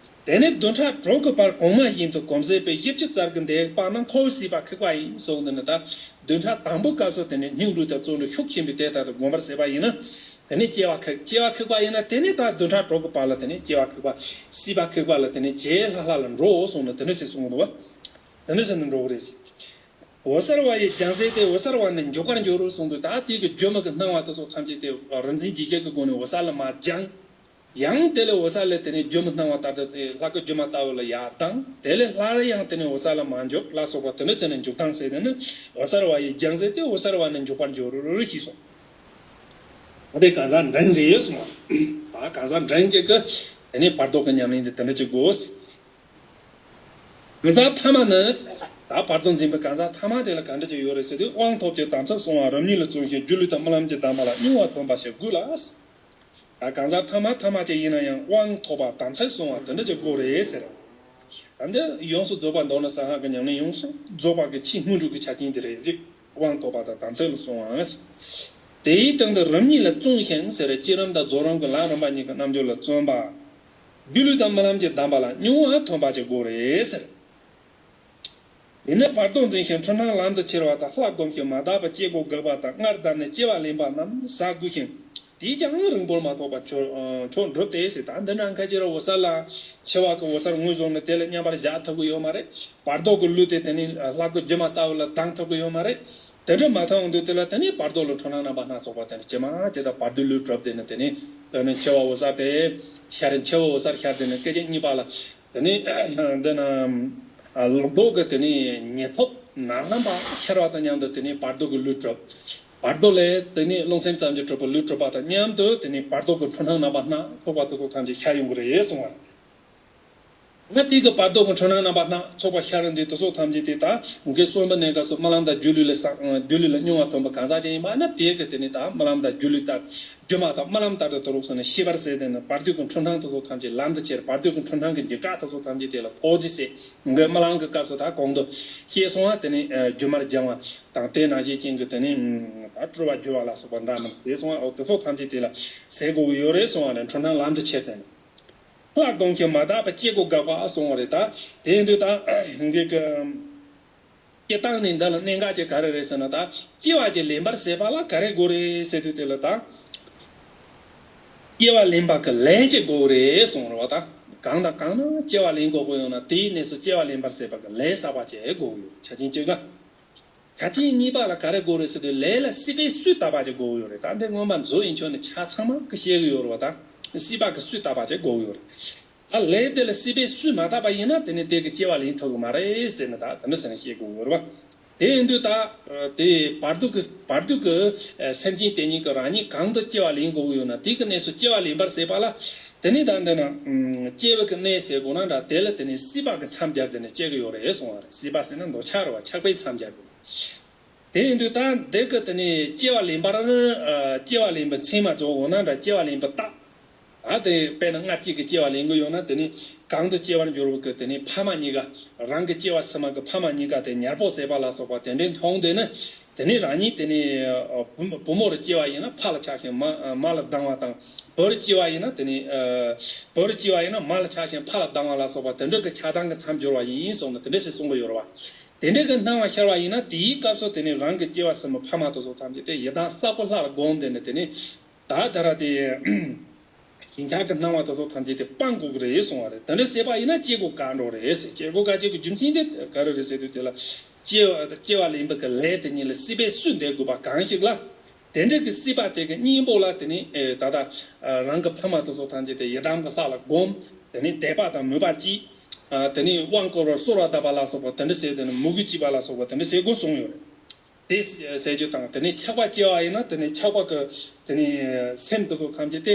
དེ་ནས་བདུན་ཕྲག་དྲུག་གི་བར་གོང་མ་བཞིན་དུ་གོམས་བྱས་པའི་བཞི་བཅུ་རྩ་དགུ་འདས་པ་ན་འཁོར་བའི་སྲིད་པ་ཁེགས་པ་ཡིན་གསུངས། འདི་ནི་ད་བདུན་ཕྲག་དང་པོའི་སྐབས་སུ་དེ་ནས་སྙིང་རུས་དང་བརྩོན་འགྲུས་ཤུགས་ཆེན་པོས་དེ་ལྟར་དུ་བསྒོམ་པར་བྱེད་པ་ཡིན་ན། དེ་ནས་སྐྱེ་བ་ཁེགས། སྐྱེ་བ་ཁེགས་པ་ཡིན་ན་དེ་ནས་ད་བདུན་ཕྲག་དྲུག་གི་བར་ལ་དེ་ནས་སྐྱེ་བ་ཁེགས་པ། སྲིད་པ་ཁེགས་པ་ལ་དེ་ནས་ཇེ་ལྷག་ལྷག་ལ་འགྲོ་གསུངས་ནས་དེ་འདྲ་ཞིག་གསུངས་འདུག་བ། དེ་འདྲ་ཞིག་ནས་འགྲོ་གི་རེད་ཟེར། འོད་གསལ་བ་ཡི་ལྗང་ཟེར་དེ་འོད་གསལ་བ་ནི་འཇོག་པར་འགྱུར་རོ་གསུངས་འདུག་ད་དེ་གི་སྒྱུ་མ་གི་སྣང་བ་དེ་ཚོ་ཐམས་ཅད་དེ་རིག་འཛིན་འཇིགས་བྱེད་ཀྱི་སྒོ་ནས་འོད་གསལ་ལ་མར་སྦྱངས། ཡང་དེ་ལས་འོད་གསལ་ལས་དེ་ནས་སྒྱུ་མའི་སྣང་བ་ལྟར་དུ་དེ་ལྷ་སྐུ་སྒྱུ་མ་ལྟ་བུ་ལ་ཡར་ལྡང་། དེ་ལས་སླར་ཡང་དེ་ནས་འོད་གསལ་ལ་མར་འཇོག་ལ་སོགས་པ་དེ་འདྲ་བྱས་ནས་འཇུག་ལྡང་ཟེར་དེ་ནི་འོད་གསལ་བ་ཡི་ལྗང་ཟེར་དེ་འོད་གསལ་བ་ནི་འཇོག་པར་འགྱུར་རོ་ཞེས་སོ། ད་དེ་གང་ཟག་འབྲིང་རེད་གསུངས་པ། ད་གང་ཟག་འབྲིང་གཅིག་གི་དེ་ནས་བར་དོ་གི་ཉམས་ལེན་དེ་དེ་འདྲ་བྱེད་དགོས། གང་ཟག་ཐ་མ་ནི། ད་བར་དོ་འཛིན་པའི་གང་ཟག་ཐ་མ་དེ་ལ་ག་འདྲ་ཅིག་ཡོད་རེད་ཟེར་དུས་དབང་ཐོབ་ཀྱི་དམ་ཚིག་བསྲུང་བ་རིམ་གཉིས་ལ་བརྩོན་ཞིང་སྒྱུ་ལུས་དང་རྨི་ལམ་གྱི་གདམས་པ་ལ་སྙོམས་པར་ཐོན་པ་ཞེས་དགོས་ལ། ད་གང་ཟག་ཐ་མ་ཐ་མ་ཅིག་ཡིན་ན་ཡང་དབང་ཐོབ་པ་དམ་ཚིག་བསྲུང་བ་དེ་འདྲ་ཅིག་དགོས་རེད་ཟེར། ད་འདི་ཡོངས་སུ་རྫོགས་པ་མདོར་ན་གསང་སྔགས་ཀྱི་ཉམས་ལེན་ཡོངས་སུ་རྫོགས་པ་གི་ཆེས་སྔོན་འགྲོ་གི་ཆ་རྐྱེན་དེ་རེད། དབང་ཐོབ་པ་དང་དམ་ཚིག་ལ་བསྲུང་བ། དེའི་སྟེང་དུ་རིམ་གཉིས་ལ་བརྩོན་ཞིང་ཟེར། བསྐྱེད་རིམ་དང་རྫོགས་རིམ་གྱི་ལམ་རིམ་པ་གཉིས་ཀྱི་རྣལ་འབྱོར་ལ་བརྩོན་པ། སྒྱུ་ལུས་དང་རྨི་ལམ་གྱི་གདམས་པ་ལ་སྙོམས་པར་ཐོན་པ་ཅིག་དགོས་རེད་ཟེར། དེ་ནས་བར་དོ་འཛིན་ཞིང་འཁྲུལ་སྣང་ལམ་དུ་ཁྱེར་བ་དང་། ལྷ་བསྒོམ་ཞིང་མ་དག་པའི་སྐྱེ་སྒོ་འགགས་པ་དང་། སྔར་བསྡམས་ནས་སྐྱེ་བ་ལེན་པ་རྣམས་ཟ་དགོས་ཤིང་། དེས་ཀྱང་རིང་པོར་མ་ཐོགས་པར་མཆོག་མཆོག་འགྲུབ་སྟེ་ཟེར། ད་འདི་འདྲ་ཁ་ཅིག་ར་འོད་གསལ་ལ་འཆི་བ་གི་འོད་གསལ་ངོས་བཟུང་ནས་དེ་ལ་མཉམ་པར་བཞག་ཐུབ་ཀྱི་ཡོད་མ་རེད། བར་དོ་གི་ལུས་དེ་དེ་ནས་ལྷ་སྐུ་སྒྱུ་མ་ལྟ་བུ་ལ་ལྡང་ཐུབ་ཀྱི་ཡོད་མ་རེད། དེ་འདྲ་མ་ཐུབ་འོང་དུས་དེ་ལ་དེ་ནས་བར་དོ་ལ་འཁྲུལ་སྣང་རྣམ་པ་སྣ་ཚོགས་པ་དེ་ནས་ཇི་མ་ཇི་ལྟར་བར་དོའི་ལུས་གྲུབ། དེ་ནས་དེ་ནས་དེ་ནས་འཆི་བ་འོད་གསལ་དེ་ཤར། འཆི་བ་འོད་གསལ་ཤར། དེ་ནས་སྐད་ཅིག་གཉིས་པ་ལ་དེ་ནས་འདི་ན་ལོག་རྟོག་གི་དེ་ནས་ཉེར་ཐོབ་ནམ་རྣམ་པ་ཤར་བ་དང་མཉམ་དུ་དེ་ནས་བར་དོ་གི་ལུས་གྲུབ། བར་དོ་ལས་དེ་ནས་རླུང་སེམས་ཙམ་གྱིས་གྲུབ་པའི་ལུས་གྲུབ་པ་དང་མཉམ་དུ་དེ་ནས་བར་དོ་གི་འཁྲུལ་སྣང་རྣམ་པ་སྣ་ཚོགས་པ་དེ་ཚོ་ཐམས་ཅད་ཤར་ཡོང་གི་རེད་གསུང་བ་རེད། ང་དེ་གི་བར་དོ་གི་འཁྲུལ་སྣང་རྣམ་པ་སྣ་ཚོགས་པ་ཤར་འདི་དེ་ཚོ་ཐམས་ཅད་དེ་ད་གི་གསོན་པོ་གནས་སྐབས་སུ་རྨི་ལམ་དང་སྒྱུ་ལུས་ལ་སངས་སྒྱུ་ལུས་ལ་སྙུང་བ་ཐོན་པ་གང་ཟག་ཅིག་ཡིན་པ་ན། དེ་གི་དེ་ནི་ད་རྨི་ལམ་དང་སྒྱུ་ལུས་ལྟར་སྒྱུ་མ་དང་རྨི་ལམ་ལྟར་དུ་དུ་རུག་སོང་ནས་ཤེས་པར་ཟད་དེ་ནི་བར་དོ་གི་འཁྲུལ་སྣང་དེ་ཚོ་ཐམས་ཅད་ལམ་དུ་ཁྱེར། བར་དོ་གི་འཁྲུལ་སྣང་གི་འཇིགས་སྐྲག་དེ་ཚོ་ཐམས་ཅད་དེ་ལ་ཕོག་ཅི་ཟེར། གི་རྨི་ལམ་གི་སྐབས་སུ་ད་གོང་དུ་ཤེས་སོང་བ་དེ་ནི་སྒྱུ་མར་སྦྱང་བ་དང་དེ་ནང་བཞིན་ཅན་གི་དེ་ནི་ད་སྤྲུལ་བ་སྒྱུར་བ་ལ་སོགས་པ་འདྲ་མིན་དེ་སོང་བ་འོ་དེ་ཚོ་ཐམས་ཅད་དེ་ལ་ཟད་དགོས་ཀྱི་ཡོད་རེད་གསུང་བ་རེད། འཁྲུལ་སྣང་ལམ་དུ་ཁྱེར་དེ་ནི། ལྷ་བསྒོམ་ཞིང་མ་དག་པའི་སྐྱེ་སྒོ་འགགས་པ་གསུངས་པ་རེད། ད་དེ་ཡིན་དུས་ད་ངེད་ཀྱི་སྐྱེ་སྟངས་ནི་འདི་ལ་གནད་འགག་ཅིག་ག་རེ་རེད་ཟེར་ན། ད་སྐྱེ་བ་ཅིག་ལེན་པར་ཟད་པ་ལ་ག་རེ་དགོས་རེད་ཟེར་དུས་དེ་ལ་ད་སྐྱེ་བ་ལེན་པ་གི་ལས་ཅིག་དགོས་རེད་གསུངས་རེད་བ། ད་གང་དང་གང་ན་སྐྱེ་བ་ལེན་དགོས་དགོས་ཡོང་ན་དེའི་གནས་སུ་སྐྱེ་བ་ལེན་པར་ཟད་པ་གི་ལས་གསར་པ་ཅིག་དགོས་ཀྱི་ཡོད། ཆ་རྐྱེན་གཅིག་ལ། ཆ་རྐྱེན་གཉིས་པ་ལ་ག་རེ་དགོས་རེད་ཟེར་དུས་ལས་ལ་སྲིད་པའི་སུས་བཏབ་པ་ཅིག་དགོས་ཀྱི་ཡོད་རེད། ད་འདི་སྔོན་མ་མཛོད་ཡིན་ཆོག་ནས་ཆ་ཚང་མ་གི་བཤད་གི་ཡོད་རེད་བ། ད་སྲིད་པ་གི་སུས་བཏབ་པ་ཅིག་དགོས་ཀྱི་ཡོད་རེད། ད་ལས་དེ་ལ་སྲིད་པའི་སུས་མ་བཏབ་པ་ཡིན་ན་དེ་ནི་དེ་གི་སྐྱེ་བ་ལེན་ཐུབ་གི་མ་རེད་ཟེར་ནས་ད་དེ་འདྲ་ཟེར་ནས་བཤད་དགོས་ཀྱི་ཡོད་རེད་བ། དེ་ཡིན་དུས་ད་དེ་བར་དོ་གི་བར་དོ་གི་སེམས་ཅན་དེ་ཉིད་ཀྱི་རང་ཉིད་གང་དུ་སྐྱེ་བ་ལེན་དགོས་ཀྱི་ཡོད་ན་དེ་གི་གནས་སུ་སྐྱེ་བ་ལེན་པར་ཟད་པ་ལ། དེ་ནི་ད་འདི་ན་སྐྱེ་བ་གི་གནས་ཟེར་དགོས་ན་འདྲ། དེ་ལ་དེ་ནི་སྲིད་པ་གི་མཚམས་སྦྱར་དེ་ནི་སྐྱེ་གི་ཡོད་རེད་གསུང་བ་རེད། སྲིད་པ་ཟེར་ན་འདོད་ཆགས་རེད་བ། ཆགས་པའི་མཚམས་སྦྱར་དེ། དེ་ཡིན་དུས་ད་འདི་གི་དེ་ནི་སྐྱེ་བ་ལེན་པར་སྐྱེ་བ་ལེན་པའི་མཚན་མ་རྫོགས་འོང་ན་འདྲ། སྐྱེ་བ་ལེན་པའི་རྟགས། ཨ་དེ་དཔེར་ན་སྔར་གཅིག་གི་སྐྱེ་བ་ལེན་གི་ཡོད་ན་དེ་ནི་གང་དུ་སྐྱེ་བར་འགྱུར་བ་གི་དེ་ནི་ཕ་མ་གཉིས་ཀ་རང་གི་སྐྱེ་བ་ཕྱི་མ་གི་ཕ་མ་གཉིས་ཀ་དེ་ཉལ་པོ་ཟས་པ་ལ་སོགས་པ་དེ་འདྲའི་མཐོང་དེ་ནི་དེ་ནི་རང་ཉིད་དེ་ནི་བུ་བུ་མོར་སྐྱེ་བ་ཡིན་ན་ཕ་ལ་ཆགས་ཤིང་མ་མ་ལ་སྡང་བ་དང་། བུར་སྐྱེ་བ་ཡིན་ན་དེ་ནི་བུར་སྐྱེ་བ་ཡིན་ན་མ་ལ་ཆགས་ཤིང་ཕ་ལ་སྡང་བ་ལ་སོགས་པ་དེ་འདྲ་གི་ཆགས་སྡང་གི་མཚམས་སྦྱོར་བ་ཡིན་གསུངས་ནས་དེ་འདྲ་ཞིག་གསུང་གི་ཡོད་རེད་བ། དེ་འདྲ་གི་སྣང་བ་ཤར་བ་ཡིན་ན་དེའི་སྐབས་སུ་དེ་ནི་རང་གི་སྐྱེ་བ་ཕྱི་མ་ཕ་མ་དེ་ཚོ་ཐམས་ཅད་དེ་ཡི་དམ་ལྷ་སྐུ་ལྷ་ལ་བསྒོམས་དེ་ནི་དེ་ནི་ད་ད་ར་དེ་ཞེན་ཆགས་ཀྱི་སྣང་བ་དེ་ཚོ་ཐམས་ཅད་དེ་སྤང་དགོས་ཀྱི་རེད་གསུང་བ་རེད། དེ་འདྲ་བྱས་པ་ཡིན་ན་སྐྱེ་སྒོ་འགག་འགྲོ་རེད་ཟེར། སྐྱེ་སྒོ་འགག་བྱེད་ཀྱི་རྒྱུ་མཚན་དེ་ག་རེ་རེད་ཟེར་དུས་དེ་ལ་སྐྱེ་བ་སྐྱེ་བ་ལེན་པ་གི་ལས་དེ་ཉིད་ལ་སྲིད་པའི་སུས་འདེད་དགོས་པ་གང་ཞིག་ལ། དེ་འདྲ་གི་སྲིད་པ་དེ་གི་གཉེན་པོ་ལ་དེ་ནི་ཨེ་ད་ལྟ་ཨ་རང་གི་ཕ་མ་དེ་ཚོ་ཐམས་ཅད་དེ་ཡི་དམ་གྱི་ལྷ་ལ་བསྒོམ། དེ་ནི་དད་པ་དང་མོས་པ་སྐྱེས། ཨ་དེ་ནི་དབང་བསྐུར་བར་གསོལ་བ་གདབ་པ་ལ་སོགས་པ་དེ་འདྲ་བྱས། དེ་ནི་མོས་གུས་སྐྱེས་པ་ལ་སོགས་པ་དེ་འདྲ་བྱེད་དགོས་གསུངས་ཡོད་རེད། དེ་ཟེར་རྒྱུ་དང་དེ་ནི་ཆགས་པ་སྐྱེ་བ་ཡིན་ན་དེ་ནི་ཆགས་པ་གི་དེ་ནི་སེམས་དེ་ཚོ་ཐམས་ཅད་དེ་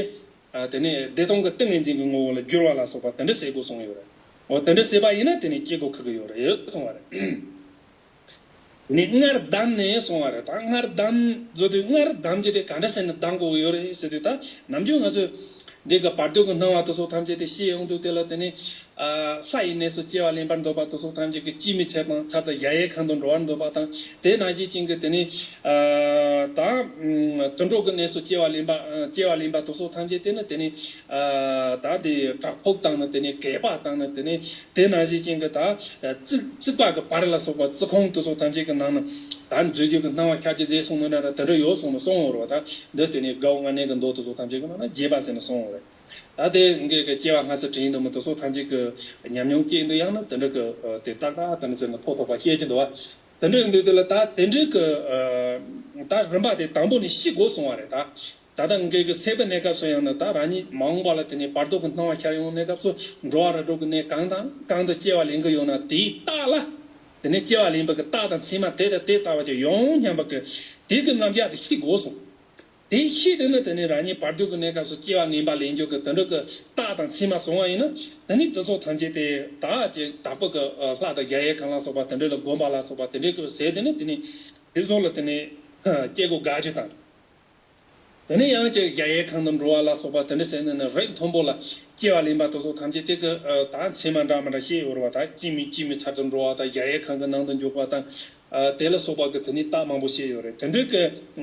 ཨ་དེ་ནི་བདེ་སྟོང་གི་ཏིང་ངེ་འཛིན་གྱི་ངོ་བོ་ལ་བསྒྱུར་བ་ལ་སོགས་པ་དེ་འདྲ་བྱེད་དགོས་གསུངས་ཡོད་རེད། འོ་དེ་འདྲ་བྱས་པ་ཡིན་ན་དེ་ནི་སྐྱེ་སྒོ་འགག་གི་ཡོད་རེད་གསུངས་པ་རེད། ནི་སྔར་བསྡམས་ནས་གསུངས་པ་རེད། ད་སྔར་བསྡམས་བཟོ་དུས་སྔར་བསྡམས་རྒྱུ་དེ་ག་འདྲ་བྱས་ནས་བསྡམ་དགོས་ཀྱི་ཡོད་རེད་ཟེར་དུས། ད་ནམ་རྒྱུན་ང་ཚོས་འདི་གི་བར་དོ་གི་སྣང་བ་དེ་ཚོ་ཐམས་ཅད་དེ་ཤེས་ཡོང་དུས་དེ་ལ་དེ་ནི་ཨ་ལྷ་ཡི་གནས་སུ་སྐྱེ་བ་ལེན་པར་འདོད་པ་དེ་ཚོ་ཐམས་ཅད་ཀྱི་ཅི་མི་ཚད་དང་ཚར་དུ་གཞལ་ཡས་ཁང་དུ་འགྲོ་བར་འདོད་པ་དང་། དེ་ནང་བཞིན་ཅན་གྱི་དེ་ནི་ཨ་ད་དུད་འགྲོ་གི་གནས་སུ་སྐྱེ་བ་ལེན་པ་སྐྱེ་བ་ལེན་པ་དེ་ཚོ་ཐམས་ཅད་དེ་ནི་དེ་ནི་ཨ་ད་དེ་བྲག་ཕུག་དང་ནི་དེ་ནི་གད་པ་དང་ནི་དེ་ནི། དེ་ནང་བཞིན་ཅན་གྱི་ད་རྩིག་རྩིག་པ་གི་བར་ལ་སོགས་པ་རྩི་ཁུང་དེ་ཚོ་ཐམས་ཅད་ཀྱི་ནང་ན་ད་མཛོད་བརྒྱད་ཀྱི་སྣང་བ་ཤར་གྱི་ཟེར་གསུངས་ནོ་ན་ར་དེ་འདྲ་ཡོད་གསུངས་ནས་གསུངས་ཡོད་རེད་བ། ད་འདི་དེ་ནས་དགའ་བོ་ལྔ་གནས་ཀྱི་མདོ་དེ་ཚོ་ཐམས་ཅད་ཀྱི་ནང་ན་རྒྱས་པ་ཟེར་ནས་གསུངས་ཡོད་རེད། ད་དེ་ངེད་ཀྱི་སྐྱེ་བ་སྔ་ཕྱི་དྲན་འདུག་མི་དེ་ཚོ་ཐམས་ཅད་ཀྱི་ཉམས་མྱོང་སྐྱེས་འདུག་ཡང་ན་དེ་འདྲ་གི་དེ་ཏག་ཏག་དེ་འདྲ་ཟེར་ནས་ཐོག་ཐོག་པ་བཤད་ཀྱི་འདུག་བ། དེ་འདྲ་ཡིན་དུས་དེ་ལ་ད་དེ་འདྲ་གི་ད་རིམ་པ་དེ་དང་པོ་ནས་ཤེས་དགོས་གསུངས་པ་རེད་ད། ད་ལྟ་ངེད་ཀྱི་སད་པའི་གནས་སྐབས་སུ་ཡང་ན་ད་རང་ཉིད་མ་འོངས་པ་ལ་དེ་ནས་བར་དོ་གི་སྣང་བ་ཤར་ཡོང་གནས་སྐབས་སུ་འགྲོ་བ་རིགས་དྲུག་གི་གནས་གང་དང་གང་དུ་སྐྱེ་བ་ལེན་གྱི་ཡོད་ན་དེའི་རྟགས་ལ། དེ་ནས་སྐྱེ་བ་ལེན་པ་གི་རྟགས་དང་མཚན་མ་དེ་དང་དེ་ལྟ་བུ་ཅིག་ཡོང་སྙམ་པ་གི་དེ་གི་རྣམ་གཞག་དེ་ཤེས་དགོས་གསུངས། དེ་ཤེས་དེ་ནི་དེ་ནས་རང་ཉིད་བར་དོ་གི་གནས་སྐབས་སུ་སྐྱེ་བ་ངན་པ་ལེན་རྒྱུ་གི་དེ་འདྲ་གི་རྟགས་དང་མཚན་མ་བྱུང་བ་ཡིན་ན་དེ་ནི་དེ་ཚོ་ཐམས་ཅད་དེ་དག་ཅིག་དྭགས་པོ་གི་ལྷ་དང་གཞལ་ཡས་ཁང་ལ་སོགས་པ་དེ་འདྲ་ལ་བསྒོམ་པ་ལ་སོགས་པ་དེ་འདྲ་གི་ཟེར་དེ་ནི་དེ་ནི་དེ་ཚོ་ལ་དེ་ནི་སྐྱེ་སྒོ་འགག་རྒྱུ་དང་། དེ་ནས་ཡང་ཅིག་གཞལ་ཡས་ཁང་དུ་འགྲོ་བ་ལ་སོགས་པ་དེ་འདྲ་ཟེར་ནས་ནི་རིགས་མཐོན་པོ་ལ་སྐྱེ་བ་ལེན་པ་དེ་ཚོ་ཐམས་ཅད་དེ་གི་ད་མཚན་མ་འདྲ་མི་འདྲ་བཤད་ཡོད་རེད་བ། ད་སྐྱེ་མེད་སྐྱེ་མེད་ཚར་དུ་འགྲོ་བ་དང་གཞལ་ཡས་ཁང་གི་ནང་དུ་འཇུག་པ་དང་དེ་ལ་སོགས་པ་གི་དེ་ནས་རྟགས་མང་པོ་བཤད་ཡོད་རེད། དེ་འདྲ་གི་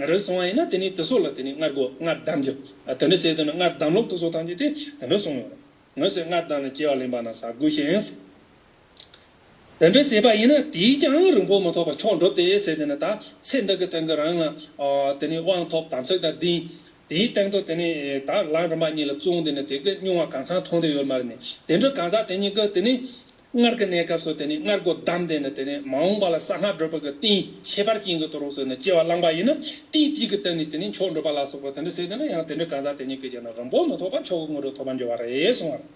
རིགས་སོང་བ་ཡིན་ན་དེ་ནས་དེ་ཚོ་ལ་དེ་ནས་སྔར་གོ་སྔར་བསྡམ་རྒྱུ་དེ་འདྲ་ཟེར་དེ་ནས་སྔར་བསྡམ་ལུགས་དེ་ཚོ་ཐམས་ཅད་དེ་དེ་འདྲ་གསུངས་ཡོད་རེད། ངོས་ཟེར་སྔར་བསྡམས་ནས་སྐྱེ་བ་ལེན་པ་ན་ཟ་དགོས་ཤིང་། དེ་འདྲ་བྱས་པ་ཡིན་ན་དེས་ཀྱང་རིང་པོ་མི་ཐོགས་པར་མཆོག་འགྲུབ་སྟེ་ཟེར་དེ་ནི་ད་ཚེ་འདི་གི་སྟེང་གི་རང་ལ་དེ་ནི་དབང་ཐོབ་དམ་ཚིག་དང་ལྡན། དེའི་སྟེང་དུ་དེ་ནི་ད་ལམ་རིམ་པ་གཉིས་ལ་བརྩོན་དེ་ནི་དེ་གི་མྱོང་བ་གང་ཚང་ཐོན་དེ་ཡོད་མ་རེད་ནི། དེ་འདྲ་གང་ཟག་དེ་གཉིས་ཀྱི་དེ་ནི་སྔར་གྱི་གནས་སྐབས་སུ་དེ་ནི་སྔར་གྱི་བསྡམས་དེ་ནི་དེ་ནི་མ་འོངས་པ་ལ་གསང་སྔགས་སྒྲུབ་པ་གི་རྟེན་ཁྱད་པར་ཅན་གྱི་དུ་རུ་སོ་ནི་སྐྱེ་བ་བླངས་པ་ཡིན་ན་རྟེན་དེ་གི་སྟེང་ནས་དེ་ནི་མཆོག་འགྲུབ་པ་ལ་སོགས་པ་དེ་འདྲ་ཟེར་དེ་ན་ཡང་དེ་འདྲ་གང་ཟག་དེ་གཉིས་ཀྱི་རྒྱུད་ན་རིང་པོ་མི་ཐོགས་པ་མཆོག་གི་དངོས་གྲུབ་ཐོབ་པར་འགྱུར་བ་རེད་གསུང་བ་རེད།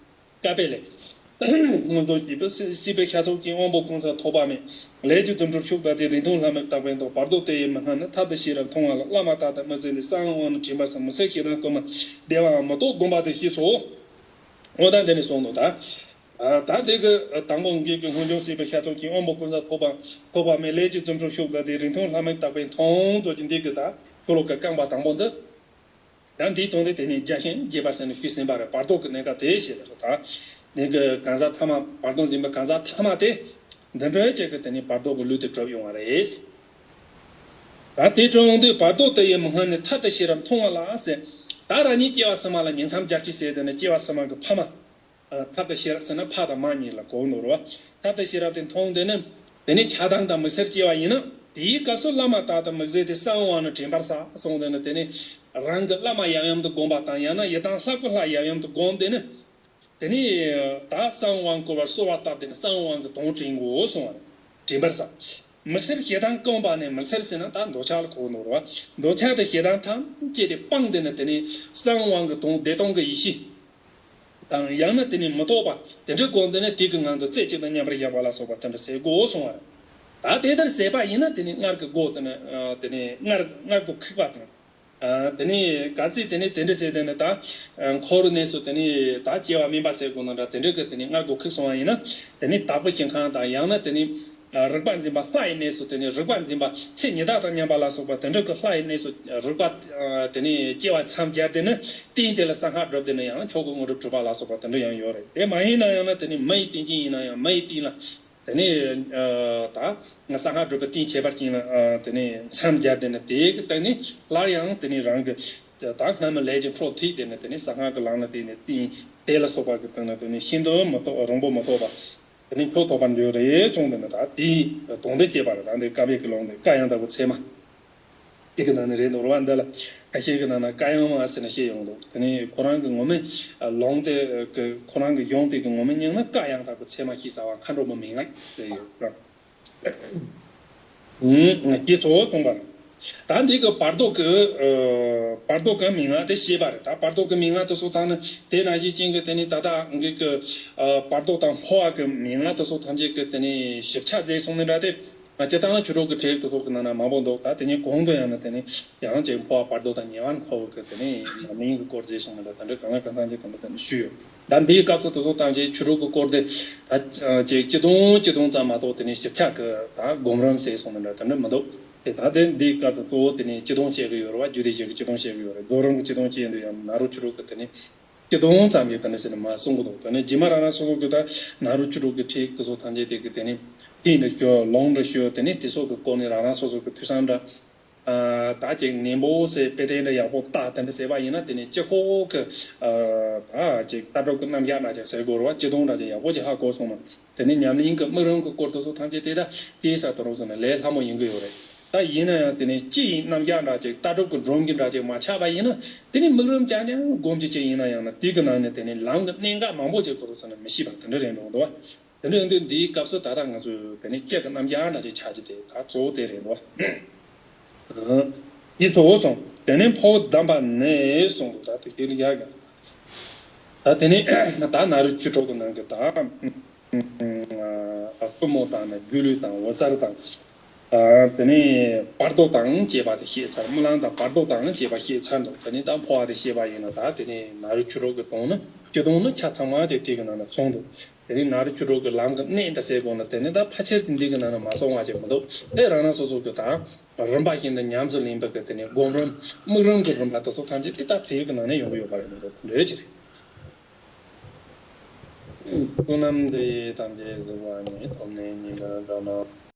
བཀའ་པོད་ལས། སྔོན་དུ་བྱས་པའི་སྲིད་པའི་ཤ་ཚུགས་ཀྱི་དབང་པོ་ཀུན་ཚང་ཐོབ་པ་མེད། ལས་ཀྱི་རྫུ་འཕྲུལ་ཤུགས་དག་དེ་རིང་ཐུང་ལྷ་མིག་བརྟག་པའི་མཐོང་བར་དོ་དེ་ཡི་མི་སྔ་ནི་ཐབས་དང་ཤེས་རབ་མཐོང་བ་ལ་བླ་མ་དག་དང་མི་བརྩེ་ནས་གསང་བའི་དབང་ནི་དྲན་པར་བསམ། མི་སེར་ཞེ་སྡང་ཀུན་མ་བདེ་བའང་མི་རྟོག་སྒོམ་པ་དེ་ཤེས་སོ། འོ་ད་འདི་ནས་གསུངས་འདུག་ད། ད་དེ་གི་དང་པོ་འགོས་ཀྱི་སྔོན་བྱུང་སྲིད་པའི་ཤ་ཚུགས་ཀྱི་དབང་པོ་ཀུན་ཚང་ཐོབ་པ་ཐོབ་པ་མེད། ལས་ཀྱི་རྫུ་འཕྲུལ་ཤུགས་དག་དེ་རིང་ཐུང་ལྷ་མིག་བརྟག་པའི་མཐོང་དོ་ཀྱི་འདི་གི་ད་ཤོ་ལོ་ཀ་རྐང་པ་དང་པོ་འདི། ད་འདིའི་དོན་དེ་དེ་ནས་རྒྱ་ཆེན་རྒྱས་པ་ཟེར་ནས་ཞུས་ཟིན་པ་རེད། བར་དོ་གི་གནད་འགག་དེ་བཤད་པ་རེད་ད། འདི་གི་གང་ཟག་ཐ་མ་བར་དོ་འཛིན་པའི་གང་ཟག་ཐ་མ་དེ་འདི་འདྲའི་ཅིག་གི་དེ་ནས་བར་དོ་གི་ལུས་དེ་གྲུབ་ཡོང་བ་རེད། ད་དེ་གྲུབ་ཡོང་དུས་བར་དོ་དེ་ཡི་མི་སྔ་ནས་ཐབས་དང་ཤེས་རབ་མཐོང་བ་ལ་ཟེར། ད་རང་ཉིད་སྐྱེ་བ་ཕྱི་མ་ལ་ཉིང་མཚམས་སྦྱར་ཅིག་ཟེར་དེ་ནི་སྐྱེ་བ་ཕྱི་མ་གི་ཕ་མ། ཐབས་དང་ཤེས་རབ་ཟེར་ན་ཕ་དང་མ་གཉིས་ལ་གོ་ནོར་བ། ཐབས་དང་ཤེས་རབ་དེ་མཐོང་དེ་ནི། དེ་ནི་ཆགས་སྡང་དང་མི་སེར་སྐྱེ་བ་ཡིན་ན། དེའི་སྐབས་སུ་བླ་མ་དག་དང་མི་བཟོད་དེ་གསང་བའི་དབང་ནི་དྲན་པར་བྱ་གསུངས་དེ་ནི་དེ་ནི། རང་གི་བླ་མ་ཡབ་ཡུམ་དུ་བསྒོམ་པ་དང་ཡང་ན་ཡི་དམ་ལྷ་སྐུ་ལྷ་ཡབ་ཡུམ་དུ་བསྒོམ་དེ་ནི། དེ་ནི། ད་གསང་བའི་དབང་བསྐུར་བར་གསོལ་བ་བཏབ་དེ་ནི་གསང་བའི་དབང་གི་དོན་དྲན་དགོས་གསུངས་པ་རེད། དྲན་པར་བྱ། མི་སེར་ཞེ་སྡང་ཀུན་མ་ནི་མི་སེར་ཟེར་ན་ད་འདོད་ཆགས་ལ་གོ་ནོར་བ། འདོད་ཆགས་དང་ཞེ་སྡང་ཐམས་ཅད་དེ་སྤངས་དེ་ནི་དེ་ནི་གསང་བའི་དབང་གི་དོན་བདེ་སྟོང་གི་ཡེ་ཤེས། དང་ཡང་ན་དེ་ནི་མི་རྟོག་པ་དེ་འདྲའི་སྒོ་འདི་ནི་དེ་གི་ངང་དུ་རྩེ་གཅིག་ཏུ་མཉམ་པར་བཞག་པ་ལ་སོགས་པ་དེ་འདྲ་ཟེར་དགོས་གསུང་བ། ད་དེ་ལྟར་ཟད་པ་ཡིན་ན་དེ་ནི་སྔར་གྱི་སྒོ་དེ་ནི་དེ་ནི་སྔར་སྔར་གྱི་ཁུག་པ་དང་། དེ་ནི་ག་ཚིག་དེ་ནི་དེ་འདྲ་ཟེར་དེ་ནི་ད་འཁོར་གནས་སུ་དེ་ནི་ད་སྐྱེ་བ་སྨིན་པ་ཟེར་དགོས་ན་འདྲ་དེ་འདྲའི་གི་དེ་ནི་སྔར་གྱི་ཁུག་སོང་བ་ཡིན་ན་དེ་ནི་དྭགས་པོ་ཞིང་ཁམས་དང་ཡང་ན་དེ་ནི། རིག་པ་འཛིན་པ་ལྷ་ཡི་གནས་སུ་དེ་ནི་རིག་པ་འཛིན་པ་ཚེ་ཉི་ཟླ་དང་མཉམ་པ་ལ་སོགས་པ་དེ་འདྲ་གི་ལྷ་ཡི་གནས་སུ་རིག་པ་དེ་ནི་སྐྱེ་བ་མཚམས་སྦྱར་དེ་ནི་རྟེན་དེ་ལ་གསང་སྔགས་སྒྲུབ་དེ་ནི་ཡང་མཆོག་གི་དངོས་གྲུབ་གྲུབ་པ་ལ་སོགས་པ་དེ་འདྲ་ཡང་ཡོད་རེད། དེ་མ་ཡིན་ན་ཡང་ན་དེ་ནི་མི་ཡི་རྟེན་ཅན་ཡིན་ན་ཡང་མི་ཡི་རྟེན་ལ་དེ་ནི་ད་གསང་སྔགས་སྒྲུབ་པའི་རྟེན་ཁྱད་པར་ཅན་ལ་དེ་ནི་མཚམས་སྦྱར་དེ་ནི་དེ་གི་སྟེང་ནས་སླར་ཡང་དེ་ནི་རང་གི་ད་སྔ་མའི་ལས་ཀྱི་འཕྲོ་མཐུད་དེ་ནི་དེ་ནི་གསང་སྔགས་ཀྱི་ལམ་ལ་བརྟེན་ནས་རྟེན་དེ་ལ་སོགས་པ་གི་སྟེང་ན་དེ་ནི་ཤིན་ཏུ་མི་རྟོག་རིང་པོ་མི་རྟོག་པ། དེ་ནི་མཆོག་ཐོབ་པར་འགྱུར་རེ་གསུངས་པ་ནི་ད་དེའི་དོན་དེ་བྱེད་པར་ད་འདི་བཀའ་པོད་ཀྱི་ལུང་འདི་བཀའ་དབྱངས་ལྟ་བུ་ཚད་མ་དེ་གི་ནང་ནས་རེད་འདུག་ར་བ། འདི་ལ་ཁ་ཤས་ཀྱི་ནང་ན་བཀའ་དབྱངས་མ་ཟེར་ནས་བཤད་ཡོང་འདུག་དེ་ནི་ཁོ་རང་གི་ངོ་མའི་ལུང་དེ་གི་ཁོ་རང་གི་གཞུང་དེ་གི་ངོ་མའི་མིང་ནི་བཀའ་དབྱངས་ལྟ་བུ་ཚད་མ་ཞེས་བྱ་བ་མཁའ་འགྲོ་མའི་མན་ངག་དེ་ཡོད་ར། ཀྱི་གཙོ་བོ་སྟོང་པར། ད་འདི་གི་བར་དོ་གི་བར་དོ་གི་མན་ངག་དེ་བཤད་པ་རེད། ད་བར་དོ་གི་མན་ངག་དེ་ཚོ་ཐང་ནི་དེ་ནང་བཞིན་ཅན་གི་དེ་ནི་ད་ལྟ་འགི་གི་བར་དོ་དང་འཕོ་བ་གི་མན་ངག་དེ་ཚོ་ཐམས་ཅད་གི་དེ་ནི་ཞིབ་ཆ་མཛད་སོང་ནི་འདྲ་དེ། སྤྱིར་བཏང་ཆོས་གྲོགས་ཀྱི་ཁྲིད་དེ་ཚོ་གི་ནང་ན་མང་པོ་འདུག་ད་དེ་ནི་གོང་དུ་ཡང་ན་དེ་ནི་ཡང་ཅིག་འཕོ་བ་བར་དོ་དང་ཉེ་བར་འཁོར་བ་གི་དེ་ནི་ཉམས་ལེན་གི་སྐོར་མཛད་སོང་ནི་འདྲ་དེ་འདྲ་གང་ལ་གང་འཚམ་གྱི་དེ་འདྲ་དེ་འདྲ་ཞུས་ཡོད། ད་འདིའི་སྐབས་སུ་དེ་ཚོ་ཐམས་ཅད་ཆོས་གྲོགས་ཀྱི་སྐོར་དེ་ད་ཅིག་སྤྱི་དོན་སྤྱི་དོན་ཙམ་མ་གཏོགས་དེ་ནས་ཞིབ་ཆ་གི་ད་སྒོམ་རིམ་ཟེར་སོང་ནི་འདྲ་དེ་འདྲ་མི་འདུག་དེ་ད་དེ་འདིའི་སྐབས་སུ་གཙོ་བོ་དེ་ནས་སྤྱི་དོན་བཤད་གི་ཡོད་རེད་བ། རྒྱུད་སྡེ་བཞི་གི་སྤྱི་དོན་བཤད་གི་ཡོད་རེད། རྫོགས་རིམ་གི་སྤྱི་དོན་བཤད་འདུག་ཡང་ན་རོ་ཆོས་གྲོགས་ཀྱི་དེ་ནས་སྤྱི་དོན་ཙམ་གྱི་དེ་འདྲ་ཟེར་ནས་མ་གསུང་གི་འདུག་དེ་ནས་རྗེས་མ་རང་རང་སོ་སོ་གི་ད་ན་རོ་ཆོས་གྲོགས་ཀྱི་ཁྲིད་དེ་ཚོ་ཐམས་ཅད་དེ་གི་དེ་ནས་ཁྲིད་འདྲ་ཞུ་ལུང་འདྲ་ཞུ་དེ་ནས་དེ་ཚོ་གི་སྐོར་ནས་རང་རང་སོ་སོ་གི་ཐོས་བསམ་འདྲ། ད་ཅིག་ནན་པོ་ཟེར་དཔེ་དེ་འདྲ་ཡག་པོ་བལྟ་དེ་འདྲ་ཟེར་བ་ཡིན་ན་དེ་ནི་སྤྱི་ཁོག་གི་ད་ཅིག་ལྟ་གྲུབ་ཀྱི་རྣམ་གཞག་འདྲ་ཅིག་ཟེར་དགོས་རེད་བ། སྤྱི་དོན་འདྲ་ཅིག་ཡག་པོ་ཅིག་ཧ་གོ་སོང་ན་དེ་ནི་ཉམས་ལེན་གྱི་དམིགས་རིམ་གྱི་སྐོར་དེ་ཚོ་ཐམས་ཅད་དེ་ད་དེའི་ས་དུ་རུང་ཟེར་ན་ལས་སླ་མོ་ཡིན་གི་ཡོད་རེད། ད་ཡིན་ན་ཡང་དེ་ནི་སྤྱི་ཡི་རྣམ་གཞག་འདྲ་ཅིག་ལྟ་གྲུབ་ཀྱི་སྒྲོམ་གྱི་འདྲ་ཅིག་མ་ཆགས་པ་ཡིན་ན་དེ་ནི་དམིགས་རིམ་རྐྱང་རྐྱང་སྒོམ་གྱི་ཅིག་ཡིན་ན་ཡང་ན་དེ་གི་ནང་ནས་དེ་ནི་ལམ་གྱི་གནད་འགག་མང་པོ་ཅིག་དུ་རུང་ཟེར་ན་མི་ཤེས་པ་དེ་འདྲ་རེད་འགྲོ་འདུག་བ། དེ་འདྲ་ཡིན་དུས་འདིའི་སྐབས་སུ་ད་ལྟ་ང་ཚོས་དེ་ནས་སྤྱི་གི་རྣམ་གཞག་འདྲ་ཅིག་ཆགས་ཀྱི་དེ་ད་གཙོ་བོ་དེ་རེད་འདུག་བ། འདི་གཙོ་བོ་སོང་། དེ་ནས་འཕོ་བ་བསྡམས་པ་ནས་གསུངས་འདུག་ད་དེ་ཁྱེད་ཡག་གི། ད་དེ་ནས་ད་ན་རོ་ཆོས་གྲོགས་ཀྱི་ནང་གི་ད་པུས་མོ་དང་ན་སྒྱུ་ལུས་དང་འོད་གསལ་དང་། དེ་ནས་བར་དོ་དང་བཅས་པ་དེ་ཤེས་ཚར། རྨི་ལམ་དང་བར་དོ་དང་བཅས་པ་ཤེས་ཚར་འདུག་དེ་ནས་ད་འཕོ་བ་དེ་ཤེས་པ་ཡིན་ན་ད་དེ་ནས་ན་རོ་ཆོས་གྲོགས་ཀྱི་དོན་ནི་སྤྱི་དོན་ནི་ཆ་ཚང་མ་དེ་དེ་གི་ནང་ན་སོང་འདུག་དེ་ནས་ན་རོ་ཆོས་གྲོགས་ཀྱི་ལམ་གྱི་གནད་འདྲ་ཟེར་དགོས་ན་དེ་ནི་ད་ཕལ་ཆེར་དེ་འདི་གི་ནང་ན་མ་སོང་བ་ཅིག་མི་འདུག་དེ་རང་རང་སོ་སོ་གི་ད་རིམ་པ་བཞིན་དུ་ཉམས་སུ་ལེན་པ་གི་དེ་ནས་སྒོམ་རིམ་དམིགས་རིམ་གྱི་རིམ་པ་དེ་ཚོ་ཐམས་ཅད་དེ་ད་དེ་གི་ནང་ན་ཡོང་གི་ཡོད་པ་རེད་མི་འདུག་འདྲ་ཅི་རེད། བསོད་ནམས་འདི་ཡིས་ཐམས་ཅད་གཟིགས་པ་ཉིད། ཐོབ་ནས་ཉེས་དམིགས་དགྲ་རྣམས།